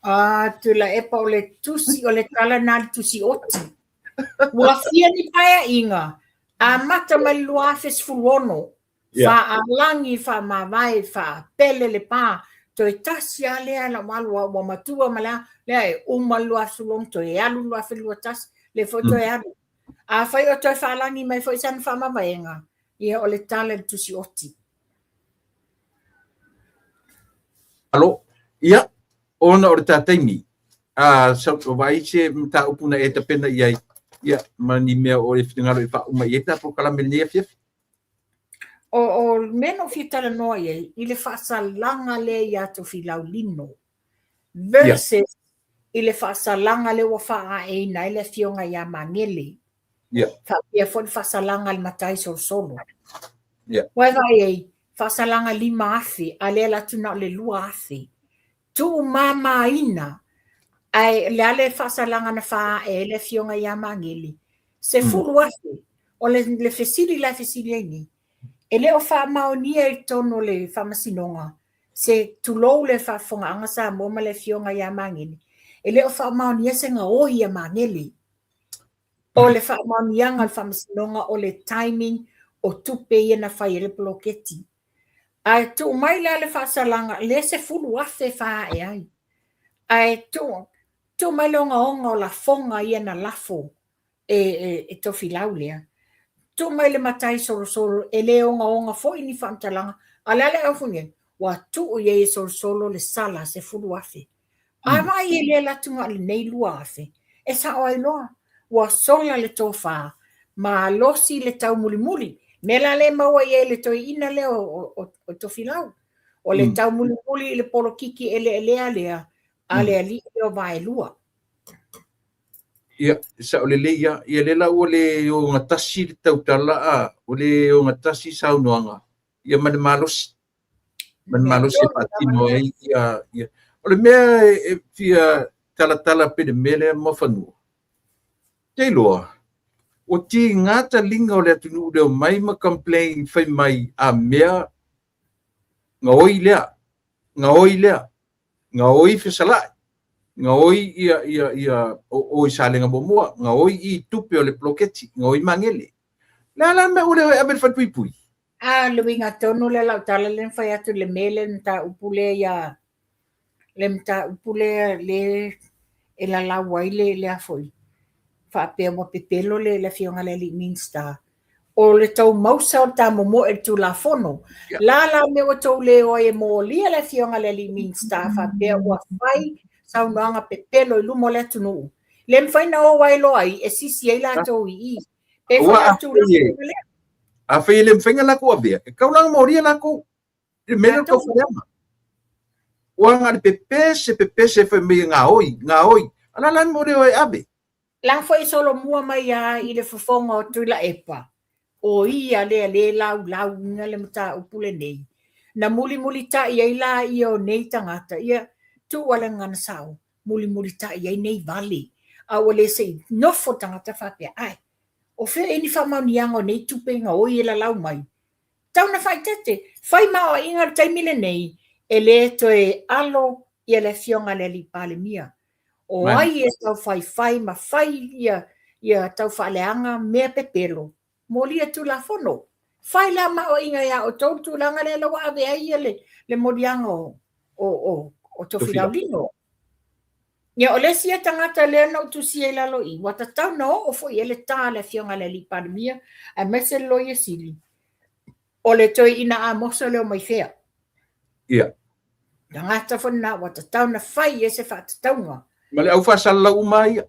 A, Tuilaepa o le tusi, o le tala na le tusi oti. Ua fia ni paeaiga, amata mai le 2016, yeah. Faalagi, faamavae, faapele le pa, toe tasi a lea la ua ua matua ma lea, lea e uma le 2016, toe alu le 2021, le foi toe alu. Afai o toe faalagi mai foi sana faamavaega, ia o le tala i le tusi oti. Alo, ia, ona o le ta taimi, a sau o vaai se mataupu na e tapena i ai, ia, ma ni mea o e finagalo e faauma i ai ta polokalame lenei afiafi. O le mea na ou fia talanoa i ai, i le faasalaga lea ia Tofilau Lino versus i le faasalaga lea ua faaaeina ai le afioga ia Magele. Faapea foi le faasalaga a le matai solosolo. Ua e vaai ai, faasalaga 5,000, a lea la atu na o le 2,000. Tuumamaina, ae le a le faasalaga na faaae ai le afioga ia Magele? 10,000. O le fesili la e fesili ai nei, e le o faamaonia i totonu o le faamasinoga, se tulou le faafofogaaga Samoa ma le afioga ia Magele, e le o faamaonia se gaoi a Magele. O le faamaoniaga o le faamasinoga o le timing o tupe ia na fai ai le poloketi. Ae tuu mai la le faasalaga, lea 10,000 e faaae ai. Ae tuu mai le ogaoga o lafoga ia na lafo e Tofilau lea. Tuu mai le matai solosolo, e le ogaoga foi ni faamatalaga. A o le a le aufugia? Ua tuu i ai e solosolo le sala 10,000. A vaai e le alu atu na o lenei 2,000, e sao ai loa. Ua sola le tofa, malosi le taumulimuli. Mea la lea e maua i ai le toeaina lea o Tofilau. O le taumulimuli i le polokiki eleelea lea a le alii lea o Vaelua. Ia, sao lelei ia. Ia lea la ua le ogatasi le tautala a, ua le ogatasi saunoaga, ia ma le malosi. Ma le malosi e faatino ai ia, ia. O le mea e fia talatala pe le mea lea Muafanua. Te iloa, ua tiga taliga o le atunuu lea omai ma complain fai mai a mea gaoi lea, gaoi lea, gaoi fesalai, gaoi ia, ia, ia, o, o i Salega muamua, gaoi i tupe o le poloketi, gaoi Magele. Le a la le mea ua le o e ave le falepuipui? A, le uiga tonu lea lau tala lea na fai atu i le mea lea, le mataupu lea ia, le mataupu lea le e lalau ai le, le a foi, faapea ua pepelo le, le afioga i le alii Minisita. O le tou mausa o le ta momoe i le Tulafono. La la mea ua tou le o ai e molia le afioga i le alii Minisita faapea ua fai saunoaga pepelo i luma o le atunuu. Le mafai na o ai loa ai e sisi ai latou i i. Pe foi la tulaga lea. Afai e le mafai ona latou avea, e tatau la ona molia latou. I le mea lea o le taufaleaga. Ua na o le pepese, pepese fai mai e gaoi, gaoi. A la la le mea ua le o e ave. La foi solomua mai a i le fofoga o Tuilaepa, o ia lea le laulauina le mataupu lenei. Na mulimulitai ai la ia o nei tagata, ia tuu a le gagana sao, mulimulitai ai nei vale. A ua le se i nofo le tagata faapea, ae, o fea ea ni faamaoniaga o nei tupe gaoi e lalau mai? Tau na faaeteete, fai ma aoaiga i le taimi lenei, e le toe alo ia le afioga i le alii Palemia. O ai e tau faifai ma fai ia, ia tau faaleaga mea pepelo, molia Tulafono. Fai la ma aoaiga ia outou le tulaga lea la ua ave ai ia le moliaga o, o, o, o Tofilau Lino. Ia, o le isi ia tagata lea na ou tusia i lalo i, ua tatau na oo foi i ai le ta a le Afioga i le Alii Palemia, aemaise le Loia Sili, o le Toeaina Amoso lea o Maifea. Ia. Tagata foi lena ua tatau na fai i ai se faatatauga. Ma le au faasalalau uma ia.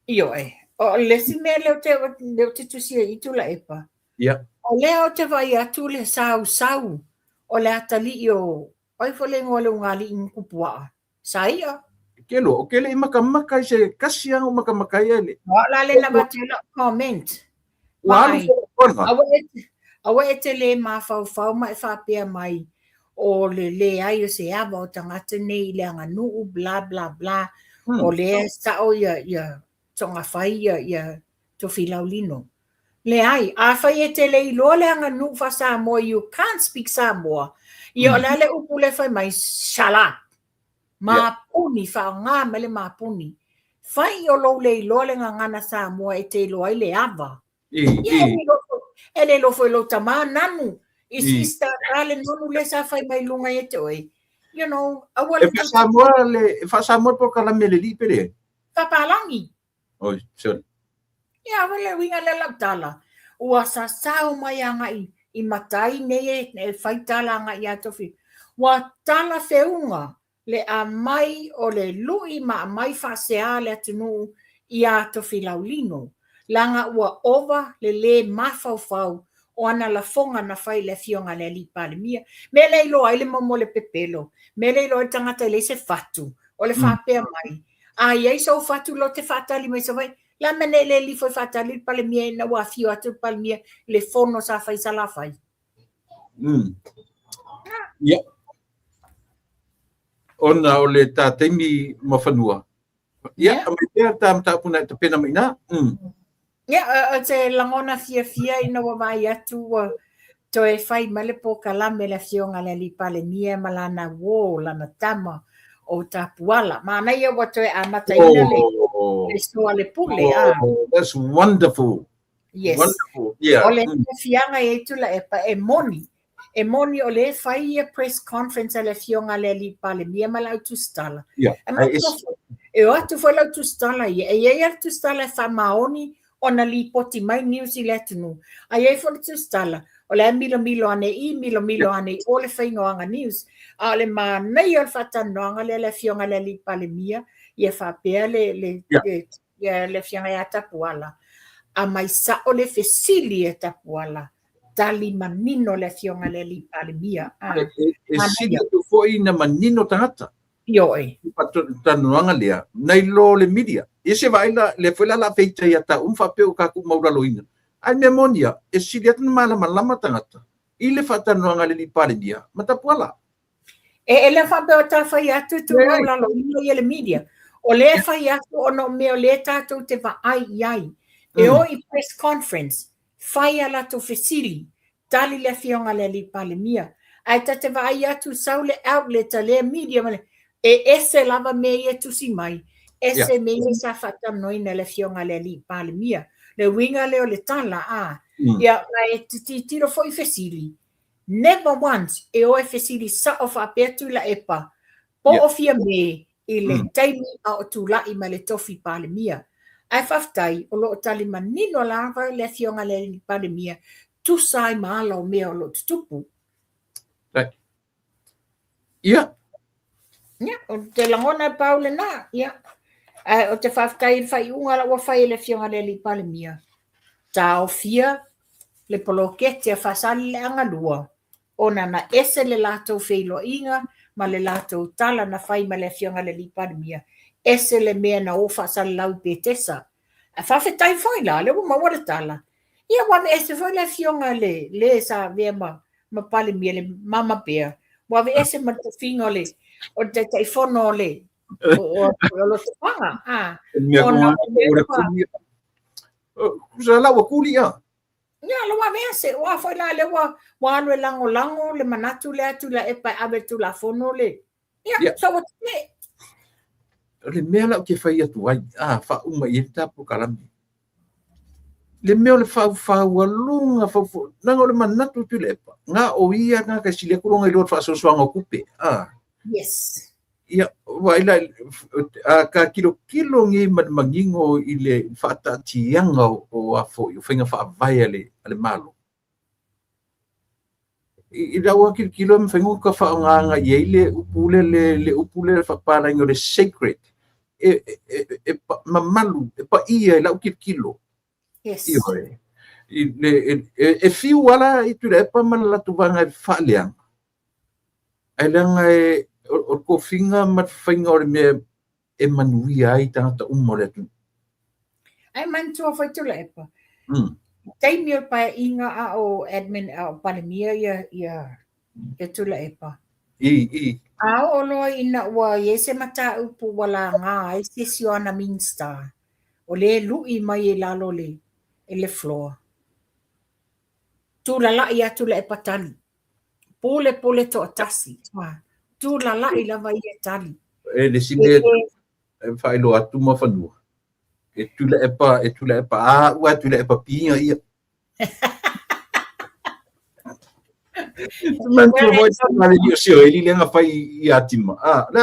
Ioe. O le isi mea lea ou te, lea ou te tusia i Tuilaepa, Ia. o lea ou te vaai atu le sausau o le atalii o, o ai foi le igoa o le ulugalii Nukupuaa? Saia. Kelo, o ke le i makamaka i se kasi anga o makamaka ia le. O la le na vatu la comment. Ua alu Aua e, aua e te le mafaufau ma e faapea mai o le leai o se ava o tagata nei i le aganuu bla bla bla. O lea sao ia ia togafai ia ia Tofilau Lino. Leai, afai e te le iloa le aganuu faa-Samoa, you can't speak Samoa, ia o le a le upu lea fai mai, shut up. Mapuni, faaaoga mai le mapuni. Fai o lou le iloa le gagana Samoa e te iloa ai le ava. Ia, e le iloa foi lou tama nanu. I si tata le nonu lea sa fai mai luga ia te oe. You know, aua le... E faa-Samoa le, e faa-Samoa le polokalame le lii pe le? Faapalagi. Oi, sorry. Ia, aua le uiga lea lau tala. Ua sasao mai agai i matai nei e, e fai tala agai ia Tofi. Ua tala feuga le amai o le lui ma amai faasea le atunuu iā Tofilau Lino, leaga ua ova le lē mafaufau o ana lafoga na fai i le Afioga a le Alii Palemia. Mea lea iloa ai le momo o le pepelo, mea lea iloa ai le tagata e leai se fatu, o le faapea mai, A i ai sou fatu lo te faatali mai Savaii, le a mea nei le lifo e faatali le Palemia ina ua afio atu le Palemia i le fono sa fai i Salafai? Ia. Ona o le ta taimi ma fanua. Ia, yeah. Mai pea ta mataupu na e tapena mai ina. Ia, o te lagona fiafia ina ua vaai atu ua toe fai mai le polokalame le Afioga i le Alii Palemia ma lana uō, lana tama o Tapuala. Manaia ua toe amataina le, le soalepule. Oh, that's wonderful. Yes. Wonderful. Yeah. O le fiafiaga e ai Tuilaepa e moni. E moni o lea e fai ia press conference a le Afioga a le Alii Palemia ma le au tusitala. Yeah. E, e o atu foi le au tusitala ia. E i ai le tusitala e faamaoni ona lipoti mai news i le atunuu. A i ai foi le tusitala, o le a milomilo ane i, milomilo ane i o le faiga o aga news. A o le manaia o le faatalanoaga lea le Afioga i le Alii Palemia, ia faapea le, le, yeah. le ia le Afioga ia Tapuala, aumai sao le fesili e Tapuala, tali manino le Afioga i le Alii Palemia. Ah, e sili atu foi na manino tagata. Ioe. Talanoaga lea, nai lo le media. Ia se vaai la, lea foi la la feita ia ta um faapea o tatou maulaloina. Ae mea moni ia, e sili atu na malamalama tagata i le faatalanoaga a le Alii Palemia ma Tapuala. E, e le faapea o ta fai atu e tumaulalaloina ia le media. O lea e fai atu ona o mea o lea tatou te vaai i ai. E o i press conference, fai a latou fesili, tali le Afioga i le Alii Palemia. Ae ta te vaai atu sau le outlet a lea media ma le, e ese lava mea ia e tusi mai, ese mea ia sa faatalanoaina e le Afioga i le Alii Palemia. Le uiga lea o le tala, a. Ia, ma e tilotilo foi i fesili, Never once e o e fesili sao faapea Tuilaepa po o Fiame i le taimi a o tulai mai le tofi Palemia. Ae faafetai o lo o tali manino lava le Afioga i le Palemia tusa ai ma ala o mea o lo o tutupu. Ia. Ia, o te lagona e pau lena. Ia. Ae o te faafetai i le faaiuga la ua fai e le Afioga i le Alii Palemia. Taofia le poloketi a Faasaleleaga 2 ona na ese le latou feiloaiga ma le latou tala na fai ma le Afioga i le Alii Palemia, ese le mea na o faasalelau i Petesa. Ae faafetai foi la, lea ua maua le tala. Ia ua aveese foi le Afioga i le le sa avea ma ma Palemia, le Mama Bear, ua aveese ma le tofiga o le o le Taitaifono o le o, o Lotofaga. Ah, ona o la ua kuli ia. Ia, la ua aveese. Ua foi la lea ua, ua alu e lagolago le manatu lea a Tuilaepa e ave le Tulafono le... Ia, yeah. So ua tele. O le mea la ou te fai atu ai, a, faauma i ai le ta polokalame. Le mea o le faufaualuga, faufau, leaga o le manatu o Tuilaepa, na o ia tagata e sili atu lona iloa i le faasoasoaga o tupe, a. Yes. Ia, vaai la, a ka tilotilo nei ma le manino i le faataatiaga o a foi, o faiga faavae a le Malo. I lau lava tilotilo e mafai ona ta faaaogaina i ai le upu lea, le upu lea faapalagi o le sacred, e mamalu, e paia i lau tilotilo. Yes. Ioe. E fiu lava la i Tuilaepa ma le latou vaega e faaleaga, ae leaga o le tofiga ma le faiga o le mea e manuia ai tagata uma o le atunuu. Ae manatua foi Tuilaepa, taimi o le paeaiga a o admin a o Palemia ia Tuilaepa. I. A oo loa ina ua i ai se mataupu ua laga ai se isi o ana Minista, o lea e lui mai i lalo i le floor. Tulalai lava Tuilaepa tali. Pule pule toatasi. Tulalai lava ia tali. E le isi mea e faailoa atu Muafanua, e Tuilaepa, e Tuilaepa A ua Tuilaepa B ia. Manatua foi le alii o Sioeli lea na fai ia Tima. Ah, le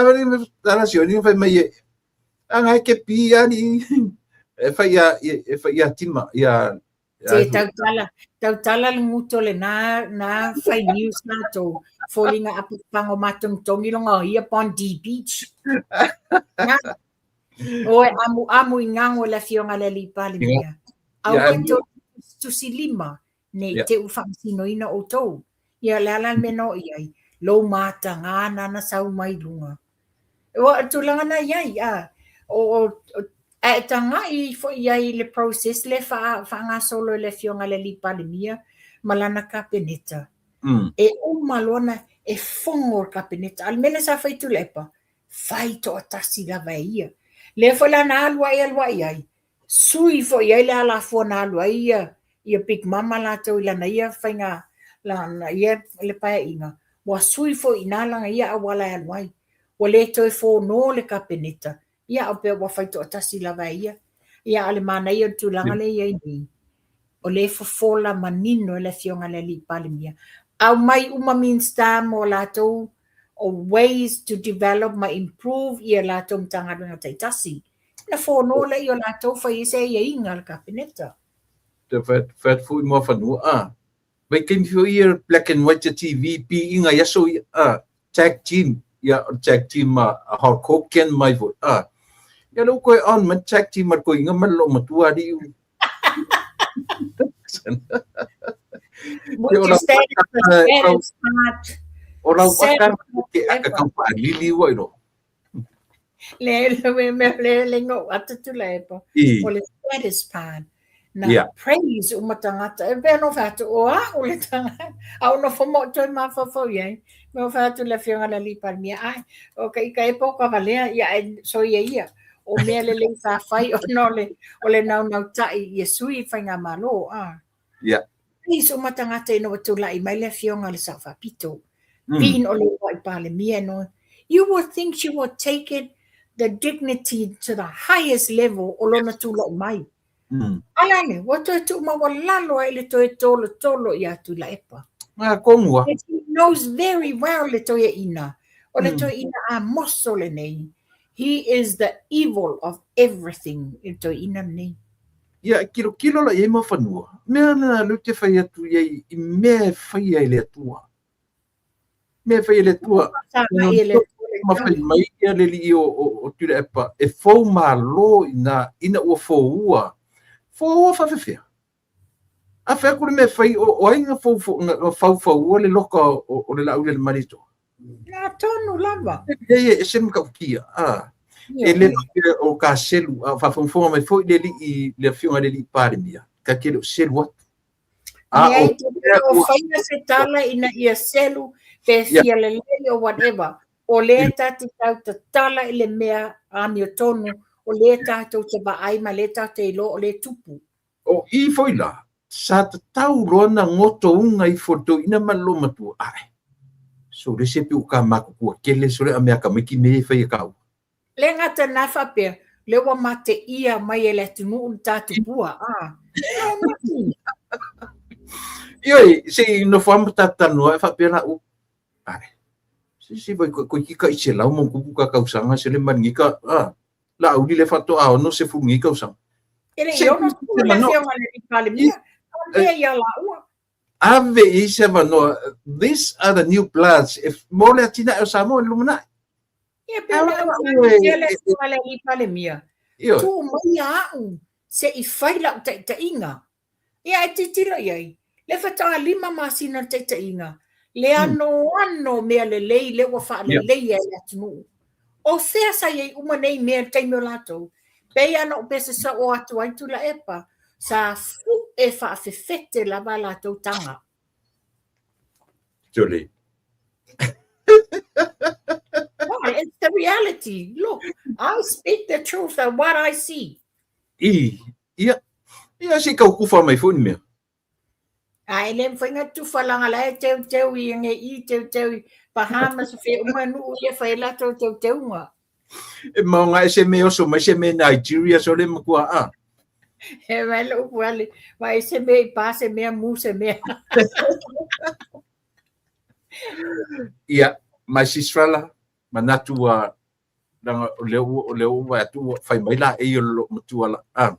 ala Sioeli na fai mai e anga e ke pi ali e fai ia e fai ia Tima ia. Se tautala, tautala le guto le na na fai news latou foliga a pago matogitogi loga o ia Bondi Beach. Na, oe amu amu i gago e le afioga i le alii Palemia. Aua e toe tusi lima ne i te i ua faamasinoina outou. Ia o le a la le mea na oo i ai? Lou mataga na na sau mai luga. Ua o le tulaga na i ai, a, o, o, a e tagai foi i ai i le process lea faagasolo e le Afioga i le Alii Palemia ma lana Kapeneta. E uma loa na, e fono le Kapeneta. A o le mea lea sa fai Tuilaepa, fai toatasi lava e ia. Lea foi la na alu ai alu ai ai, sui foi i ai le alafua na alu ai ia Big Mama latou i lana ia faiga, lana ia le paeaiga, ua sui foi i ina lana ia auala e alu ai. Ua le toe fono le Kapeneta, ia a pei ua fai toatasi lava e ia. Ia a o le manaia o le tulaga lea e i ai nei, o lea e fofola manino e le Afioga i le Alii Palemia, aumai uma Minisita mo latou ways to develop ma improve ia latou Matagaluega taitasi. Na fono lea o latou fai ai se aiaiga a le Kapeneta. Te fai atu foi Muafanua, a, vaitaimi foi ia black and white TV piiga i aso ia, a, tag team, ia, o le tag team a Hulk Hogan mai foi, a, ia lea ua toe on mai le tag team a le toeaina ma le loomatua alii. Would you say that the saddest part? O lau aka ke aka kau paalili ua iloa. Le le me le le ngo ata Tuilaepa. O le saddest part. Na praise uma tagata. E pei ona fai atu, o au le tagata. A o nofo mo toe mafaufau i ai. Me o fai atu le afioga i le Alii Palemia, ai, o ka ika e po ka valea, ia e soia ia. O mea lelei sa fai ona o le naunautai ia sui i faigamalo. Ah. Praise uma tagata ina ua tulai mai le afioga i le Sao Faapito. Being o le Uluai Palemia no. You would think she would take it the dignity to the highest level o lona tulai mai. A le a le, ua toe tuumaualalo ai le toe tolotolo ia Tuilaepa. Ah, konua. And she knows very well le toeaina. O le toeaina amoso lenei. He is the evil of everything, le toeaina lenei. Ia, kilokilo la i ai Muafanua. Mea na lea ou te fai atu i ai i mea e faia e le Atua. Mea e faia e le Atua. Ma fai mai ia le alii o Tuilaepa e fou malo ina ina ua foua. Foua faafefea. A fai atu le mea e fai, o ai na faufaua le loka o le Laaulialemalietoa? Na tonu lava. E e ese matautia. Ah. E le faapea o ka selu, a o faafogafoga mai foi le alii, le afioga i le alii Palemia, ka te le o selu atu. A o mea ua faia se tala ina ia selu pe fia lelei or whatever. O lea ta te tau tatala i le mea amiotonu, o lea tatou te vaai ma lea tatou te iloa o lea e tupu. O i foi la, sa tatau loa na gotouga ifo le toeaina ma le loomatua, ae, sole se pe ua ka matutua tele sole a mea tamaiti mea ia e fai e taua. Le gata na faapea, lea ua mateia mai e le atunuu le ta tupua, a. Ioe, se i nofo lava ma ta talanoa e faapea la, ae, Se se vai ko ki ka i selau mo kupu ka kausaga se le maligika a Laauli le faatoa 60 nei kausaga. E le i 60 le afioga i le Palemia. Avea ia laua. Ave i se avanoa. These are the new bloods. If mo le atinae o Samoa i le lumanai. Ia pe o le afioga i le Palemia. Tuu mai au se i fai lau taitaiga. Ia e tilotilo i ai, le faatoa 5 masina o le taitaiga, le anoano o mea lelei lea ua faaleleia e le atunuu. O fea sa i ai uma nei mea i le taimi o latou? Pei lava ona ou pese soo atu ai Tuilaepa, sa fue faafefete lava a latou taga. Tuli. Why? It's the reality. Look, I speak the truth and what I see. I, ia, ia se i kau kufa mai foi ni mea. A e le mawhai ngā tufa langa la e teu teu i nge i teu teu i Bahamas whe uma nuu ia whai latou teu teunga. E maunga e se me oso mai se me Nigeria so le makua a. E mai le upu ale, mai se me i pa se mea mu se mea. Ia, my sistrala, manatu ua leaga o lea ua o lea ua vaai atu ua fai mai laei o le loomatua la a.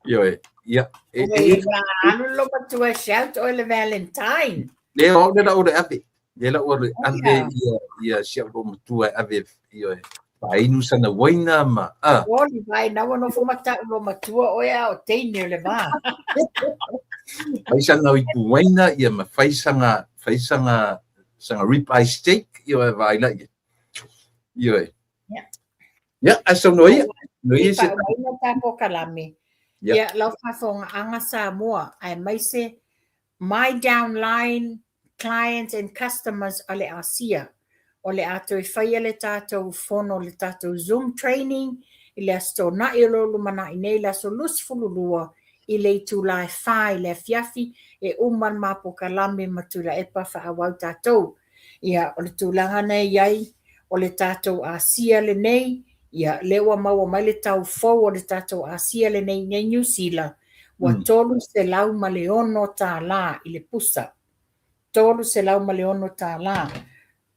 Ioe, ia, e, e, alu le loomatua shout oe le Valentine. Le o le lau le ave. Le lau le ave ia ia si au loomatua e ave ioe. Faainu sana uaina ma a. Oli vai na ua nofo mata'u loomatua oe a o teine o le va. Fai sana ipu uaina ia ma fai sanga fai sanga sanga rib eye steak ioe vaai laia. Ioe. Ia. Ia, ae saunoa ia. No ia se faaauauina ta polokalame. Ia, lau faafofogaaga Samoa, aemaise my downline clients and customers a le Asia. O le a toe faia le tatou fono, le tatou Zoom training i le Aso Toonai o lo o lumanai nei, le aso 22 i le itula e 4 i le afiafi, e uma le ma polokalame ma Tuilaepa faaauau tatou. Ia, o le tulaga na e i ai, o le tatou Asia lenei, ia, lea ua maua mai le tau fou o le tatou Asia lenei i nei Niu Sila, ua $306 i le pusa. $306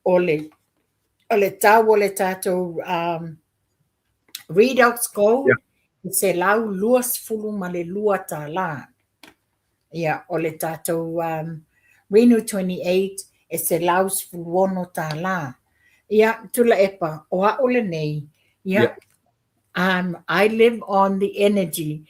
o le, o le tau o le tatou um, Redox Gold, yeah. $122. Ia, o le tatou um, Reno 28 e $116. Ia, Tuilaepa, o a'u lenei, ia, yeah. I live on the energy.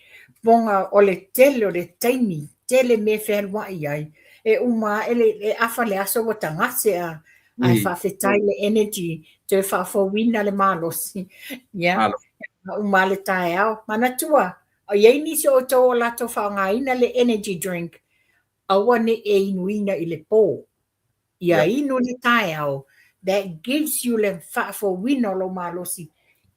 Poga o le tele o le taimi, tele mea e fealua'i ai, e uma ae le, e afa le aso ua tagase a, ae faafetai le energy, toe faafouina le malosi. Ia, uma le taeao. Manatua, o i ai nisi o outou o latou faaaogaina le energy drink, aua ne i e inuina i le pō. Ia inu i le taeao, that gives you le faafouina o lou malosi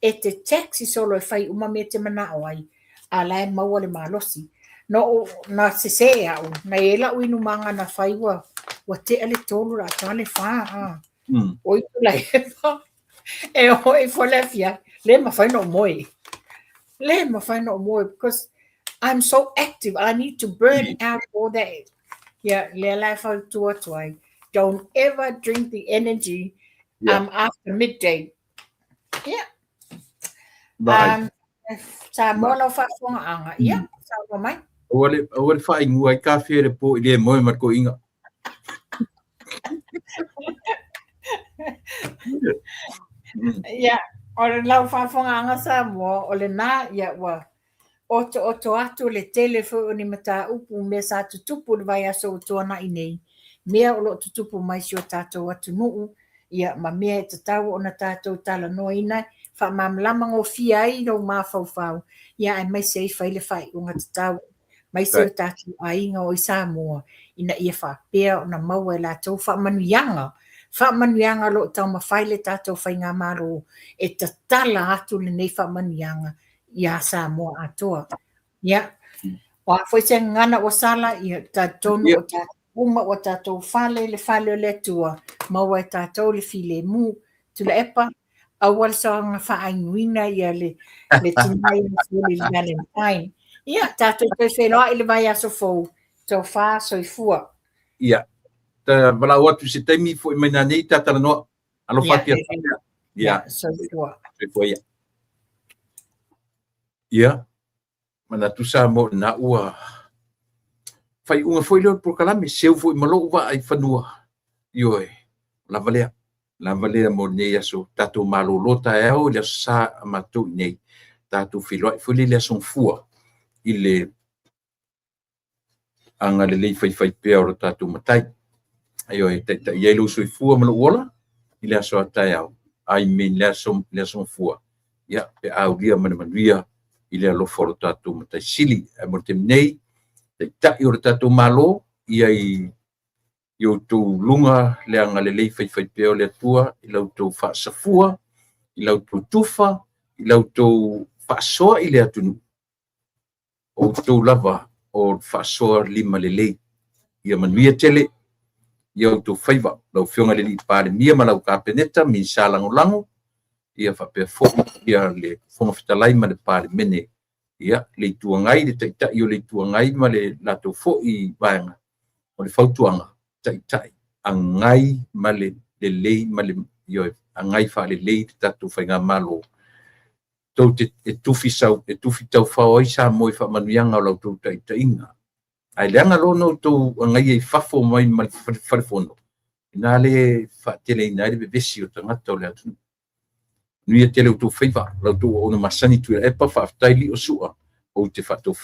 e te taxi solo e fai uma mea e te manao ai, a la e maua le malosi. Na ou, na sesē au, na i ai la'u inumaga na fai ua, ua tea le tolu la ta le fā, a. Oi Tuilaepa, e oo ifo le afiafi, le mafai ona ou moe. Le mafai ona ou moe because I'm so active, I need to burn out all that. Ia, lea la e fautua atu ai, don't ever drink the energy after midday. Yeah. Samoa lau faafofogaaga. Ia, saunoa mai. Aua le, aua le faainua ai kafe le po i le moe ma le toeaina. Ia, o le lau faafofogaaga Samoa, o lena, ia ua otooto atu le tele foi o ni mataupu mea sa tutupu i le vaiaso ua tuanai nei, mea o lo o tutupu mai si o tatou atunuu, ia ma mea e tatau ona tatou talanoaina, faamalamalama gofie ai lou mafaufau, ia aemaise ai fai le faaiuga tatau, aemaise o tatou aiga o i Samoa, ina ia faapea ona maua e latou faamanuiaga, faamanuiaga o lo o taumafai le tatou Faigamalo e tatala atu lenei faamanuiaga iā Samoa atoa. Ia, o a foi se gagana ua sala, ia talitonu o tatou uma ua tatou fale i le fale o le Atua, maua e tatou le filemu. Tuilaepa, aua le soona faainuina ia le, le tina ia i le Valentine. Ia, tatou toe feiloai i le vaiaso fou, tofa soifua. Ia, ta valaau atu i se taimi, foi mai nanei ta talanoa. Alofa atu ia. Ia, soifua. Soifua ia. Ia, manatu Samoa lena ua faaiuga foi lea o le polokalame, seu foi ma lou vaa i fanua. Ioe, lava lea, lava lea mo lenei aso. Tatou malolo taeao i le Aso Sa a matou i inei, tatou feiloai foi lea i le Aso Gafua i le agalelei faifaipea o lo tatou Matai. Ioe, e taitai ai lou soifua ma lou ola i le aso a taeao, I mean le Aso Gafua, ia, pe a aulia ma le manuia i le alofa o lo tatou Matai Sili. Ae mo le taimi nei, Taitai o le tatou Malo, ia i outou luga le agalelei faifaipea o le Atua i la outou faasafua, i la outou tufa, i la outou faasoa i le atunuu, o outou lava o le faasoa limalelei. Ia manuia tele i outou faiva. Lau Afioga i le Palemia ma lau Kapeneta, Minisita Lagolago, ia faapea foi le Fofoga Fetalai ma le Palemene, ia, le Itu Agai, le Taitai o le Itu Agai ma le latou foi Vaega. O le fautuaga, Taitai, agai ma le lelei ma le, ioe, agai faalelei le tatou Faigamalo, tou te e tufi taufao ai Samoa i faamanuiaga o la outou taitaiga. Ae leaga loa ona outou agaia i fafo mai ma le Fale Fono, o i ina lea e faateleina ai le vevesi o tagata o le atunuu. Manuia tele outou faiva, la outou auauna masani Tuilaepa, faafetai Lio Sua, ou te faatofalaiga.